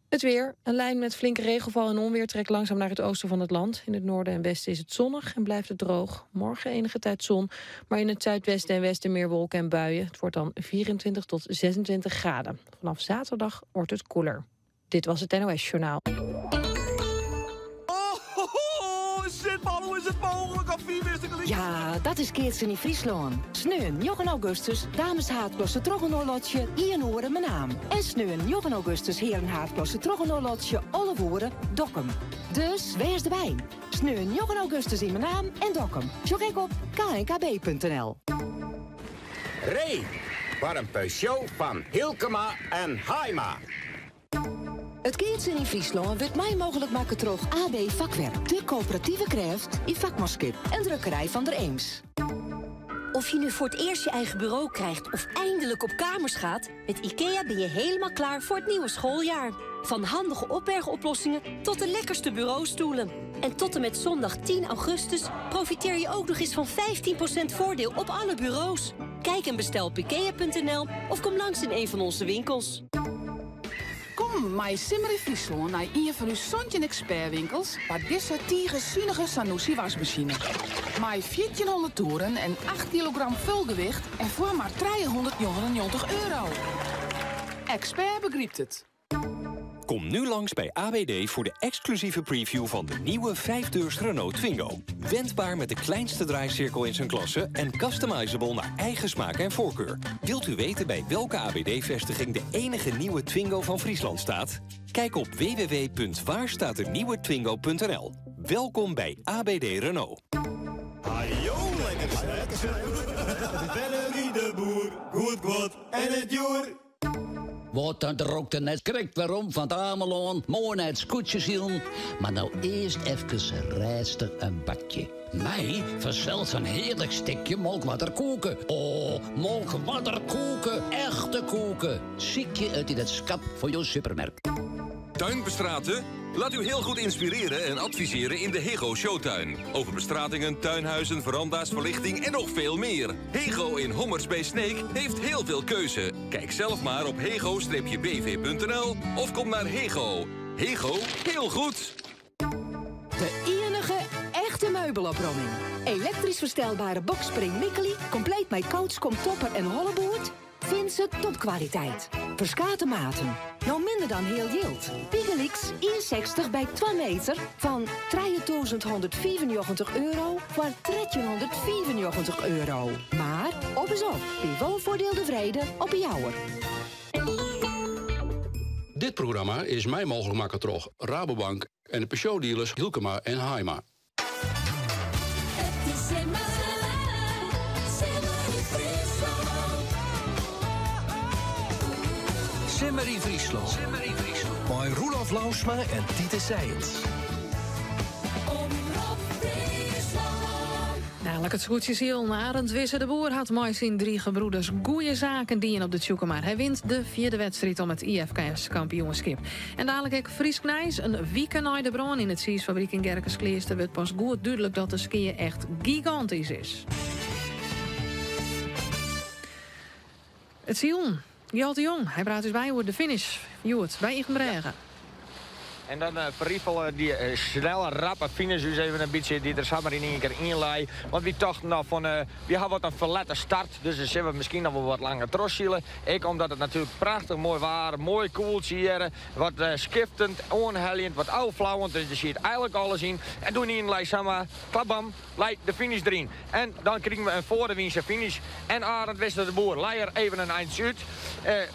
Het weer. Een lijn met flinke regenval en onweer trekt langzaam naar het oosten van het land. In het noorden en westen is het zonnig en blijft het droog. Morgen enige tijd zon, maar in het zuidwesten en westen meer wolken en buien. Het wordt dan 24 tot 26 graden. Vanaf zaterdag wordt het koeler. Dit was het NOS Journaal. Zit hoe is het mogelijk? Op vier wist ik al Ja, dat is Keertsen in Friesland. Sneun, 9 augustus, dames haatklasse Troggenorlotje, hier horen mijn naam. En sneun, 9 augustus, heren haatklasse Troggenorlotje, Ollevoeren, Dokkum. Dus wees erbij. Sneun, 9 augustus in mijn naam en Dokkum. Zoek ik op knkb.nl. Ray, voor een Peugeot van Hilkema en Haima. Het Keertsen in Friesland wordt mij mogelijk maken troch AB Vakwerk. De coöperatieve kracht in vakmanschap en drukkerij van der Eems. Of je nu voor het eerst je eigen bureau krijgt of eindelijk op kamers gaat... met IKEA ben je helemaal klaar voor het nieuwe schooljaar. Van handige opbergoplossingen tot de lekkerste bureaustoelen. En tot en met zondag 10 augustus profiteer je ook nog eens van 15% voordeel op alle bureaus. Kijk en bestel op ikea.nl of kom langs in een van onze winkels. Kom mei Simmer in Friesland naar een van uw Sontje expertwinkels waar deze tige Sanusi wasmachine. Mei 1400 toeren en 8 kilogram vulgewicht en voor maar 399 euro. Expert begrijpt het. Kom nu langs bij AWD voor de exclusieve preview van de nieuwe 5-deurs Renault Twingo. Wendbaar met de kleinste draaicirkel in zijn klasse en customizable naar eigen smaak en voorkeur. Wilt u weten bij welke AWD-vestiging de enige nieuwe Twingo van Friesland staat? Kijk op www.waarstaatdenieuwetwingo.nl. Welkom bij ABD Renault. Ajo, lekker Valerie de Boer, goed goed en het joer. Wat dan rookte net krekt waarom van het Ameland, mooi naar het scootje zien. Maar nou eerst even rustig een bakje. Mij verzelt een heerlijk stukje molkwaterkoeken. Oh, molkwaterkoeken, echte koeken. Ziek je het in het schap voor jouw supermerk. Tuinbestraten? Laat u heel goed inspireren en adviseren in de Hego Showtuin. Over bestratingen, tuinhuizen, veranda's, verlichting en nog veel meer. Hego in Hommers bij Sneek heeft heel veel keuze. Kijk zelf maar op hego-bv.nl of kom naar Hego. Hego, heel goed! De enige echte meubelopromming. Elektrisch verstelbare boxspring Mikkeli, compleet met coach, topper en holleboerd. Vind ze topkwaliteit. Verskate maten. Nou minder dan heel yield. Pigelix 61 bij 2 meter van 3194 euro voor 1394 euro. Maar op is op. Bij Woonvoordeel de Vrede op Jouwer. Dit programma is mij mogelijk maken troch Rabobank en de Peugeot dealers Hilkema en Haima. Het is simmer, simmer in Friesland. Simmer in Friesland. Bij Roelof Lausma en Titus Seijens. Omroep Friesland. Dadelijk het scootje ziel. Arend Wisse de Boer had mooi zien drie gebroeders goeie zaken dienen op de Tjoekema. Hij wint de vierde wedstrijd om het IFKS kampioenschap. En dadelijk ik Fries Knijs, een weekend naar de bron in het Siesfabriek in Gerkeskleester wordt pas goed duidelijk dat de skiën echt gigantisch is. Het Sion, Gjalt de Jong, hij praat dus bij over de finish. Joert, bij Igenbregen. En dan uh, die uh, snelle, rappe finish dus even een beetje die er samen in één keer inlei. Want we dachten nou van, uh, we hebben wat een verlette start. Dus dan zullen we misschien nog wel wat langer trossielen. Ik omdat het natuurlijk prachtig mooi waar, mooi koeltje hier. Wat skiftend, onhellend, wat oudflauwend. Dus je ziet eigenlijk alles in. En toen inlei samen, klapbam, lei de finish erin. En dan krijgen we een voor de finish. En Arend Wester de Boer, leier even een eind uit.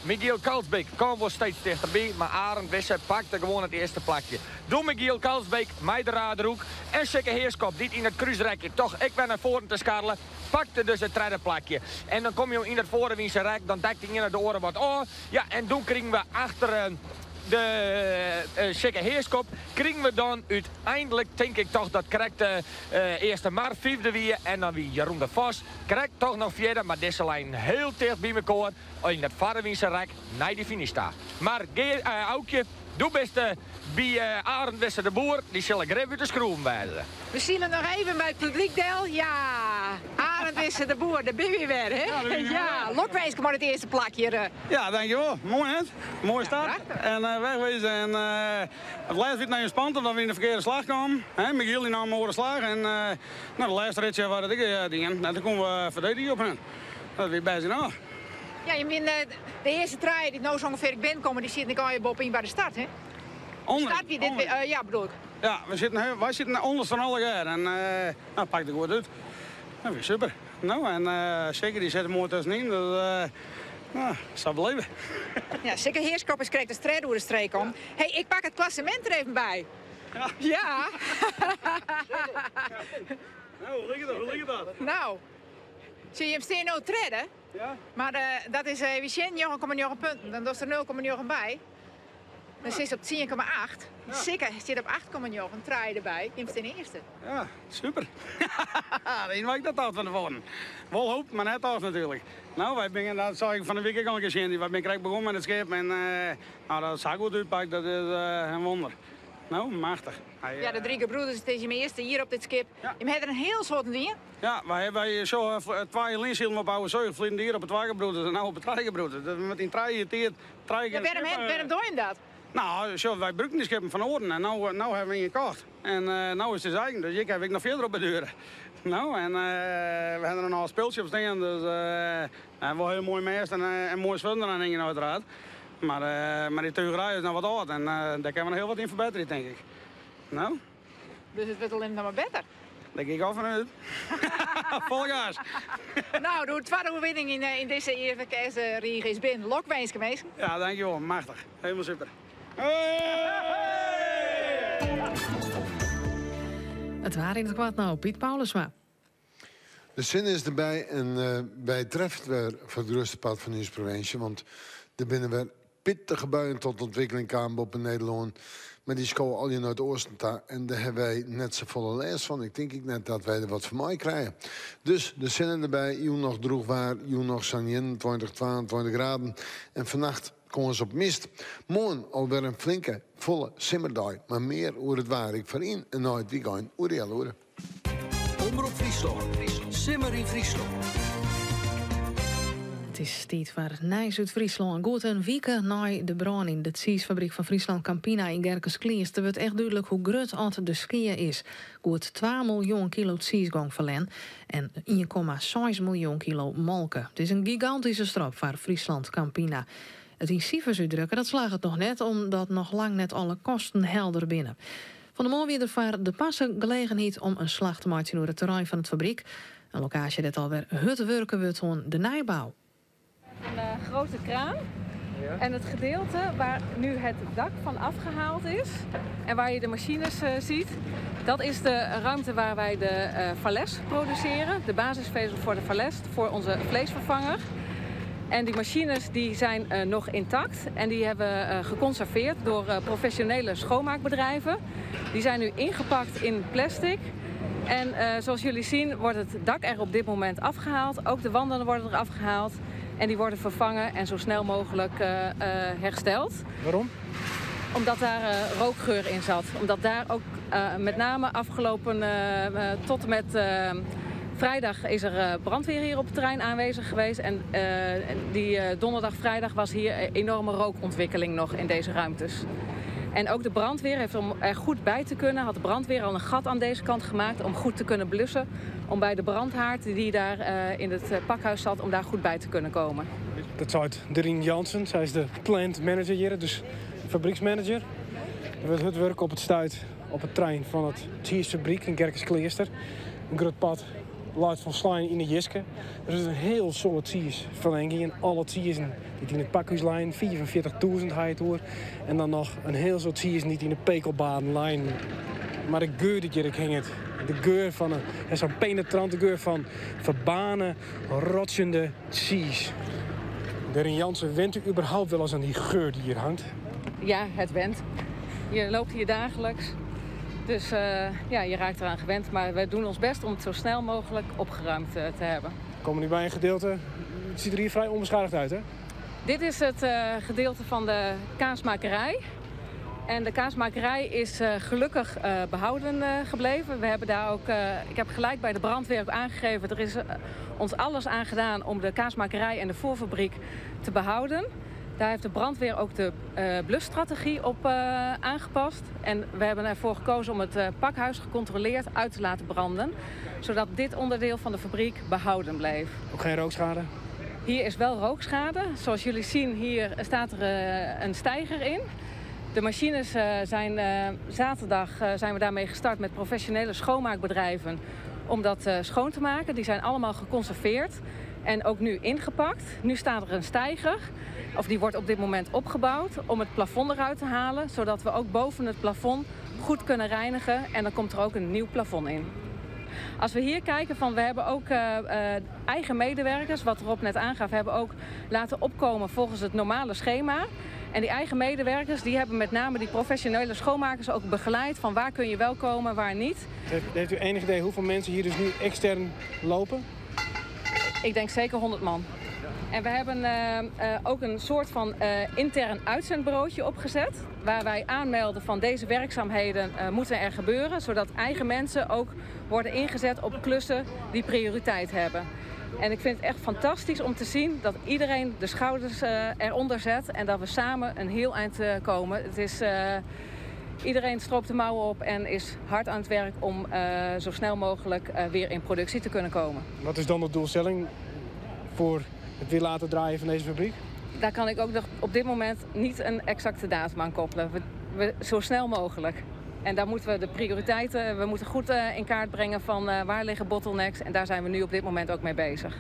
Miguel Kalsbeek kwam wel steeds dichterbij. Maar Arend Wester pakte gewoon het eerste plakje. Doe Michiel Kalsbeek mei de Raderhoek en Sikke Heerschop dy't yn it krúsrekje toch ek wer nei foaren te skarrele, pakte dus it tredde plakje. En dan komme jo yn it foarewynse rek, dan dekt de iene de oare wat ôf. Ja, en doe krigen we achter de Sikke Heerschop krigen we dan úteinlik, tink ik toch dat krekt Eastermar fyfde wie en dan wie Jeroen de Vos krekt toch noch fjirde, mar dizze leinen hiel ticht by mekoar yn it foarewynse rek nei de finish ta. Mar Aukje, doe bist by Arend Wisse de Boer, dy sille grif út de skroeven wêze. We sile noch even by it publyk del. Ja, Arend Wisse de Boer, dêr binne wy wer, hè? Ja, lokwinske mei it earste plak hjir. Ja, dankjewol. Moai, hè? Moaie start. En wegwezen. En it lêst wie it noch even spannend omdat we yn de ferkearde slach kamen. Hè, Michiel dy naam in oare slach en no, de lêste ritsje waard it ek dien. En doe koenen we ferdedigje op hun. Dat wie bêst genôch. Ja, je binne de earste trije dy't no sa ûngefear ek binnenkomme, dy sieten ek allegear boppe-yn by de start, hè? Onder. Start wie dit, ja, bedoel ik. Ja, we sieten, wy sieten ûnderst fan allegear en no, pakte goed út. Dat wie super. No, en Sikke dy sit der moai tuskenyn, dus no, sa beleve. Ja, Sikke Heerschop is krekt as tredde oer de streek kommen. Hey, ik pak it klassemint der even by. Ja. Ja. No, hoe liket dat? Hoe liket dat? No, sjoch, jim stean no tredde. Ja. Mar dat is even sjen, 9,9 punten. Dan dochst der 0,9 by. Dan sitst op 10,8. Sikke stiet op 8,9, trije derby. Jim stean earste. Ja, super. Dat hie ik net tocht fan tefoaren. Wol hope, mar net tocht natuerlik. No, wy binne, dat sei ik fan de wike ek al in kear tsjin dy, wy binne krekt begûn mei it skip en no, dat it sa goed útpakt, dat is in wûnder. No, machtich. Ja, de Drie Gebroeders, it is jim earste jier op dit skip. Jim hawwe der in hiel soad dien. Ja, wy hawwe sjo twa jier lyn sylden we op Oude Zeug, ferleden jier op de Twa Gebroeders en no op de Trije Gebroeders. Dus we moatte yn trije jier tiid trije kear. Ja, wêrom dogge jim dat? No, sjoch, wy brûkten dy skippen fan oaren en no, no hawwe we ien kocht. En no is it ús eigen, dus hjir kinne we ek noch fierder op borduere. No, en we hawwe der noch in spultsje op stean, dus wol hiel moai mêst en moai swurden deroan hingjen uiteraard. Mar, mar dy tuigerij is noch wat âld en dêr kinne we noch hiel wat yn ferbetterje, tink ik. No. Dus it wurdt allinnich noch mar better? Dêr gean ik al fan út. Folle gas! No, de twadde oerwinning yn dizze earste rige is binnen. Lokwinske, minsken. Ja, dankjewol. Machtich. Helemaal super. It waar yn it koart no, Piet Paulusma. De sinne is derby en wy treffe it wer foar it grutste part fan ús provinsje, want der binne wer pittige buien tot ûntwikkeling kaam boppe Nederlân. Mar dy skowe allegear nei it oasten ta en dêr hawwe wy net safolle lêst fan. Ik tink ek net dat wy der wat fan meikrije. Dus de sinne derby, jûn noch drûch waar, jûn noch sa'n 21, 22 graden en fannacht kâns op mist. Moarn alwer in flinke, folle simmerdei, mar mear oer it waar ek foar yn en nei it wykein oer healoere. Omrop Fryslân, Simmer yn Fryslân. It is tiid foar nijs út Fryslân. Goed in wike nei de brân yn de tsiisfabryk fan Friesland Campina yn Gerkeskleaster wurdt echt dúdlik hoe grut oft de skea is. Goed 2 miljoen kilo tsiis gong ferlern en 1,6 miljoen kilo molke. It is in gigantyske strop foar Friesland Campina. It yn sifers útdrukke dat slagget noch net omdat noch lang net alle kosten helder binne. Fan 'e moarn wie der foar de parse gelegenheid om in slach te meitsjen oer it terrein fan it fabryk, in lokaasje dêr't alwer hurd wurke wurdt oan de nijbou. Een grote kraan en het gedeelte waar nu het dak van afgehaald is en waar je de machines ziet, dat is de ruimte waar wij de Valess produceren, de basisvezel voor de Valess, voor onze vleesvervanger. En die machines die zijn nog intact en die hebben we geconserveerd door professionele schoonmaakbedrijven. Die zijn nu ingepakt in plastic. En zoals jullie zien wordt het dak er op dit moment afgehaald. Ook de wanden worden er afgehaald en die worden vervangen en zo snel mogelijk hersteld. Waarom? Omdat daar rookgeur in zat. Omdat daar ook met name afgelopen tot en met vrijdag is er brandweer hier op het terrein aanwezig geweest. En die donderdag, vrijdag was hier enorme rookontwikkeling nog in deze ruimtes. En ook de brandweer heeft, om er goed bij te kunnen, had de brandweer al een gat aan deze kant gemaakt om goed te kunnen blussen. Om bij de brandhaard die daar in het pakhuis zat, om daar goed bij te kunnen komen. Dat seit Dorien Jansen, sy is de plant manager hjir, dus fabryksmanager. Der wurdt hurd wurke op it stuit op it terrein fan it tsiisfabryk yn Gerkeskleaster. In grut part leit folslein yn 'e jiske. Der is in hiel soad tsiis ferlern gien. Alle tsizen dy't yn it pakhús leinen, 45.000 ha je it oer. En dan noch in hiel soad tsizen dy't yn de pekelbaden leinen. Mar de geur dy't hjir ek hinget, de geur fan in sa'n penetrante geur fan ferbaarne, rotsjende tsiis. Dorien Jansen, went u überhaupt wel eens aan die geur die hier hangt? Ja, het went. Je loopt hier dagelijks. Dus uh, ja, je raakt eraan gewend. Maar we doen ons best om het zo snel mogelijk opgeruimd uh, te hebben. We komen nu bij een gedeelte. Het ziet er hier vrij onbeschadigd uit, hè? Dit is het uh, gedeelte van de kaasmakerij. En de kaasmakerij is uh, gelukkig uh, behouden uh, gebleven. We hebben daar ook, ik heb gelijk bij de brandweer ook aangegeven... er is ons alles aan gedaan om de kaasmakerij en de voorfabriek te behouden. Daar heeft de brandweer ook de blusstrategie op aangepast. En we hebben ervoor gekozen om het pakhuis gecontroleerd uit te laten branden. Zodat dit onderdeel van de fabriek behouden bleef. Ook geen rookschade? Hier is wel rookschade. Zoals jullie zien, hier staat er een steiger in. De machines zijn zaterdag zijn we daarmee gestart met professionele schoonmaakbedrijven om dat schoon te maken. Die zijn allemaal geconserveerd en ook nu ingepakt. Nu staat er een steiger, of die wordt op dit moment opgebouwd om het plafond eruit te halen, zodat we ook boven het plafond goed kunnen reinigen en dan komt er ook een nieuw plafond in. Als we hier kijken, van, we hebben ook eigen medewerkers, wat Rob net aangaf, hebben ook laten opkomen volgens het normale schema. En die eigen medewerkers die hebben met name die professionele schoonmakers ook begeleid van waar kun je wel komen, waar niet. Heeft u enig idee hoeveel mensen hier dus nu extern lopen? Ik denk zeker 100 man. En we hebben ook een soort van intern uitzendbureautje opgezet. Waar wij aanmelden van deze werkzaamheden moeten er gebeuren. Zodat eigen mensen ook worden ingezet op klussen die prioriteit hebben. En ik vind het echt fantastisch om te zien dat iedereen de schouders eronder zet. En dat we samen een heel eind komen. Het is, iedereen stroopt de mouwen op en is hard aan het werk om zo snel mogelijk weer in productie te kunnen komen. Wat is dan de doelstelling voor het weer laten draaien van deze fabriek? Daar kan ik ook nog op dit moment niet een exacte datum aan koppelen. We, zo snel mogelijk. En daar moeten we de prioriteiten, we moeten goed in kaart brengen van waar liggen bottlenecks. En daar zijn we nu op dit moment ook mee bezig.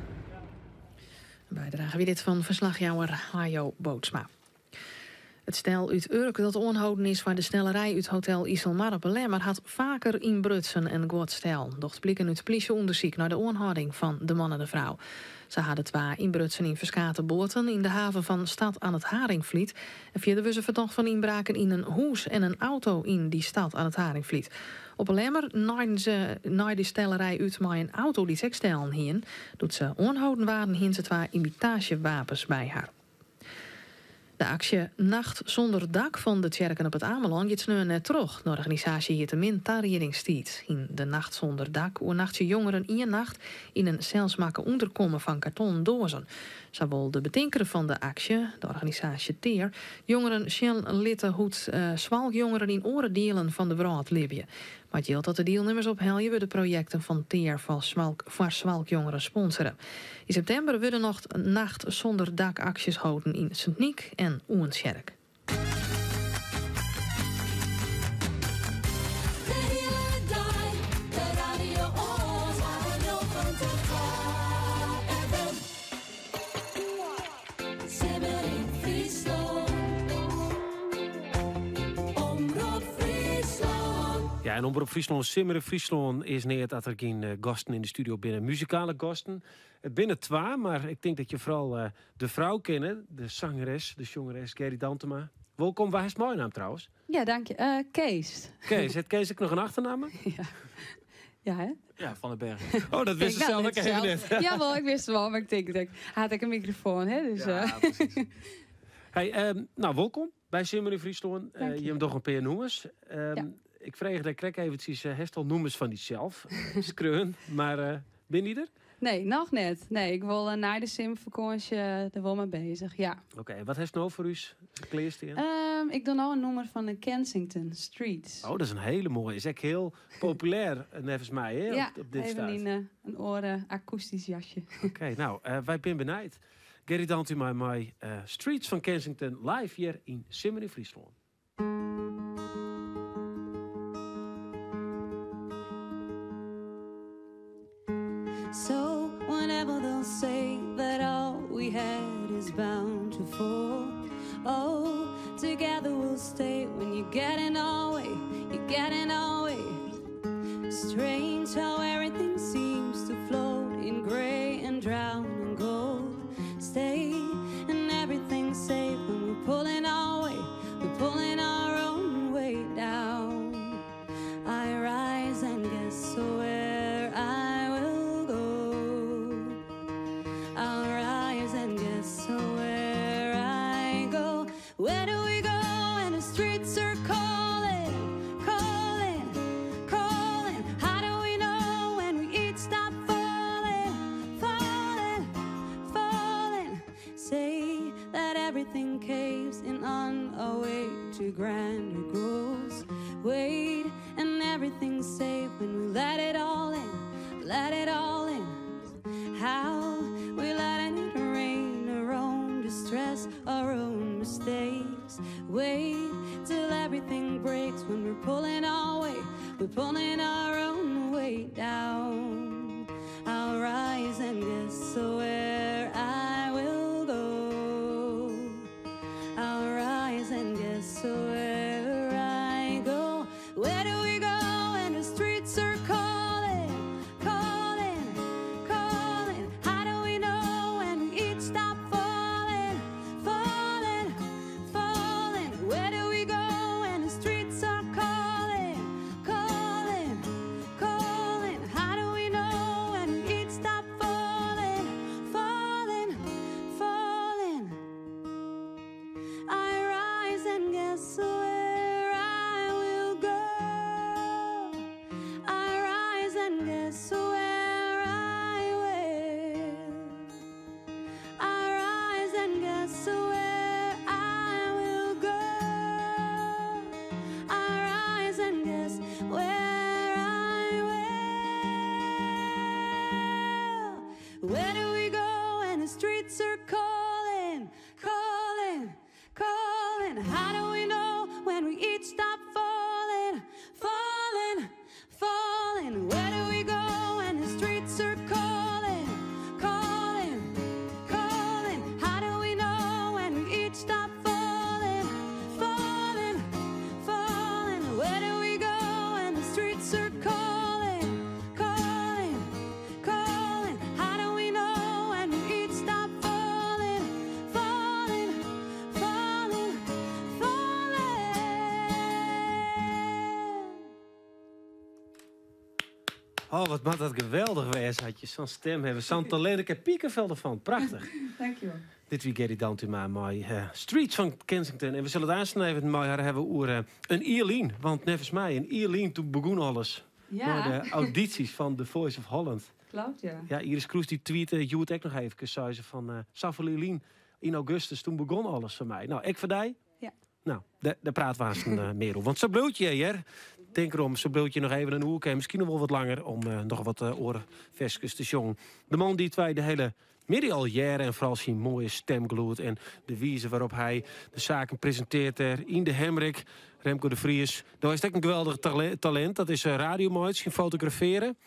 Een bijdrage wie dit van verslagjouwer Hajo Bootsma. It stel út Urk dat oanholden is foar de stellerij út Hotel Iselmar op 'e Lemmer hat faker ynbrutsen en guod stellen. Docht bliken út plysje-ûndersyk nei de oanhâlding fan de man en de frou. Se hawwe twa ynbrutsen yn ferskate boaten yn de haven fan Stad aan het Haringvliet. En fierder wurde se fertocht fan ynbraken yn in hûs en in auto yn dy Stad aan het Haringvliet. Op 'e Lemmer naaiden se nei de stellerij út mei in auto dy't se ek stellen hiene. Doe't se oanholden waarden, hiene se twa imitaasjewapens by har. De aksje Nacht zonder dak fan de tsjerken op It Amelân giet sneon net troch. De organisaasje hie te min tariedingstiid. Yn de Nacht zonder dak oernachtsje jongeren ien nacht yn in selsmakke ûnderkommen fan kartonnen doazen. Sa wol de betinker fan de aksje, de organisaasje TEER, jongeren sjen litte hoe't swalkjongeren yn oare dielen fan de wrâld libje. Mei it jild dat de dielnimmers ophelje, wurde projekten fan TEER foar swalkjongeren sponsore. Yn septimber wurde noch Nacht zonder dak aksjes holden yn Sint Nyk en Oentsjerk. De hiele dei, de radio oan, 92 FM. Simmer yn Fryslân. Omrop Fryslân. Ja, en Omrop Fryslân, Simmer yn Fryslân is neat as der gjin gasten yn de studio binne. Muzikale gasten. It binne twa, mar ik tink dat je foaral de frou kenne, de sangeres, de sjongeres Gerry Dantema. Wolkom, wa hast meinaam trouwens? Ja, dank je. Kees. Kees, hat Kees ek noch in achternamme? Ja. Ja, hè? Ja, Van den Berg. Oh, dat wist se Ik, nou, sels ek dit even zelf. net. Jawel, ik wist het wel, mar ik tink, ik hat ek in mikrofoan, hè? Dus, Ja, precies. Hey, nou, wolkom by Simmer yn Fryslân. Dank je. Jim dogge in pear nûmers. Ik frege dêr krekt eventsjes, hast al nûmers fan dysels skreaun, mar binne dy der? Nee, noch net. Nee, ik wol nei de simmerfakânsje der wol mei beuzich, ja. Oké, wat hast no foar ús klearstean? Ik doch no in nûmer fan de Kensington Streets. Oh, dat is in hiele moaie. Is ek hiel populêr, neffens my, hè, Ja, op dit even stuit. yn in oar akoestysk jasje. Oké, nou, wy binne benijd. Gerry Dantuma mei Streets fan Kensington live hjir yn Simmer yn Fryslân. So whenever they'll say that all we had is bound to fall, oh, together we'll stay when you get in our way, you get in our way. Strange how everything seems to float in gray and drown in gold. Stay and everything's safe when we're pulling our way, we're pulling our own way down. I rise and guess where I will go. I'll rise and guess where I go. Where do we go when the streets are calling, calling, calling? How do we know when we each stop falling, falling, falling? Say that everything caves in on our way to grander goals. Wait, and everything's safe when we let it all in, let it all in. How we let it rain, our own distress, our own mistakes. Wait till everything breaks when we're pulling our weight, we're pulling our own weight down. I'll rise and guess where I will go. I'll rise and guess where I go. Where do we go when the streets are calling, calling, calling? How do we know when we each stop falling, falling, falling? Where do we go when the streets are calling, calling, calling? How do we know when we each stop falling, falling, falling? I rise and guess where I will go. I rise and guess where I will. I rise and guess where I will go. I rise and guess where I will. Where do we go when the streets are calling, calling, calling? How do we know when we each stop falling, falling, falling? Where do we go when the streets are calling, calling, calling? How do we know when we each stop falling, falling, falling? Where do we go when the streets are calling, calling, calling? How do we know when we each stop falling, falling, falling, falling? Oh, wat moet dat geweldich wêze dat je sa'n stim hawwe. Sa'n talint. Ik ha pikefel derfan. Prachtich. Dankjewel. Dit wie Gerry Dantuma mei Streets fan Kensington. En we sille it aanst even mei har hawwe oer in jier lyn. Want neffens my, in jier lyn doe begûn alles. Ja. Mei de audysjes fan The Voice of Holland. Kloppet, ja. Ja, Iris Kroes dy tweette hjoed ek noch even. Sei se fan, safolle jier lyn yn augustus, doe begûn alles foar my. No, ek foar dy? Ja. No, dêr prate we aanst mear oer. Want sa bliuwt je, hear. Tink derom, sa bliuwt je noch even in oerke en miskien noch wol wat langer om noch wat oare ferskes te sjongen. De man dy't wy de hiele middei al hearre en foaral syn moaie stimgelûd en de wize wêrop't hy de saken presintearret dêr yn de Hemrik, Remco de Vries. Do hast ek in geweldich talint, dat is radio meitsjen, fotografearjen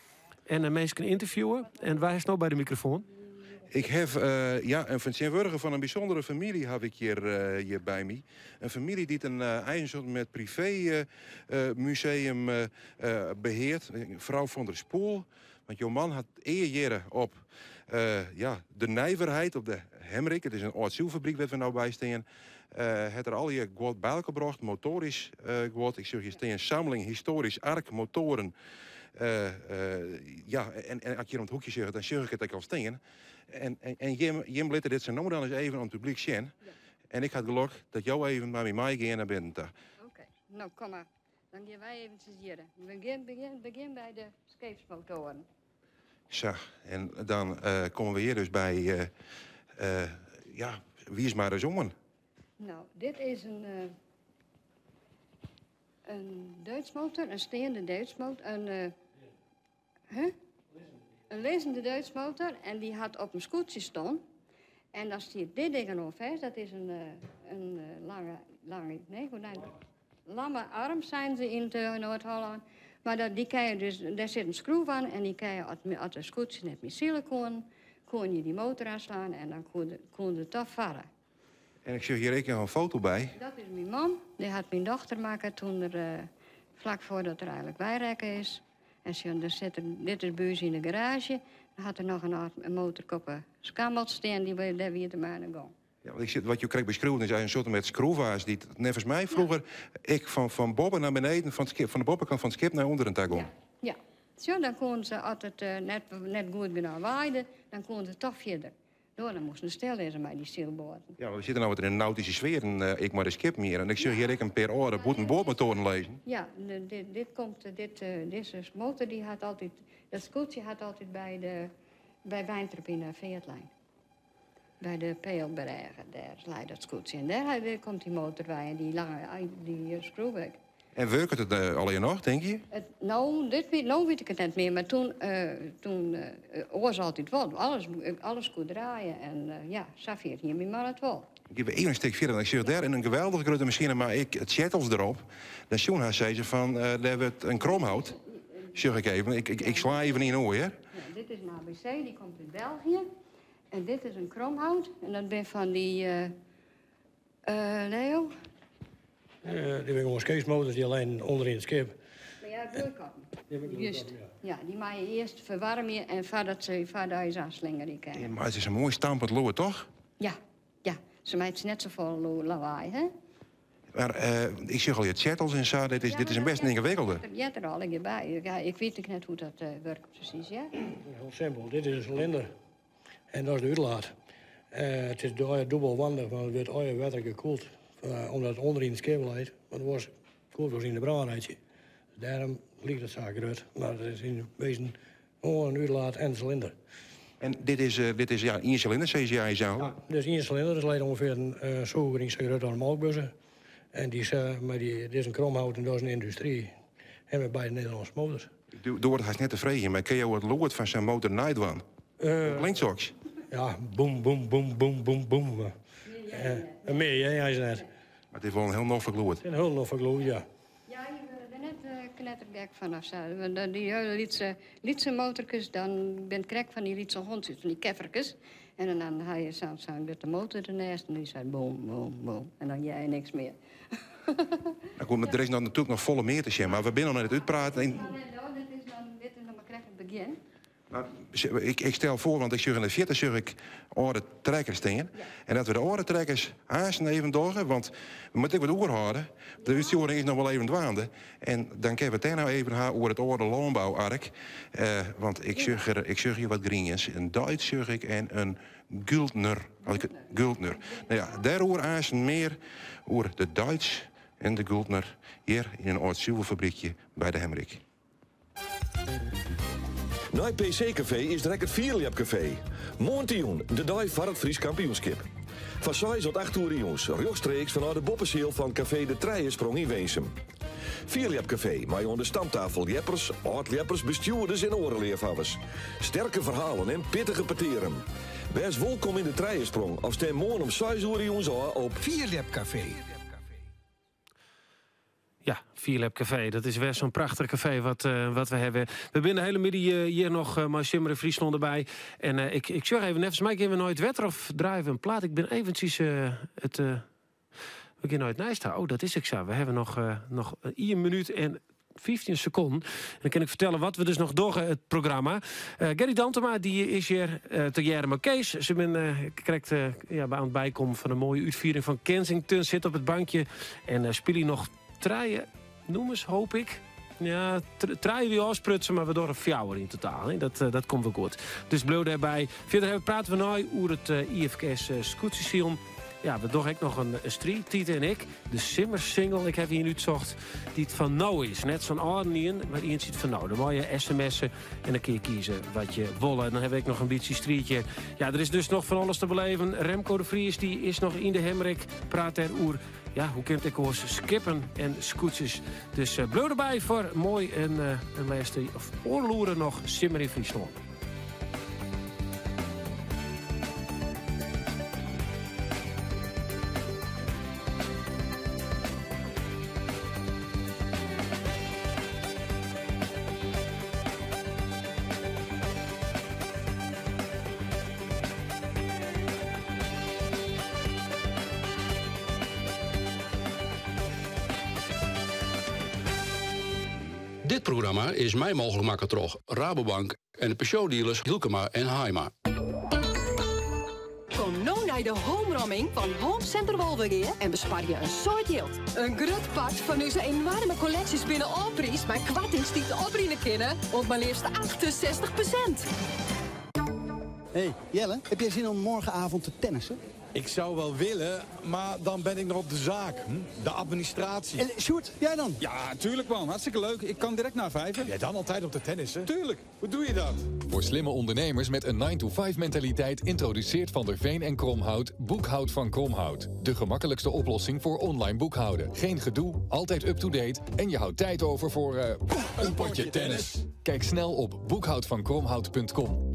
en minsken ynterviewe. En wa hast no by de mikrofoan? Ik ha, ja, in fertsjintwurdiger fan in bysûndere famylje ha ik hjir by my. In famylje dy't in eigen soart met privé museum beheart. Frou van der Spoel. Want jo man hat ea hjir op ja, de Nijverheid, op de Hemrik. It is in âld sylfabryk wêr't we no by stean. Hat er allegear guod by elkoar brocht, motoarysk guod. Ik sjoch hjir stean samling histoarysk ark, motoaren. Ja, en as ik hjir om it hoekje sjoch, dan sjoch ik it ek al stean. En jim litte dit sa no dan ris even oan it publyk sjen. En ik ha it gelok dat jo even mei my meigean nei binnen ta. Oké, no kom mar. Dan gean wy eventsjes hjir. Begjin, begjin, begjin by de skeepsmotoaren. Sa, en dan komme we hjir dus by, ja, wiis mar ris oan. No, dit is in Deutzmotor, in steande Deutzmotor, in huh? In lizzende Deutzmotor en dy hat op in skûtsje stien. En dan stiet dit ding oan fêst, dat is in lange, lange, nee, hoe lamme arm seine se yn Noard-Hollân. Maar dat, die kan je dus, daar zit een schroef aan en die kan je, als de skûtsje net mear sile koene, kon je die motor aanslaan en dan kon de toch varen. En ik zie hier ook nog een foto bij. Dat is mijn man. Die had mijn dochter maken toen er, vlak voordat er eigenlijk bijrekken is. En ze, er zit er, dit is buurs in de garage. Dan had er nog een motorkoppen skammel staan, die daar weer de maan gang. Ja, want ik zit, wat je krijgt beschreven is eigenlijk een soort met schroevaars die nevens mij vroeger ik van boven naar beneden, van, het schip, van de bovenkant van het schip naar onderen te gaan. Ja, ja. Zo, dan kon ze, als het net goed genoeg waaide, dan kon ze toch verder. Door, dan moesten ze stil liggen bij die stilboten. Ja, maar we zitten nou wat in een nautische sfeer en ik maar de schip meer. En ik zie hier ik een paar oren boordmotoren lezen. Ja, dit, dit komt, dit, deze motor die had altijd, dat skûtsje had altijd bij Wijntrop in de Veertlijn. Bij de Peelbergen, daar leidt dat skûtsje. En daar komt die motor bij en die lange, die schroefwerk. En werkt het alleen nog, denk je? Het, nou, dit weet, nou weet ik het net meer, maar toen was altijd wel. Alles kon draaien en ja, Safir hier mijn man het wel. Ik heb even een stuk verder, want ik zie daar in een geweldige grote machine, maar ik het zettels erop. Dan zoen haar zei ze van, daar wordt een kromhout. Zeg ik even, ik sla even in oor, hè? Ja, dit is een ABC, die komt uit België. En dit is een kromhout. En dat ben van die Leo. Die hebben gewoon scheepsmotors die alleen onderin het schip. Maar ja, gloeikoppen. Die heb ik Juist. gloeikoppen, ja. Ja, die mag je eerst verwarmen en voordat ze voordat je ze aanslingeren die kan. Ja, maar het is een mooi stampend loer, toch? Ja, ja. Ze maakt net zo vol lawaai, hè? Maar ik zeg al, je zettels en zo, dit is een best ingewikkelde. Je hebt er al een keer bij. Ja, ik weet ook net hoe dat werkt precies, ja? Heel simpel. Dit is een cilinder. En dat is de uitlaat. Het is dubbelwandig, want het wordt ooit water gekoeld. Omdat het onderin het schip ligt. Want het was koeld was in de brandrijtje. Dus daarom ligt het zaak eruit. Maar het is in wezen gewoon een uitlaat en een cilinder. En dit is ja, één cilinder, CCI zo? Ja, dit is één cilinder. Dat leidt ongeveer een zuiger in zo'n aan de melkbussen. En die is, maar die, dit is een kromhout en dat is een industrie. En met beide Nederlandse motors. Door het haast net te vregen, maar kun je het lood van zijn motor nijtwan? Klinkt zoiets? Ja, boem, boem, boem, boem, boem, boem. Meer, hè, hij is net. Maar het is wel een heel noffelijk lood. Een heel noffelijk lood, ja. Ja, je wordt er net knettergek van of zo. Want die hele lietse motorkes, dan ben ik krek van die lietse hondjes, van die kefferkes. En dan ga je zo'n met de motor ernaast en die zei boem, boem, boem. En dan jij niks meer. Nou, goed, maar er is natuurlijk nog volle meer te zien, maar we zijn nog net het uitpraten. En Ja, nee, nou, dit is nog maar krek het begin. Maar ik stel voor, want ik zeg in de 40 zeg ik oude trekkers tegen. Ja. En dat we de oude trekkers haast even doorgaan, want we moeten ook wat oerhouden. De uitsturing is nog wel even dwaande. En dan kunnen we het daar nou even gaan over het oude landbouwark. Want ik zeg hier wat grienjes. Een Duits zeg ik en een Güldner. Als ik het, Güldner. Nou ja, daar hoor haast meer over de Duits en de Güldner hier in een oud zuivelfabriekje bij de Hemrik. Na PC Café is direct het Vierliap Café. Morgen de dag van het Fries kampioenschap. Van 6 tot 8 uur jongens, rechtstreeks vanuit de boppenzeel van Café de Trijensprong in Weensum. Vierliap Café, maar aan de stamtafel jeppers, oud-jeppers, bestuurders en orenleervabbers. Sterke verhalen en pittige parteren. Wees welkom in de Trijensprong of stem morgen om 6 uur jongens op Vierliap Café. Ja, Vierlab Café. Dat is weer zo'n prachtig café wat we hebben. We zijn de hele middag hier nog maar Simmer en Friesland erbij. En ik zeg even, volgens mij kunnen we nooit wetter of draaien we een plaat. Ik ben eventjes het... we kunnen nooit naast houden. Oh, dat is ik zo. We hebben nog 1 minuut en 15 seconden. En dan kan ik vertellen wat we dus nog doorgaan, het programma. Gerry Dantema, die is hier te jaren met Kees. Ze ben krijgt ja, bij aan het bijkomen van een mooie uitviering van Kensington. Zit op het bankje en speel hij nog treien, noem eens, hoop ik. Ja, treien die afsprutsen, maar we door een fjouwer in totaal. Hè. Dat komt wel goed. Dus blijf daarbij. Verder praten we nu over het IFKS Skûtsjesilen. Ja, we doen ook nog een street, Tiete en ik. De Simmer single, ik heb hier nu zocht, die het van nou is. Net zo'n oude maar iemand ziet van nou. Dan moet je sms'en en dan kun je kiezen wat je wil. En dan heb ik nog een beetje streetje. Ja, er is dus nog van alles te beleven. Remco de Vries, die is nog in de Hemrik. Praat daar oer. Ja, hoe kent ik hoor skippen en scootjes. Dus blijf erbij voor mooi een laatste, of oorloeren nog Simmer in Friesland. Dit programma is mei mooglik makke troch Rabobank en de Peugeot-dealers Hylkema en Haaima. Kom no nei de homeramming fan Home Center Wolvegea en besparje in soad jild. In grut part fan ús enoarme kolleksjes binne ôfpriisd mei koartings dy't oprinne kinne oant mar leafst 68%. Hey Jelle, heb jij zin om morgenavond te tennissen? Ik zou wel willen, maar dan ben ik nog op de zaak. Hm? De administratie. En Sjoerd, jij dan? Ja, tuurlijk man. Hartstikke leuk. Ik kan direct na vijven. Jij dan altijd op de tennissen? Tuurlijk. Hoe doe je dat? Voor slimme ondernemers met een 9-to-5 mentaliteit introduceert Van der Veen en Kromhout Boekhoud van Kromhout. De gemakkelijkste oplossing voor online boekhouden. Geen gedoe, altijd up-to-date en je houdt tijd over voor een potje tennis. Kijk snel op boekhoudvankromhout.com.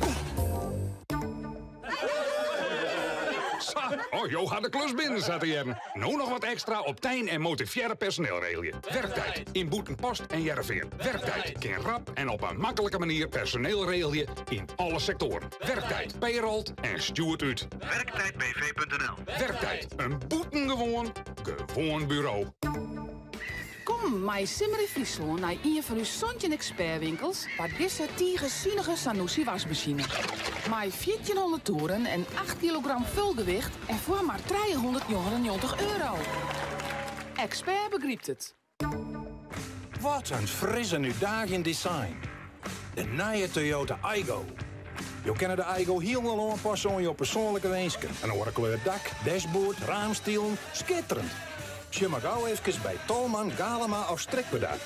Sa, oh, jo ha de klus binnen, zat te No noch wat ekstra op tyn en motivearre personeel regelje. Werktijd yn Bûtenpost en Hearrenfean. Werktijd kin rap en op in maklike manier personeel regelje yn alle sektoaren. Werktijd payrolt en stjoert út. Werktijdbv.nl Werktijd, in bûtengewoan, gewoan buro. Kom mei Simmer yn Fryslân nei ien fan ús 17 ekspertwinkels foar dizze tige sunige Sanusi wasmasine. Mei 1400 toeren en 8 kilogram fulgewicht en foar mar 399 euro. Expert begrypt it. Wat in fris en útdaagjend design. De nije Toyota Aygo. Jo kinne de Aygo hielendal oanpasse oan jo persoanlike winsken. In oare kleur dak, dashboard, raamstilen. Skitterend! Sjoch mar gau efkes by Tolman, Galema of Strikwerda.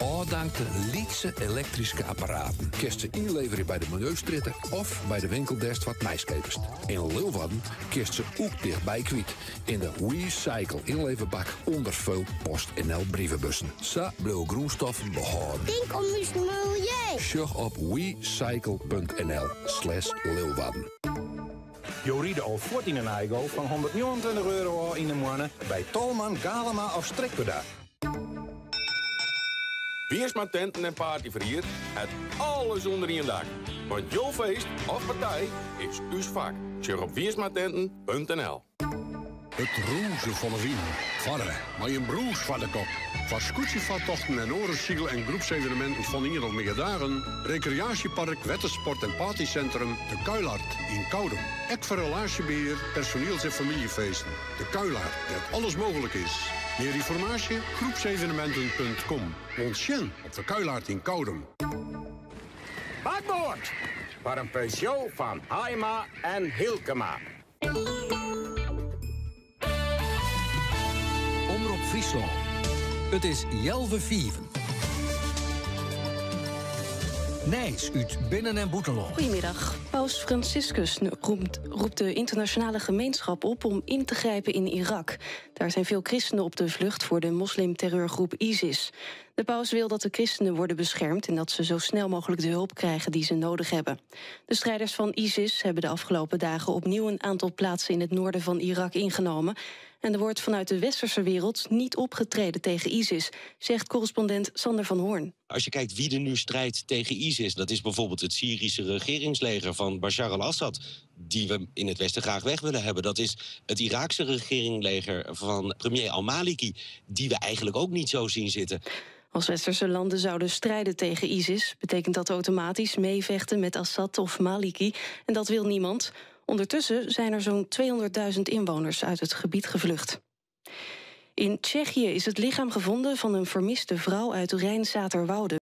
Ôfdankte lytse elektryske apparaten kinst se ynleverje by de Miljeustrjitte of by de winkel dêr'tst wat nijs keapest. Yn Leeuwarden kinst se ek tichtby kwyt yn de Wecycle ynleverbak ûnder veel PostNL brievebussen. Sa bliuwe grûnstoffen behâlden. Tink om ús miljeu. Sjoch op wecycle.nl/leeuwarden. Jo ride al fuort yn in Aygo fan 129 euro ôf yn 'e moanne by Tolman, Galema of Strikwerda. Wiersma Tenten en Partyferhier hat alles ûnder ien dak. Want jo feest of partij is ús fak. Sjoch op wiersmatenten.nl. It rûzen fan 'e wyn, farre mei in brûs foar de kop. Foar skûtsjefartochten en oare syl- en groepseveneminten fan ien of mear dagen, rekreaasjepark, wettersport en partysintrum De Kuilart yn Koudum. Ek foar relaasjebehear, personiels- en famyljefeesten. De Kuilart, dêr't alles mooglik is. Mear ynformaasje? Groepsevenementen.com. Oant sjen op De Kuilart yn Koudum. Bakboard! Foar in Peugeot fan Haaima en Hylkema. Omrop Fryslân. It is healwei fiven. Nijs út binnen- en bûtenlân. Goedemiddag. Paus Franciscus roept de internationale gemeenschap op om in te grijpen in Irak. Daar zijn veel christenen op de vlucht voor de moslimterreurgroep ISIS. De paus wil dat de christenen worden beschermd en dat ze zo snel mogelijk de hulp krijgen die ze nodig hebben. De strijders van ISIS hebben de afgelopen dagen opnieuw een aantal plaatsen in het noorden van Irak ingenomen. En er wordt vanuit de westerse wereld niet opgetreden tegen ISIS, zegt correspondent Sander van Hoorn. Als je kijkt wie er nu strijdt tegen ISIS, dat is bijvoorbeeld het Syrische regeringsleger van Bashar al-Assad, die we in het Westen graag weg willen hebben. Dat is het Iraakse regeringsleger van premier al-Maliki, die we eigenlijk ook niet zo zien zitten. Als westerse landen zouden strijden tegen ISIS, betekent dat automatisch meevechten met Assad of Maliki. En dat wil niemand. Ondertussen zijn er zo'n 200.000 inwoners uit het gebied gevlucht. In Tsjechië is het lichaam gevonden van een vermiste vrouw uit Rijnsaterwoude.